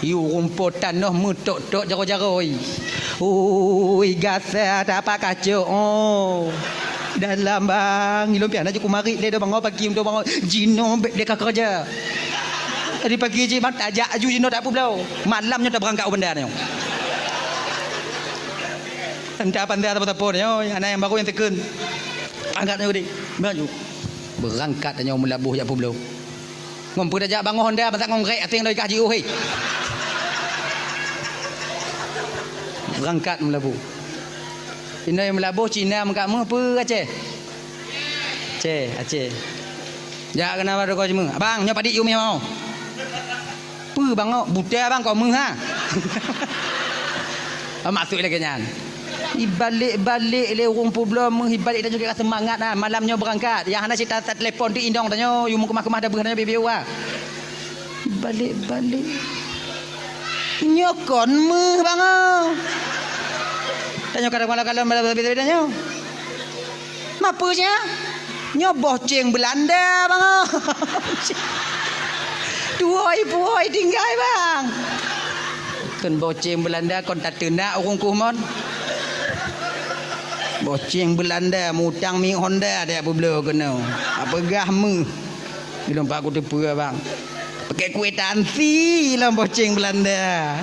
Yue ureueng po tanoh meutok-tok jaroe-jaroe. Ui, gasa tapak kacok, oh. Dalam bang, ilôn pian aju kumarit lé do bang, oh, pagi untuk bang, oh, jinoe bèk lé ka keureuja. Jadi pagi jih bang, tajak aju jinoe tak peubloe. Malam nyoe tabeurangkat u banda nyoe. Entah apa entah apa-apa nyoe, aneuk nyang baru nyang teukeun. Angkat nyoe geude. Maju. Beurangkat nyoe meulaboh jak peubloe. Ngon peue tajak bangoh honda, masa ngon rek até ngon ikah jiôh, hei. Beurangkat meulaboh. Inoe meulaboh Cina meukat meuh peue Aceh? Aceh, Aceh. Jak keunan bak toko jimeung. Abang, nyoe padit yue meuh mau. Peue bang, oh, buta bang, kok meuh ha? Maksud lagèe nyan. Ibalek-balek lé ureueng peubloe meuh, ibalek tanyoe ka seumangat ha. Malam nyoe beurangkat. Nyang hana cit ta-, tatelepon ti inong tanyoe, yue meukeumah-keumah dabeuh tanyoe bieu-bieu ha. Ibalek-balek. Nyoe kon meuh bang, oh. Tanyoe kadang malam-malam beda-beda nyoe. Ma peue nya? Nyoe boh ceng Beulanda bang. Tuwoi-puwoi tinggai bang. Kon boh ceng Beulanda kon tateunak ureueng kuh mon. Boh ceng Beulanda mutang minyeuk honda deh peubloe keunoe. Apeugah meuh. Ilôn pat kuteupeue bang. Pakèk kueh tanti lam boh ceng Beulanda.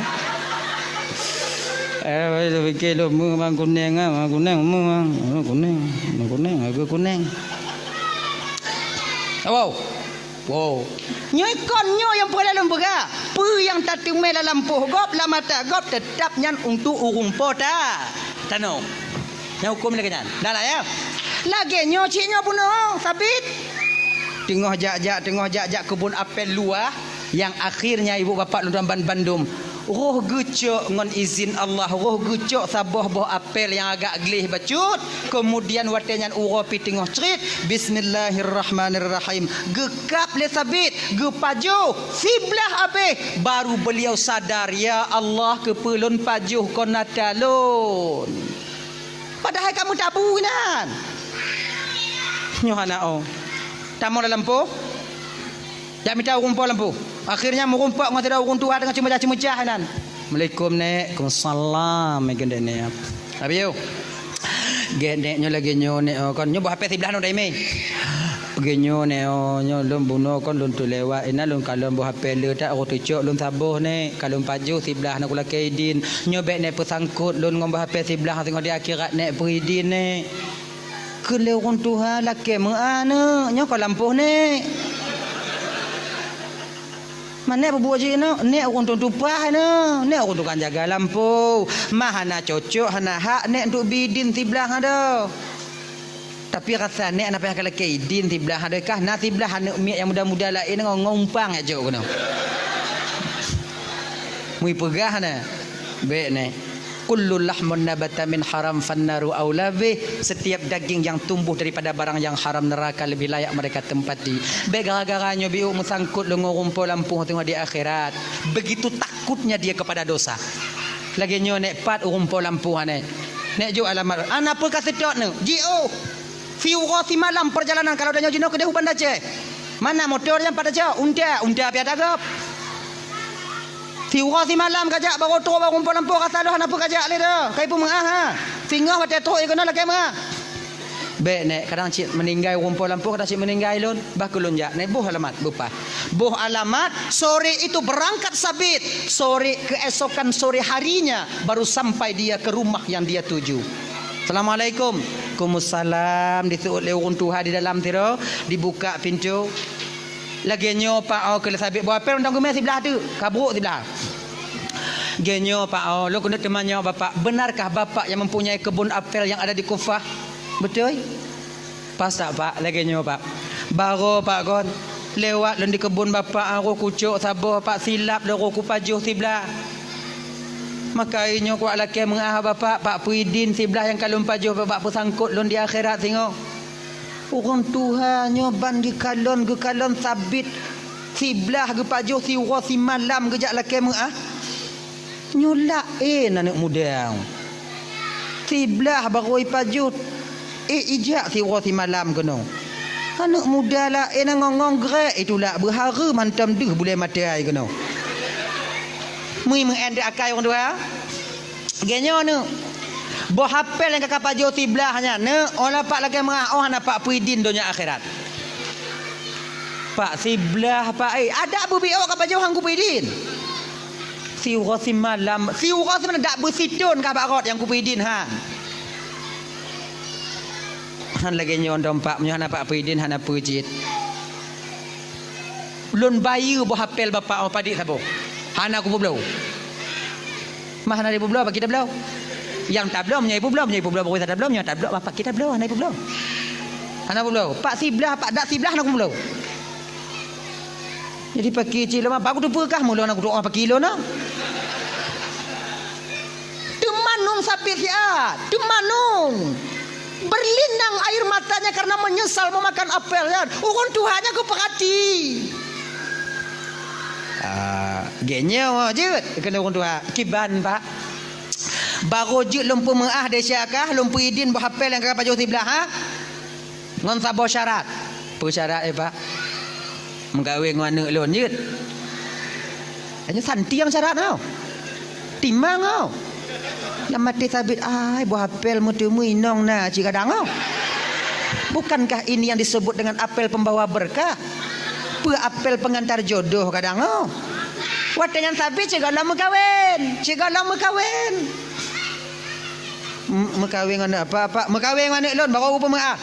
Eh, weh, lôn pike lôn meuh bang kuneng ah, bang kuneng meuh bang. Oh, kuneng, bang kuneng, aku kuneng. Wow. Wow. Nyoe kon nyoe nyang peureulèe lôn peugah. Peue nyang tateumé lam lampôh gob, lam ata gob, teutab nyan untuk ureueng po ta-, tanoh. Nyang huköm lagèe nyan. Dah lah ya. Lagèe nyoe cit nyoe bunoe, sabit. Teungoh jak-jak, teungoh jak-jak keubon apel luwah, nyang akhirnya ibu bapak lôn tuan ban-, bandum. Roh geucok ngon izin Allah, roh geucok saboh boh apel nyang agak gleh bacut. Kemudian watèe nyan uroe pih teungoh crit, bismillahirrahmanirrahim. Geukab lé sabit, geupajoh, siblah abéh, baru beliau sadar, "Ya Allah, keupeue lôn pajoh kon ata lôn?" Padahai ka meutabu inan. Nyoe hana oh. Tamong lam lampôh. Jak mita ureueng po lampôh. Akhirnya meurumpok ngon sidroe ureueng tuha teungoh ceumeucah-ceumeucah inan. "Assalamualaikum, Nèk." "Waalaikumsalam," meukeudeh Nèk. Habis yôh. "Gèt Nèk, nyoe lagèe nyoe Nèk, oh, kon nyoe boh apel siblah nyoe daimé." "Lagèe nyoe Nèk, oh, nyoe lôn bunoe kon lôn teulewat, inan lôn kalon boh apel le that, oh, teucok lôn saboh Nèk, ka lôn pajoh siblah na kulakèe idin. Nyoe bèk Nèk peusangkot lôn ngon boh apel siblah, teungoh di akhirat Nèk peuidin Nèk." Kheun lé ureueng tuha, "Lakèe meu'ah neuk, nyoe kon lampôh Nèk." "Ma Nèk peubuet jih neuk?" "Nèk ureueng tueng tupaih neuk, Nèk ureueng tukang jaga lampôh. Ma hana cocok, hana hak Nèk untuk bi idin siblah adoe. Tapi rasa Nèk hana payah kalakèe idin siblah adoe kah, na siblah aneuk miet nyang muda-muda laén ngon, ngon umpang jak jok keunoe." Meuipeugah na, "Bèk Nèk." "Kullu lahmun nabata min haram fannaru aula bih." Setiap daging yang tumbuh daripada barang yang haram, neraka lebih layak mereka tempati. Bék gara-gara nyoe biôk meusangkot lôn ngon ureuëng po lampôh teungoh di akhirat. Begitu takutnya dia kepada dosa. Lagée nyoe, Nek, pat ureuëng po lampôh, Nek. Nek, jok alamat. Hana peue ka seutôt, Nek. Jiôh. Siuroe simalam perjalanan, kalau tanyoe jinoe keudeh u Banda Aceh. Mana motor nyang pada cok? Unta, unta piah dagab. Siuroe simalam kajak, baru trok, baru meupo lampôh, rasa lôn hana peue kajak lé dah. Kai peumeu'ah, ha. Singoh watée trok, ikeunoe lakée meu'ah. Bék, Nek, kadang cit meuninggai ureuëng po lampôh, kadang cit meuninggai lôn. Bah keu lôn jak, Nek, boh alamat, beupaih. Boh alamat, sore itu berangkat Sabit. Sore, keesokan sore harinya, baru sampai dia ke rumah yang dia tuju. "Assalamualaikum." "Kumussalam," diseuôt lé ureuëng tuha di dalam sidroe, dibuka pintoe. "Lagée nyoe, Pak, oh, keu lé Sabit boh apel mantong geumé siblah teuk, ka brok siblah." "Lagée nyoe, Pak, oh, lôn keuneuk teumanyong Bapak, benarkah Bapak yang mempunyai kebun apel yang ada di Kufah?" "Beutôi." "Pas tak, Pak, lagée nyoe, Pak. Baroe, Pak, kon lewat lôn di keubon Bapak, roh kucok saboh, Pak, silap lôn roh kupajoh siblah. Maka nyoe kuwat lakée meu'ah Bapak, Pak, peuidin siblah nyang ka lôn pajoh Bapak peusangkot lôn di akhirat singoh. Ureuëng tuha nyoe ban geukalon, geukalon Sabit siblah geupajoh siuroe simalam geujak lakée meu'ah." "Nyoe laén aneuëk muda. Siblah barô ipajoh, éh ijak siuroe simalam keunoe. Aneuëk muda laén ngong-ngong grek itulak beuhareuem hantom deuh bulée maté ai keunoe." Mui meu'en di akai ureuëng tuha. "Lagée nyoe, Neuk. Boh apel nyang ka kapajoh siblah nyan, Neuk, oh na Pak lakée meu'ah, oh hana Pak peuidin donya akhirat." "Pak, siblah, Pak, eh, adak beubiôh kapajoh han kupeuidin." "Siuroe simalam, siuroe simalam dak beusithon ka bak rot nyang kupeuidin han." "Han lagée nyoe dong, Pak, meunyoe hana Pak peuidin hana peue cit. Lôn bayeue boh apel Bapak oh padit saboh. Hana kupeubloe." "Mah hana ipeubloe, Pak, kita bloe." "Nyang tabloe meunyoe ipeubloe, meunyoe ipeubloe baru tabloe, meunyoe tabloe Bapak kita bloe, hana ipeubloe." "Hana peubloe, Pak, siblah, Pak, dak siblah hana kupeubloe." Jadi paki cit lom, apa aku teupeue kah meulôn aku doa paki lôn, ah? Teumanung Sabit siat, teumanung. Berlinang air matanya karena menyesal memakan apel nyan. Ureuëng tuha nyan geupeurati. Ah, geuh nyoe jeuet keuneuk ureuëng tuha. Kiban, Pak. Barô jeuet lôn peumeu'ah desya kah, lôn peuidin boh apel nyang ka pajoh siblah, ha? Ngon saboh syarat. Peue syarat, eh, Pak? Meukawen ngon aneuëk lôn jeuet. Hanya santiang syarat nyoe. Timang nyoe. Lam até Sabit, ai, boh apel meuteumui inong na cit kadang nyoe. Bukankah ini yang disebut dengan apel pembawa berkah? Peue apel pengantar jodoh kadang nyoe. Watée nyan Sabit cit gohlom meukawen, cit gohlom meukawen. M-, meukawen ngon apa, Pak? Meukawen ngon aneuëk lôn, baru peumeu'ah.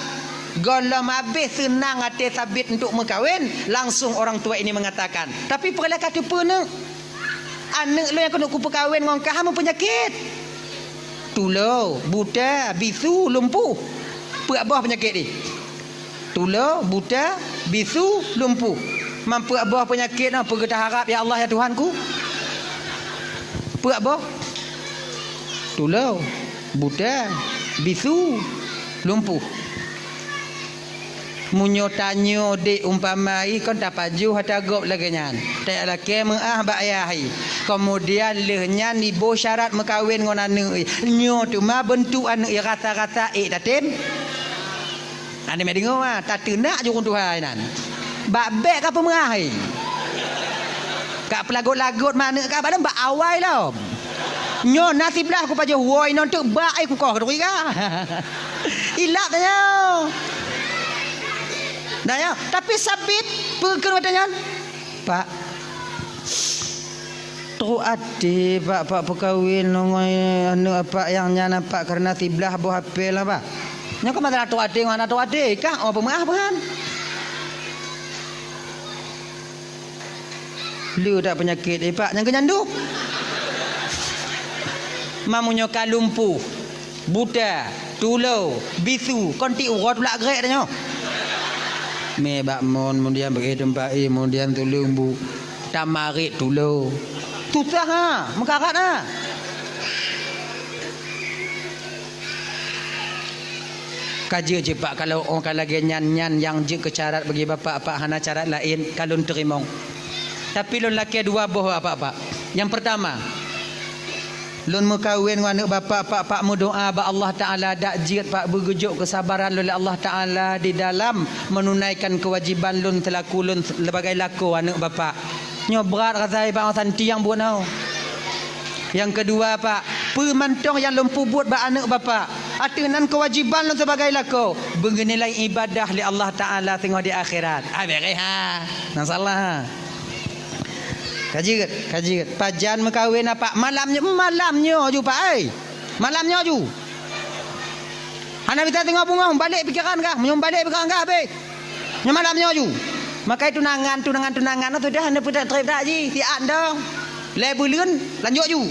Gohlom habéh seunang até Sabit untuk meukawen, langsung orang tua ini mengatakan, "Tapi peue lé ka teupeue, Neuk? Aneuëk lôn nyang keuneuk kupeukawen ngon kah meupeunyakét. Tulo, buta, bisu, lumpuh. Peuet boh peunyakét jih." Tulo, buta, bisu, lumpuh. Mampu boh peunyakét nyoe, peue geuta harab, ya Allah, ya Tuhanku? Peuet boh. Tulo, buta, bisu, lumpuh. Meunyoe tanyoe dék umpama i kon tapajoh ata gob lagée nyan, tajak lakée meu'ah bak ayah i. Keumudian lheueh nyan iboh syarat meukawen ngon aneuëk i. Nyoe teuma beuntuk aneuëk i rasa-rasa ék tatem. Aneuk meudeungoe, ah, tateunak jurông tuha inan. Bak bék ka peumeu'ah, eh. Ka peulagot-lagot ma aneuk ka, padahai bak awai lom. Nyoe na siblah kupajoh woe inon teuk bak, eh, kukoh keuduri ka. Ilap tanyoe. Nah, ya, tapi Sabit peue kheun watée nyan? Pak, trok até, Pak, Pak peukawen ngon aneuk Apak nyang nyan, Pak, kareuna siblah boh apel, Pak. Nyoe ka masalah trok até ngon hana trok até, kah oh peumeu'ah peuhan. Le that peunyakét, eh, Pak, nyang keu nyan duek. Mamu nyoe ka lumpuh. Buta, tulo, bisu, kon tiep uroe tulak grek tanyoe. Mé bak mon, kemudian beuéh teumpat éh, kemudian tuleueng bu, tamarit tulo. Susah ha, meukarat ha. Ka jeuet cit, Pak, kalau oh ka lagée nyan, nyan nyang jeuet keu carat bagi Bapak, Pak, hana carat laén ka lôn teurimong. Tapi lôn lakée dua boh, Bapak, Pak. Nyang peurtama, lôn meukawen ngon aneuëk Bapak, Pak, Pak, meudoá bak Allah Taala dak jeuet, Pak, beugeujok keusabaran lôn lé Allah Taala di dalam meununaikan keuwajiban lôn seulaku lôn sebagai lakoe aneuëk Bapak. Nyoe brat rasai bak santi nyang buet nyoe. Nyang keudua, Pak, peue mantong nyang lôn peubuet bak aneuëk Bapak, ateueh nan keuwajiban lôn sibagai lakoe, beunilai ibadah lé Allah Taala singoh di akhirat. Ah, beres ha. Masalah. Ka jeuet, ka jeuet. Pajan meukawen, Pak? Malam nyoe, malam nyoe ju, Pak, ai. Malam nyoe ju. Hana bisa singoh beungoh, balek pikeran kah. Meunyoe balek pikeran kah, habéh. Nyoe malam nyoe ju. Makai tunangan, tunangan, tunangan, sudah hana peudak trép dak ji, siat dong. Lhée buleuen, lanjut ju.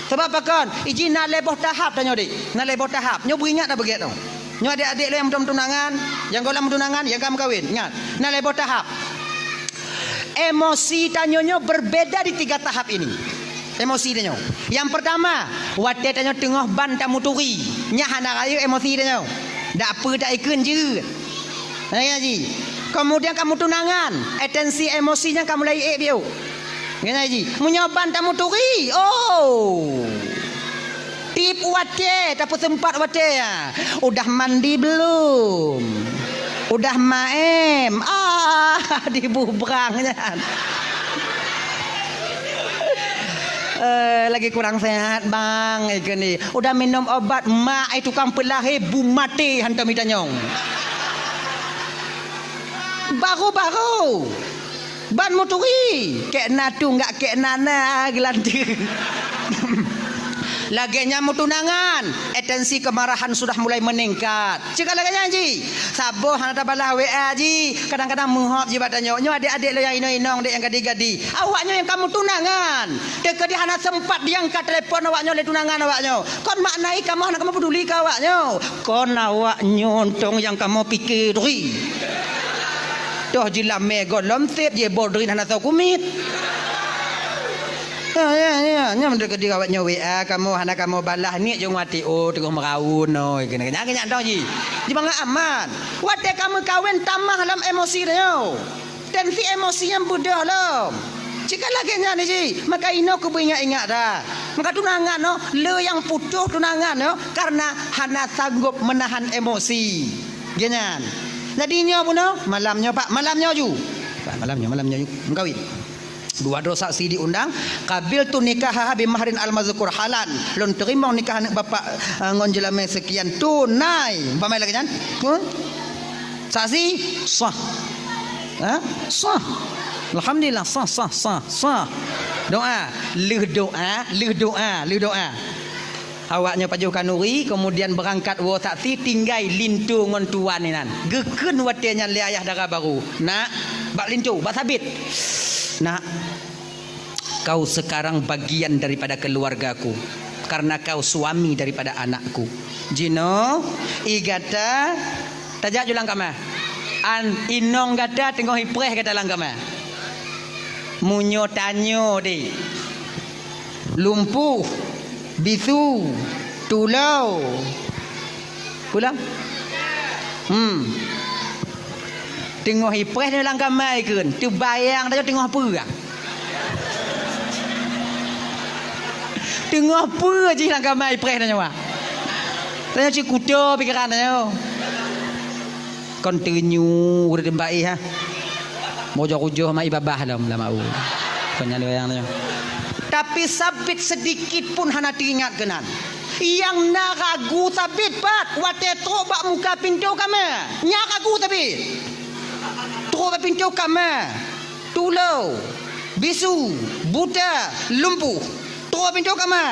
Sabab pakon? Iji na lhée boh tahap tanyoe, Dek. Na lhée boh tahap. Nyoe beuingat dah beugét dong. Nyoe adék-adék lôn nyang meutunangan, nyang gohlom meutunangan, nyang ka meukawen. Ingat, na lhée boh tahap. Emosi tanyoe nyoe berbeda di tiga tahap ini. Emosi tanyoe. Nyang peurtama, watée tanyoe teungoh ban tamuturi, nyan hana rayeuk emosi tanyoe. Dak peue taikheun jeuet. Nyan ji. Keumudian ka meutunangan, atensi emosi nyan ka mulai ék biôh. Nyan ji. Meunyoe ban tamuturi, oh. Tiep watée, tapeuseumpat watée, ya. Udah mandi belum? Udah maem? Ah, dibubrang nyan. Eh, lagi kurang sehat, Bang, ikeu ni. Udah minum obat, mak, eh, tukang peulahé, bu maté hantom itanyong. Baru-baru. Ban muturi, kek na tu enggak kek na na geulanteue. Lagée nyan meutunangan, atensi kemarahan sudah mulai meningkat. Cit ka lagée nyan ji, saboh hana tabalah W A ji, kadang-kadang meuhop ji bak tanyoe. Nyoe adék-adék lôn nyang inong-inong dek nyang gadi-gadi. Awaknyoe nyang ka meutunangan, teukeudi hana sempat diangkat telepon awaknyoe lé tunangan awaknyoe. Kon makna i kamoe hana kamoe peuduli keu awaknyoe. Kon awaknyoe tong nyang kamoe pike turi. Toh jilamé gohlom sép jibodrin hana soe kumiet. Ya, ya, ya. Nyan meunyoe keudroe awaknyoe W A kamoe hana kamoe balah, niet jong wati, oh, teungoh meuraun, oh, keunan, keunan, keunan tong ji. Jibangai aman. Watée ka meukawen tamah lam emosi tanyoe. Tensi emosi nyan beudôh lom. Cit ka lagée nyan ji, maka inoe keubeue ingat-ingat dah. Maka tunangan nyoe, le nyang putôh tunangan nyoe karena hana sanggob meunahan emosi. Geuh nyan. Jadi nyoe bunoe, malam nyoe, Pak, malam nyoe ju. Pak, malam nyoe, malam nyoe ju. Meukawen. Dua droe saksi diundang, qabiltu nikahaha bi mahrin al-mazkur halan. Lôn teurimong nikah aneuëk bapak, eh, ngon jeulamé seukian tunai. Umpama lagée nyan. Pun? Saksi sah. Ha? Sah. Alhamdulillah, sah, sah, sah, sah. Doa, lheueh doa, lheueh doa, lheueh doa. Awaknyoe pajoh khanuri, keumudian beurangkat woe saksi tinggai linto ngon tuan inan. Geukheun watée nyan lé ayah dara barô, "Nak, bak linto, bak sabit. Nak, kau sekarang bagian daripada keluargaku, karena kau suami daripada anakku." Jinoe, i gata tajak ju lam kama. An inong gata teungoh ipreh gata lam kama. Meunyoe tanyoe deh, lumpuh, bisu, tulô. Pulang? Hmm. Teungoh ipreh nyoe lam kama ikheun, teubayang tanyoe teungoh peue? Teungoh peue jih lam kama ipreh tanyoe? Tanyoe cit kuto pikeran tanyoe. Kon teunyu ureuëng baih, ha. Meujoh-ujoh mak ibabah lom lam au. Kon nyan doyang nyoe. Tapi sabit sedikit pun hana teuingat keunan. Nyang na ragu sabit pat watée trok bak muka pintoe kama. Nyan ragu sabit. Trok bak pintoe kama. Tulô, bisu, buta, lumpuh. Trok bak pintoe kama.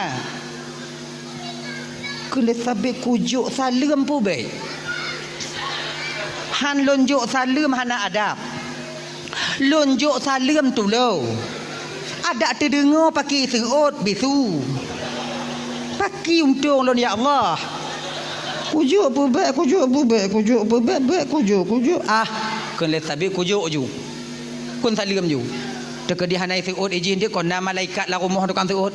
Keuneuk sabé kujok saleuem pubék. Han lôn jok saleuem hana adab. Lôn jok saleuem tulô. Adak teudeungoe paki seuôt bisu. Paki untông lôn, ya Allah. Kujok pubék, kujok pubék, kujok pubék, bék kujok, kujok. Ah, keuneuk sabé kujok ju. Kon saleuem ju. Teukeudi hana seuôt ijih deuek kon na malaikat lam rumoh tukang seuôt.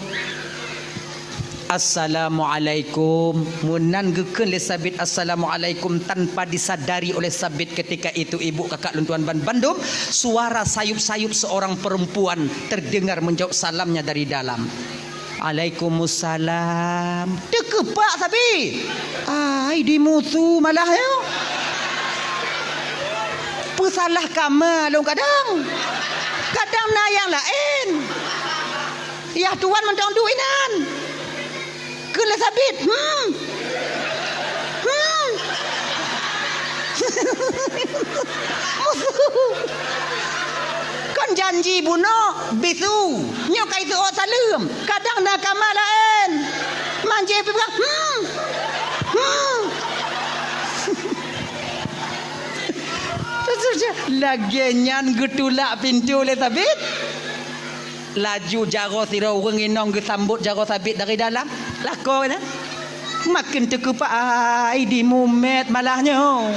"Assalamualaikum." Meunan geukheun lé Sabit, "Assalamualaikum," tanpa disadari oleh Sabit ketika itu, ibu kakak lôn tuan ban bandum, suara sayup-sayup seorang perempuan terdengar menjawab salamnya dari dalam. "Alaikumussalam." Teukepak Sabit. Ai, dimusu malah nyoe. Peusalah kama lôn kadang. Kadang na nyang laén. Yah tuan mantong duek inan. Kheun lé Sabit, "Hmm. Hmm." Musu. Kon janji bunoe bisu. Nyoe ka iseuôt saleuem. Kadang na kama laén. Manjé peugah, "Hmm. Hmm." Lagée nyan geutulak pintoe lé Sabit. Laju jaroe sidroe ureuëng inong geusambot jaroe Sabit dari dalam. Lakoe nyan. Maken teukepak ai dimumet malah nyoe.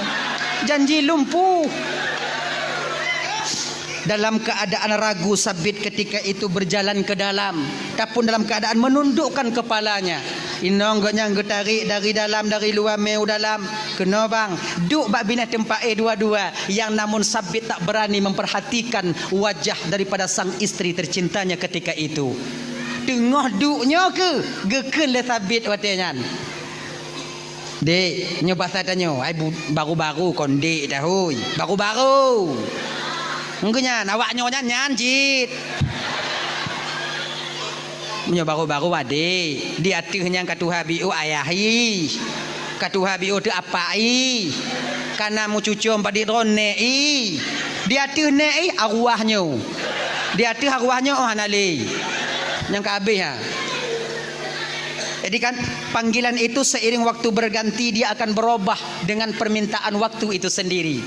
Janji lumpuh. Dalam keadaan ragu, Sabit ketika itu berjalan ke dalam, tapun dalam keadaan menundukkan kepalanya. Inong gobnyan geutarék dari dalam, dari luwa mé u dalam. Keunoe bang, duek bak binéh teumpat éh dua-dua, yang namun Sabit tak berani memperhatikan wajah daripada sang istri tercintanya ketika itu. Teungoh duek nyoe keuh, geukheun lé Sabit watée nyan, "Dek, nyoe pasai tanyoe, ai bu-, baru-baru kon dek dah, hôi. Baru-baru." Engkeu nyan, awak nyoe nyan, nyan cit. Meunyoe baru-baru adek, di ateueh nyan ka tuha biôh ayah ih. Ka tuha biôh teuh apak ih. Ka na meucucom padit droe nèk ih. Di ateueh nèk ih arwah nyoe. Di ateueh arwah nyoe oh hana lé. Nyang ka habéh ha. Jadi kan, panggilan itu seiring waktu berganti, dia akan berubah dengan permintaan waktu itu sendiri.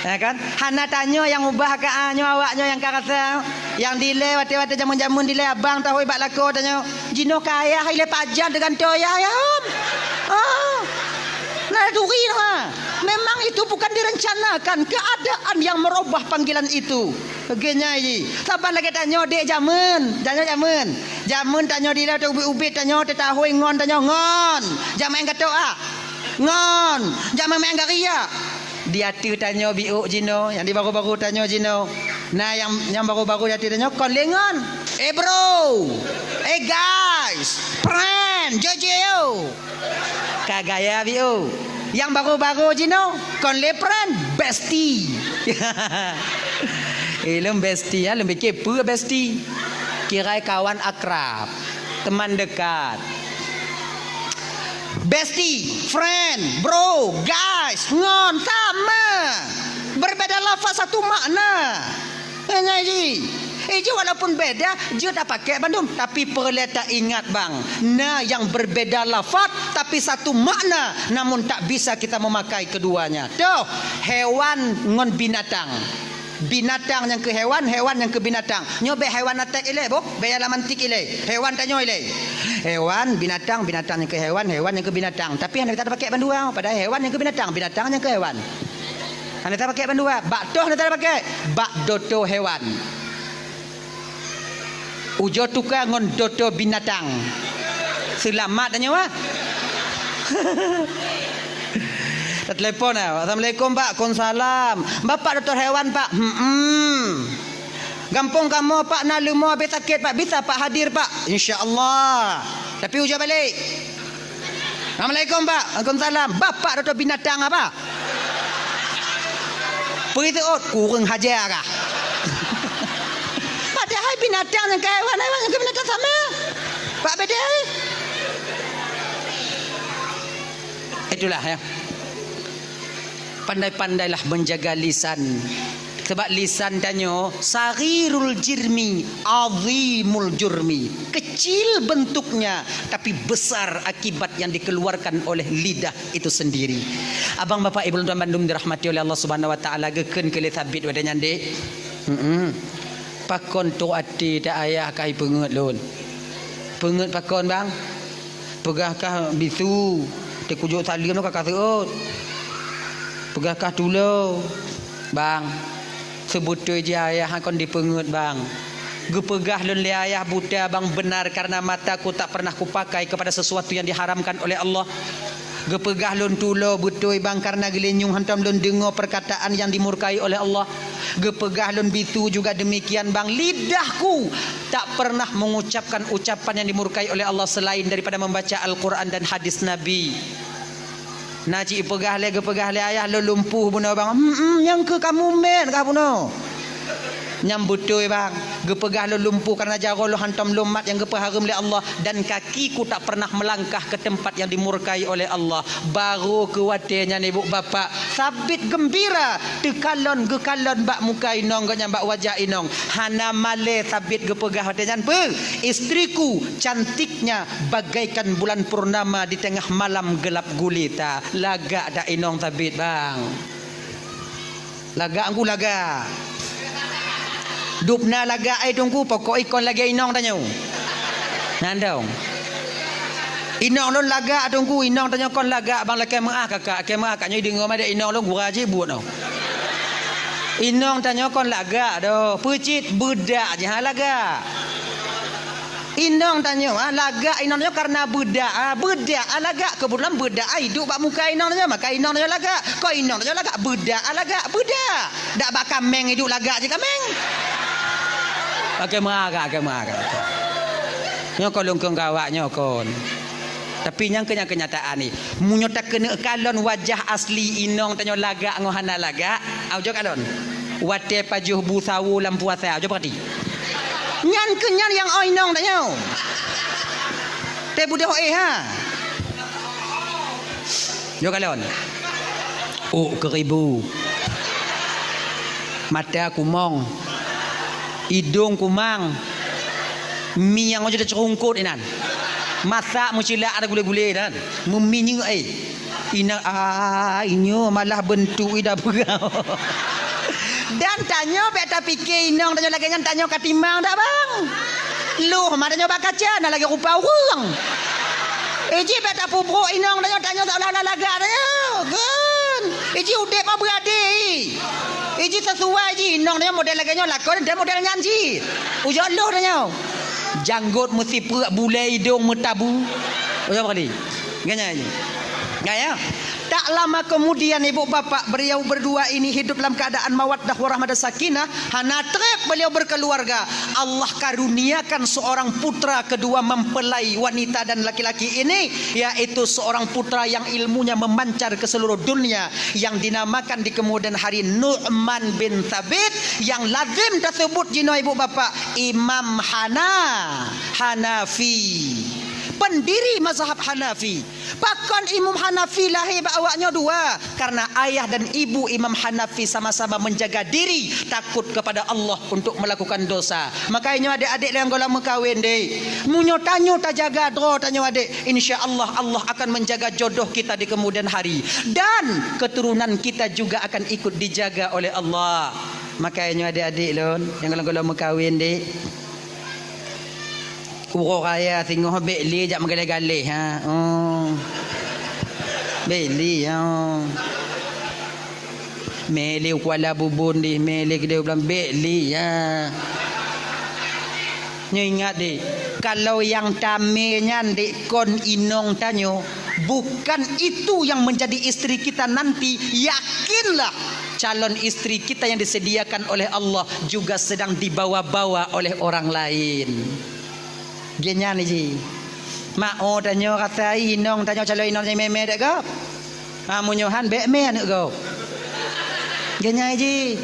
Ya kan? Hana tanyoe nyang ubah ka, ah, nyoe awak nyoe nyang ka rasa. Nyang dilée watée-watée jameun-jameun dilée abang tahôi bak lakoe tanyoe. Jinoe ka ayah ilée pajan teugantoe ayah, ya, Om. Ah. Nah, turi noh, ah. Memang itu bukan direncanakan, keadaan yang merubah panggilan itu. Lagée nyan jih. Saban lagée tanyoe dek jameun, tanyoe jameun. Jameun tanyoe dilée teuh ubit-ubit tanyoe teutahôi ngon tanyoe ngon. Jak meu'en gatok ah. Ngon. Jak meu'en gari ah. Di ateueh tanyoe biôh jinoe, nyang di baru-baru tanyoe jinoe. Nah, nyang, nyang baru-baru di ateueh tanyoe kon lé ngon. Eh, bro. Eh, guys. Friend. Jojo. Ka gaya biôh. Nyang baru-baru jinoe kon lé friend, bestie. Eh, lôn bestie, ya, lôn pikir peue bestie. Kirai kawan akrab, teman dekat. Bestie, friend, bro, guys, ngon, sama. Berbeda lafaz, satu makna. Hanya ji. Eh, ji walaupun beda, jeuet tapakék bandum, tapi peureulée taingat bang, na nyang berbeda lafaz, tapi satu makna, namun tak bisa kita memakai keduanya. Toh, hewan ngon binatang. Binatang nyang keu hewan, hewan nyang keu binatang. Nyoe bék hewan atek ilée, boh, bék nyang lam antik ilée. Hewan tanyoe ilée. Hewan, binatang, binatang nyang keu hewan, hewan nyang keu binatang. Tapi hana tapakék bandua, padahai hewan nyang keu binatang, binatang nyang keu hewan. Hana tapakék bandua, bak toh hana tapakék, bak doto hewan. Ujoe tuka ngon doto binatang. Seulamat tanyoe ah. Tatelepon ah. "Assalamualaikum, Pak." "Waalaikumsalam." "Bapak dokto hewan, Pak?" "Hmm." "Gampông kamoe, Pak, na leumo habéh sakét, Pak? Bisa, Pak, hadir, Pak?" "Insya Allah." Tapi ujoe balek. "Assalamualaikum, Pak." "Waalaikumsalam." "Bapak dokto binatang apa?" Peue teuôt, kureueng haja kah? Padahai binatang nyang keu hewan, hewan nyang keu binatang sama. Pak bedai. Itulah ya. Pandai-pandailah menjaga lisan. Sebab lisan tanyoe saghirul jirmi, azimul jurmi. Kecil bentuknya, tapi besar akibat yang dikeluarkan oleh lidah itu sendiri. Abang, bapak, ibu lôn tuan bandum dirahmati oleh Allah Subhanahu wa Taala, geukheun keu lé Sabit watée nyan, "Dek, hmm, pakon trok até ta ayah ka ipeungeuet lôn?" "Peungeuet pakon, Bang?" "Peugah kah bisu, teukujok saleuem ka kaseuôt. Peugah kah tulo." "Bang, seubeutôi jih ayah kon dipeungeuet, Bang. Geupeugah lôn lé ayah buta bang beunar karena mataku tak pernah kupakai kepada sesuatu yang diharamkan oleh Allah. Geupeugah lôn tulo beutôi bang karena geulinyueng hantom lôn deungoe perkataan yang dimurkai oleh Allah. Geupeugah lôn bisu juga demikian bang, lidahku tak pernah mengucapkan ucapan yang dimurkai oleh Allah selain daripada membaca Al-Quran dan hadis Nabi. Na cit peugah lé, geupeugah lé ayah lôn lumpuh bunoe bang. Hmm, hmm, nyang keu kamu mét kah bunoe. Nyang beutôi bang, geupeugah lôn lumpuh karena jaroe lôn hantom lôn mat nyang geupeuhareuem lé Allah dan kakiku tak pernah melangkah ke tempat yang dimurkai oleh Allah. Barô keu watée nyan ibu bapak, Sabit geumbira teukalon geukalon bak muka inong gobnyan bak wajah inong. Hana malée Sabit geupeugah watée nyan peue, istriku cantiknya bagaikan bulan purnama di tengah malam gelap gulita. Lagak dak inong Sabit bang? Lagak ngku lagak. Dubna lagak ai teungku pokok ikon lagée inong tanyoe. Nandong. Inong lôn lagak teungku, inong tanyoe kon lagak bang lakée meuah kakak, lakée meuah kakak nyoe deungoe madé inong lôn gura jih buet noh. Inong tanyoe kon lagak doh, peucit beudak jih ha lagak. Inong tanyoe, ah, lagak inong tanyoe karena beudak, ah, beudak, ah, lagak. Keubeutulan beudak, ah, iduek bak muka inong tanyoe, maka inong tanyoe lagak. Kok inong tanyoe lagak, beudak, ah, lagak, beudak. Dak bak kaméng iduek lagak jih kaméng. Oke, meuagak, oke, meuagak. Nyoe kon lôn kheun keu awak nyoe kon. Tapi nyang keu-, nyang keunyataan ni, meunyoe takeuneuk kalon wajah asli inong tanyoe lagak ngon hana lagak, au jok kalon. Watée pajoh bu sawo lam puasa, jok peurati. Nyan keuh nyan nyang oi inong tanyoe. Teubeudôh éh ha. Jok kalon. Uk keuribu. Mata kumong. Idong kumang. Miang jeuet teuceurungkot inan. Masak meucilak ada gulé-gulé inan. Meuminyeuk éh. Inong, ah, inyoe malah beuntuk ida peugah. Dan tanyoe bék tapike inong tanyoe lagée nyan tanyoe ka timang dak bang? Loh ma tanyoe bak kaca na lagée rupa ureuëng. Iji bék tapubroe inong tanyoe, tanyoe seolah-olah lagak tanyoe. Kon. Iji udeb ma beurade. Iji sesuai ji inong tanyoe model lagée nyoe lakon dan model nyan ji. Ujoe loh tanyoe. Janggot meusipreuk bulée idong meutabu. Ujoe kali. Ganya aja. Gaya. Tak lama kemudian ibu bapak beliau berdua ini hidup dalam keadaan mawaddah warahmah dan sakinah, hana treb beliau berkeluarga. Allah karuniakan seorang putra kedua mempelai wanita dan laki-laki ini, yaitu seorang putra yang ilmunya memancar ke seluruh dunia yang dinamakan di kemudian hari Nu'man bin Thabit yang lazim tersebut jinoe ibu bapak Imam Hana Hanafi, pendiri mazhab Hanafi. Pakon Imam Hanafi lahé bak awak nyoe dua? Karena ayah dan ibu Imam Hanafi sama-sama menjaga diri takut kepada Allah untuk melakukan dosa. Makanya nyoe adek-adek nyang gohlom meukawen deh. Meunyoe tanyoe tajaga droe tanyoe adek, insya Allah Allah akan menjaga jodoh kita di kemudian hari dan keturunan kita juga akan ikut dijaga oleh Allah. Makanya nyoe adek-adek lôn nyang gohlom-gohlom meukawen deh. Uroe raya singoh bék lé jak meugaleh-galeh, ha. Oh. Bék lé, ha. Mé lé u Kuala Bubon deh, mé lé keudéh u Blang, bék lé, ha. Nyoe ingat deh, kalau nyang tamé nyan dek kon inong tanyoe, bukan itu yang menjadi istri kita nanti, yakinlah calon istri kita yang disediakan oleh Allah juga sedang dibawa-bawa oleh orang lain. Geuhnyan ji. Mak o tanyoe rasa inong tanyoe calon inong nyang mé-mé dek gob. Ha, meunyoe han bék mé aneuk gob. Geuhnyan ji.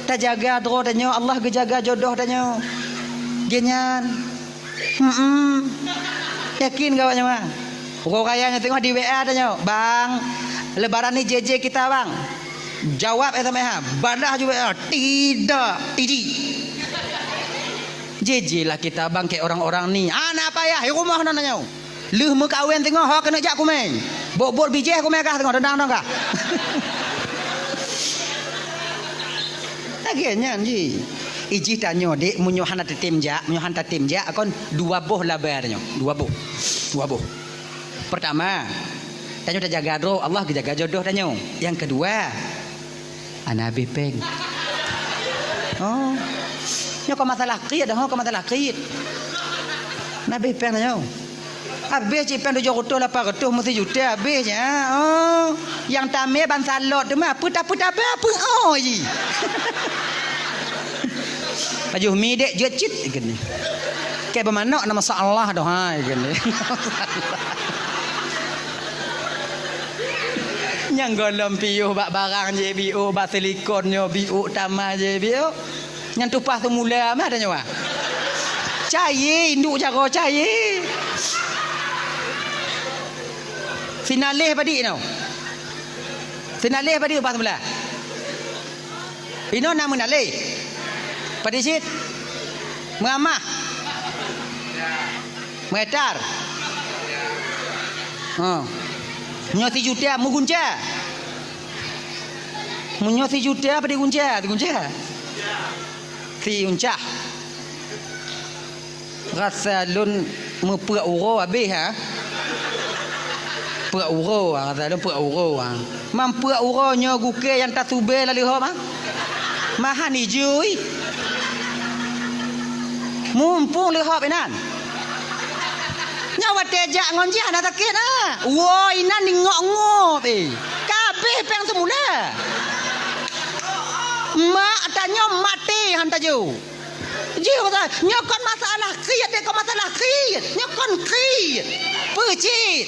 Tajaga droe tanyoe, Allah geujaga jodoh tanyoe. Geuhnyan. Hmm. Yakin gawat nyoe, Bang? Uroe raya nyoe teungoh di W A tanyoe, "Bang, lebaran ni J J kita, Bang." Jawab S M S, ha. Balah ju W A, "Tidak, Tiji." J J lah kita bangke orang-orang ni. Hana payah, di rumoh nan nyoe. Lheueh meukawen teungoh ho keuneuk jak kumé. Bot-bot bijéh kumé kah teungoh, dendang dong kah. Lagée nyan ji. Iji tanyoe dek, meunyoe hana tatem jak, meunyoe hana tatem jak kon dua boh laba tanyoe. Dua boh. Dua boh. Pertama, tanyoe tajaga droe, Allah geujaga jodoh tanyoe. Nyang keudua, Hana habéh péng. Oh. Nyoe kon masalah kriet, ho, kon masalah kriet. Nah, abéh péng nyoe. Abéh cit péng tujoh reutôh lapan reutôh meusijuta abéh nyan. Oh, nyang tamé ban salot teuma, peue ta-, peue tabah, peue oh jih. Pajoh mi dek jeuet cit geunih. Keu beumanok na masalah doh hai geunih. Nyang gohlom piôh bak barang jih biôh, bak silikon nyoe biôh, tamah jih biôh. Nyan tupah seumula mah tanyoe. Cayé, induek jaroe cayé. Sinaleh padit nyoe. Sinaleh padit tupah seumula. Inoe na meunaleh. Padit cit. Meuamah. Meuetar. Ha. Nyoe sijuta meugunca. Meunyoe sijuta apa digunca? Digunca. Siuncah. Rasa lôn meupeuek uroe abéh, ha? Peuek uroe, ha, rasa lôn peuek uroe, ha. Mam peuek uroe nyoe gukée nyang tasubée lam leuhop, ha? Mahan ijui. Mumpung leuhop inan. Nyoe watée jak ngon jih hana sakét, ha? Woe inan ingok-ngop, eh. Ka abéh péng seumula. Mak tanyoe maté han tajok. Jih kata, nyoe kon masalah kriet, dek, kon masalah kriet. Nyoe kon kriet. Peue cit?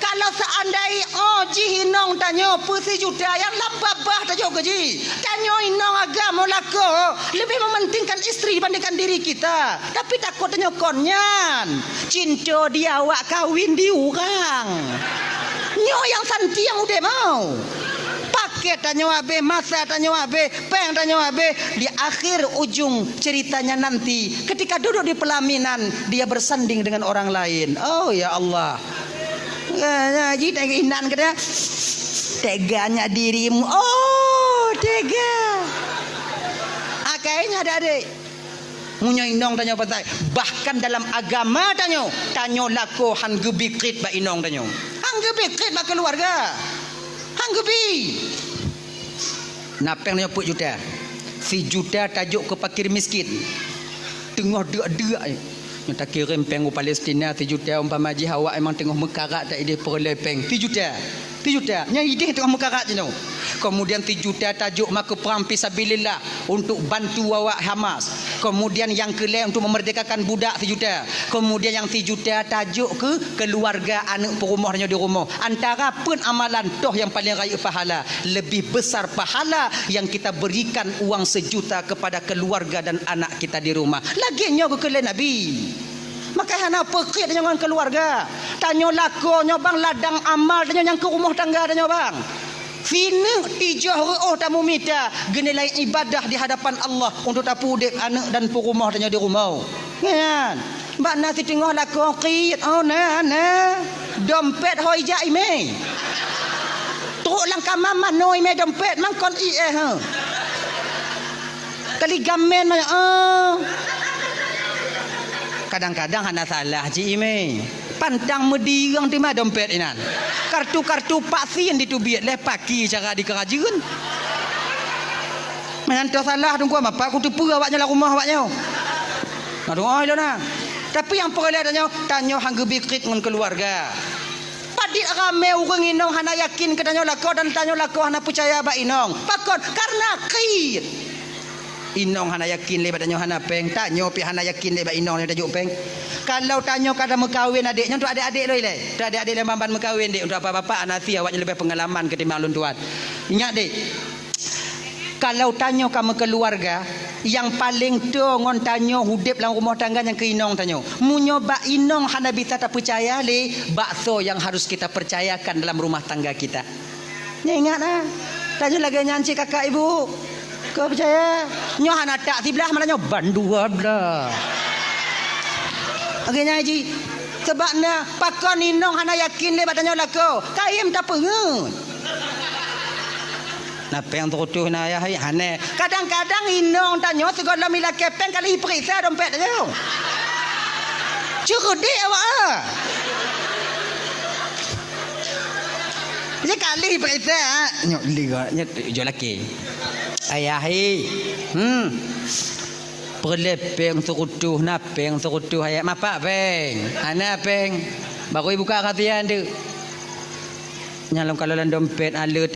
Kalau seandai oh jih inong tanyoe peuet sijuta nyang lam babah tajok keu jih. Tanyoe inong agam lakoe lebih mementingkan istri dibandingkan diri kita. Tapi takot tanyoe kon nyan. Cinta di awak kawin di urang. Nyoe nyang santiang udeb mau. Paket tanyoe abéh, masa tanyoe abéh, péng tanyoe abéh, di akhir ujung ceritanya nanti, ketika duduk di pelaminan, dia bersanding dengan orang lain. Oh, ya Allah. Ya, ya, ji tengok inan kata, "Teganya dirimu." Oh, tega. Akhirnya ada adik. Meunyoe inong tanyoe patai, bahkan dalam agama tanyoe, tanyoe lakoe han geubi kriet bak inong tanyoe. Han geubi kriet bak keuluwarga. Han geubi. Na péng nyoe peuet juta. Sijuta tajok keu fakir miskin. Teungoh deuk-deuk, eh. Nyoe takirém péng u Palestina sijuta, umpama jih awak memang teungoh meukarat, tak idéh peureulée péng. Sijuta. Sijuta. Nyan idéh teungoh meukarat jinoe. Kemudian sijuta tajok ma keu prang fisabilillah untuk bantu awak Hamas. Kemudian nyang keulhée untuk memerdekakan budak sijuta. Kemudian nyang sijuta tajok keu keuluwarga aneuk peurumoh tanyoe di rumoh. Antara peuet amalan toh nyang paleng rayeuk pahala. Lebih besar pahala yang kita berikan uang sejuta kepada keluarga dan anak kita di rumah. Lagée nyoe geukheun lé Nabi. Maka hana peukeuet tanyoe ngon keluarga. Tanyoe lakoe nyoe bang ladang amal tanyoe nyang keu rumoh tangga tanyoe bang. Sineuk tijoh reuôh tamumita geunilai ibadah di hadapan Allah untuk tapeuudeb aneuk dan peurumoh tanyoe di rumoh. Nyan. Bak na siteungoh lakoe kriet, oh, na, na. Dompet hôi jak imé. Trok lam kama manoe imé dompet, mangkon ié, ha. Kali gamen manoe, oh. Kadang-kadang hana salah cit imé. Pantang meudireung teuma dompet inan. Kartu-kartu vaksin diteubiet lé paki cara dikeurajeuen. Meunan toh salah teungku, bapak kuteupeue awaknyoe lam rumoh awaknyoe. Aduh, oi lôn na. Tapi nyang peureulée tanyoe, tanyoe han geubi kriet ngon keuluwarga. Padit ramé ureuëng inong hana yakin keu tanyoe lakoe dan tanyoe lakoe hana peucaya bak inong. Pakon? Karena kriet. Inong hana yakin lé bak tanyoe hana péng, tanyoe pih hana yakin lé bak inong nyang tajok péng. Kalau tanyoe ka meukawen adék nyoe, untuk adék-adék lôn ilée. Untuk adék-adék lôn ban-ban meukawen, dek, untuk bapak-bapak hana sie, awaknyoe leubeh peungalaman ketimbang lôn tuan. Ingat, dek. Kalau tanyoe ka meukeuluwarga, nyang paleng toe ngon tanyoe udeb lam rumoh tangga nyang keu inong tanyoe. Meunyoe bak inong hana bisa tapeucaya lé, bak soe nyang harus kita percayakan dalam rumah tangga kita? Nyoe ingat na. Tanyoe lagée nyan cit kakak ibu. Kau percaya? Nyoe hana tak siblah malah nyoe bandua blah. Lagée nyan cit. Sebab na pakon inong hana yakin lé bak tanyoe lakoe. Kayém tapeungeut. Na péng teukutuh na ayah hai hane. Kadang-kadang inong tanyoe sigohlom ilakée péng kali iperiksa dompet tanyoe. Ceureudek awak ah. Sekali iperiksa, ah. Nyok liga, nyok jo laki. Ayah hai. Hmm. Peureulée péng seureutôh, na péng seureutôh ayat mapak péng. Hana péng. Baru ibuka rasia tu. Nyang lom kalau lam dompet aleuet.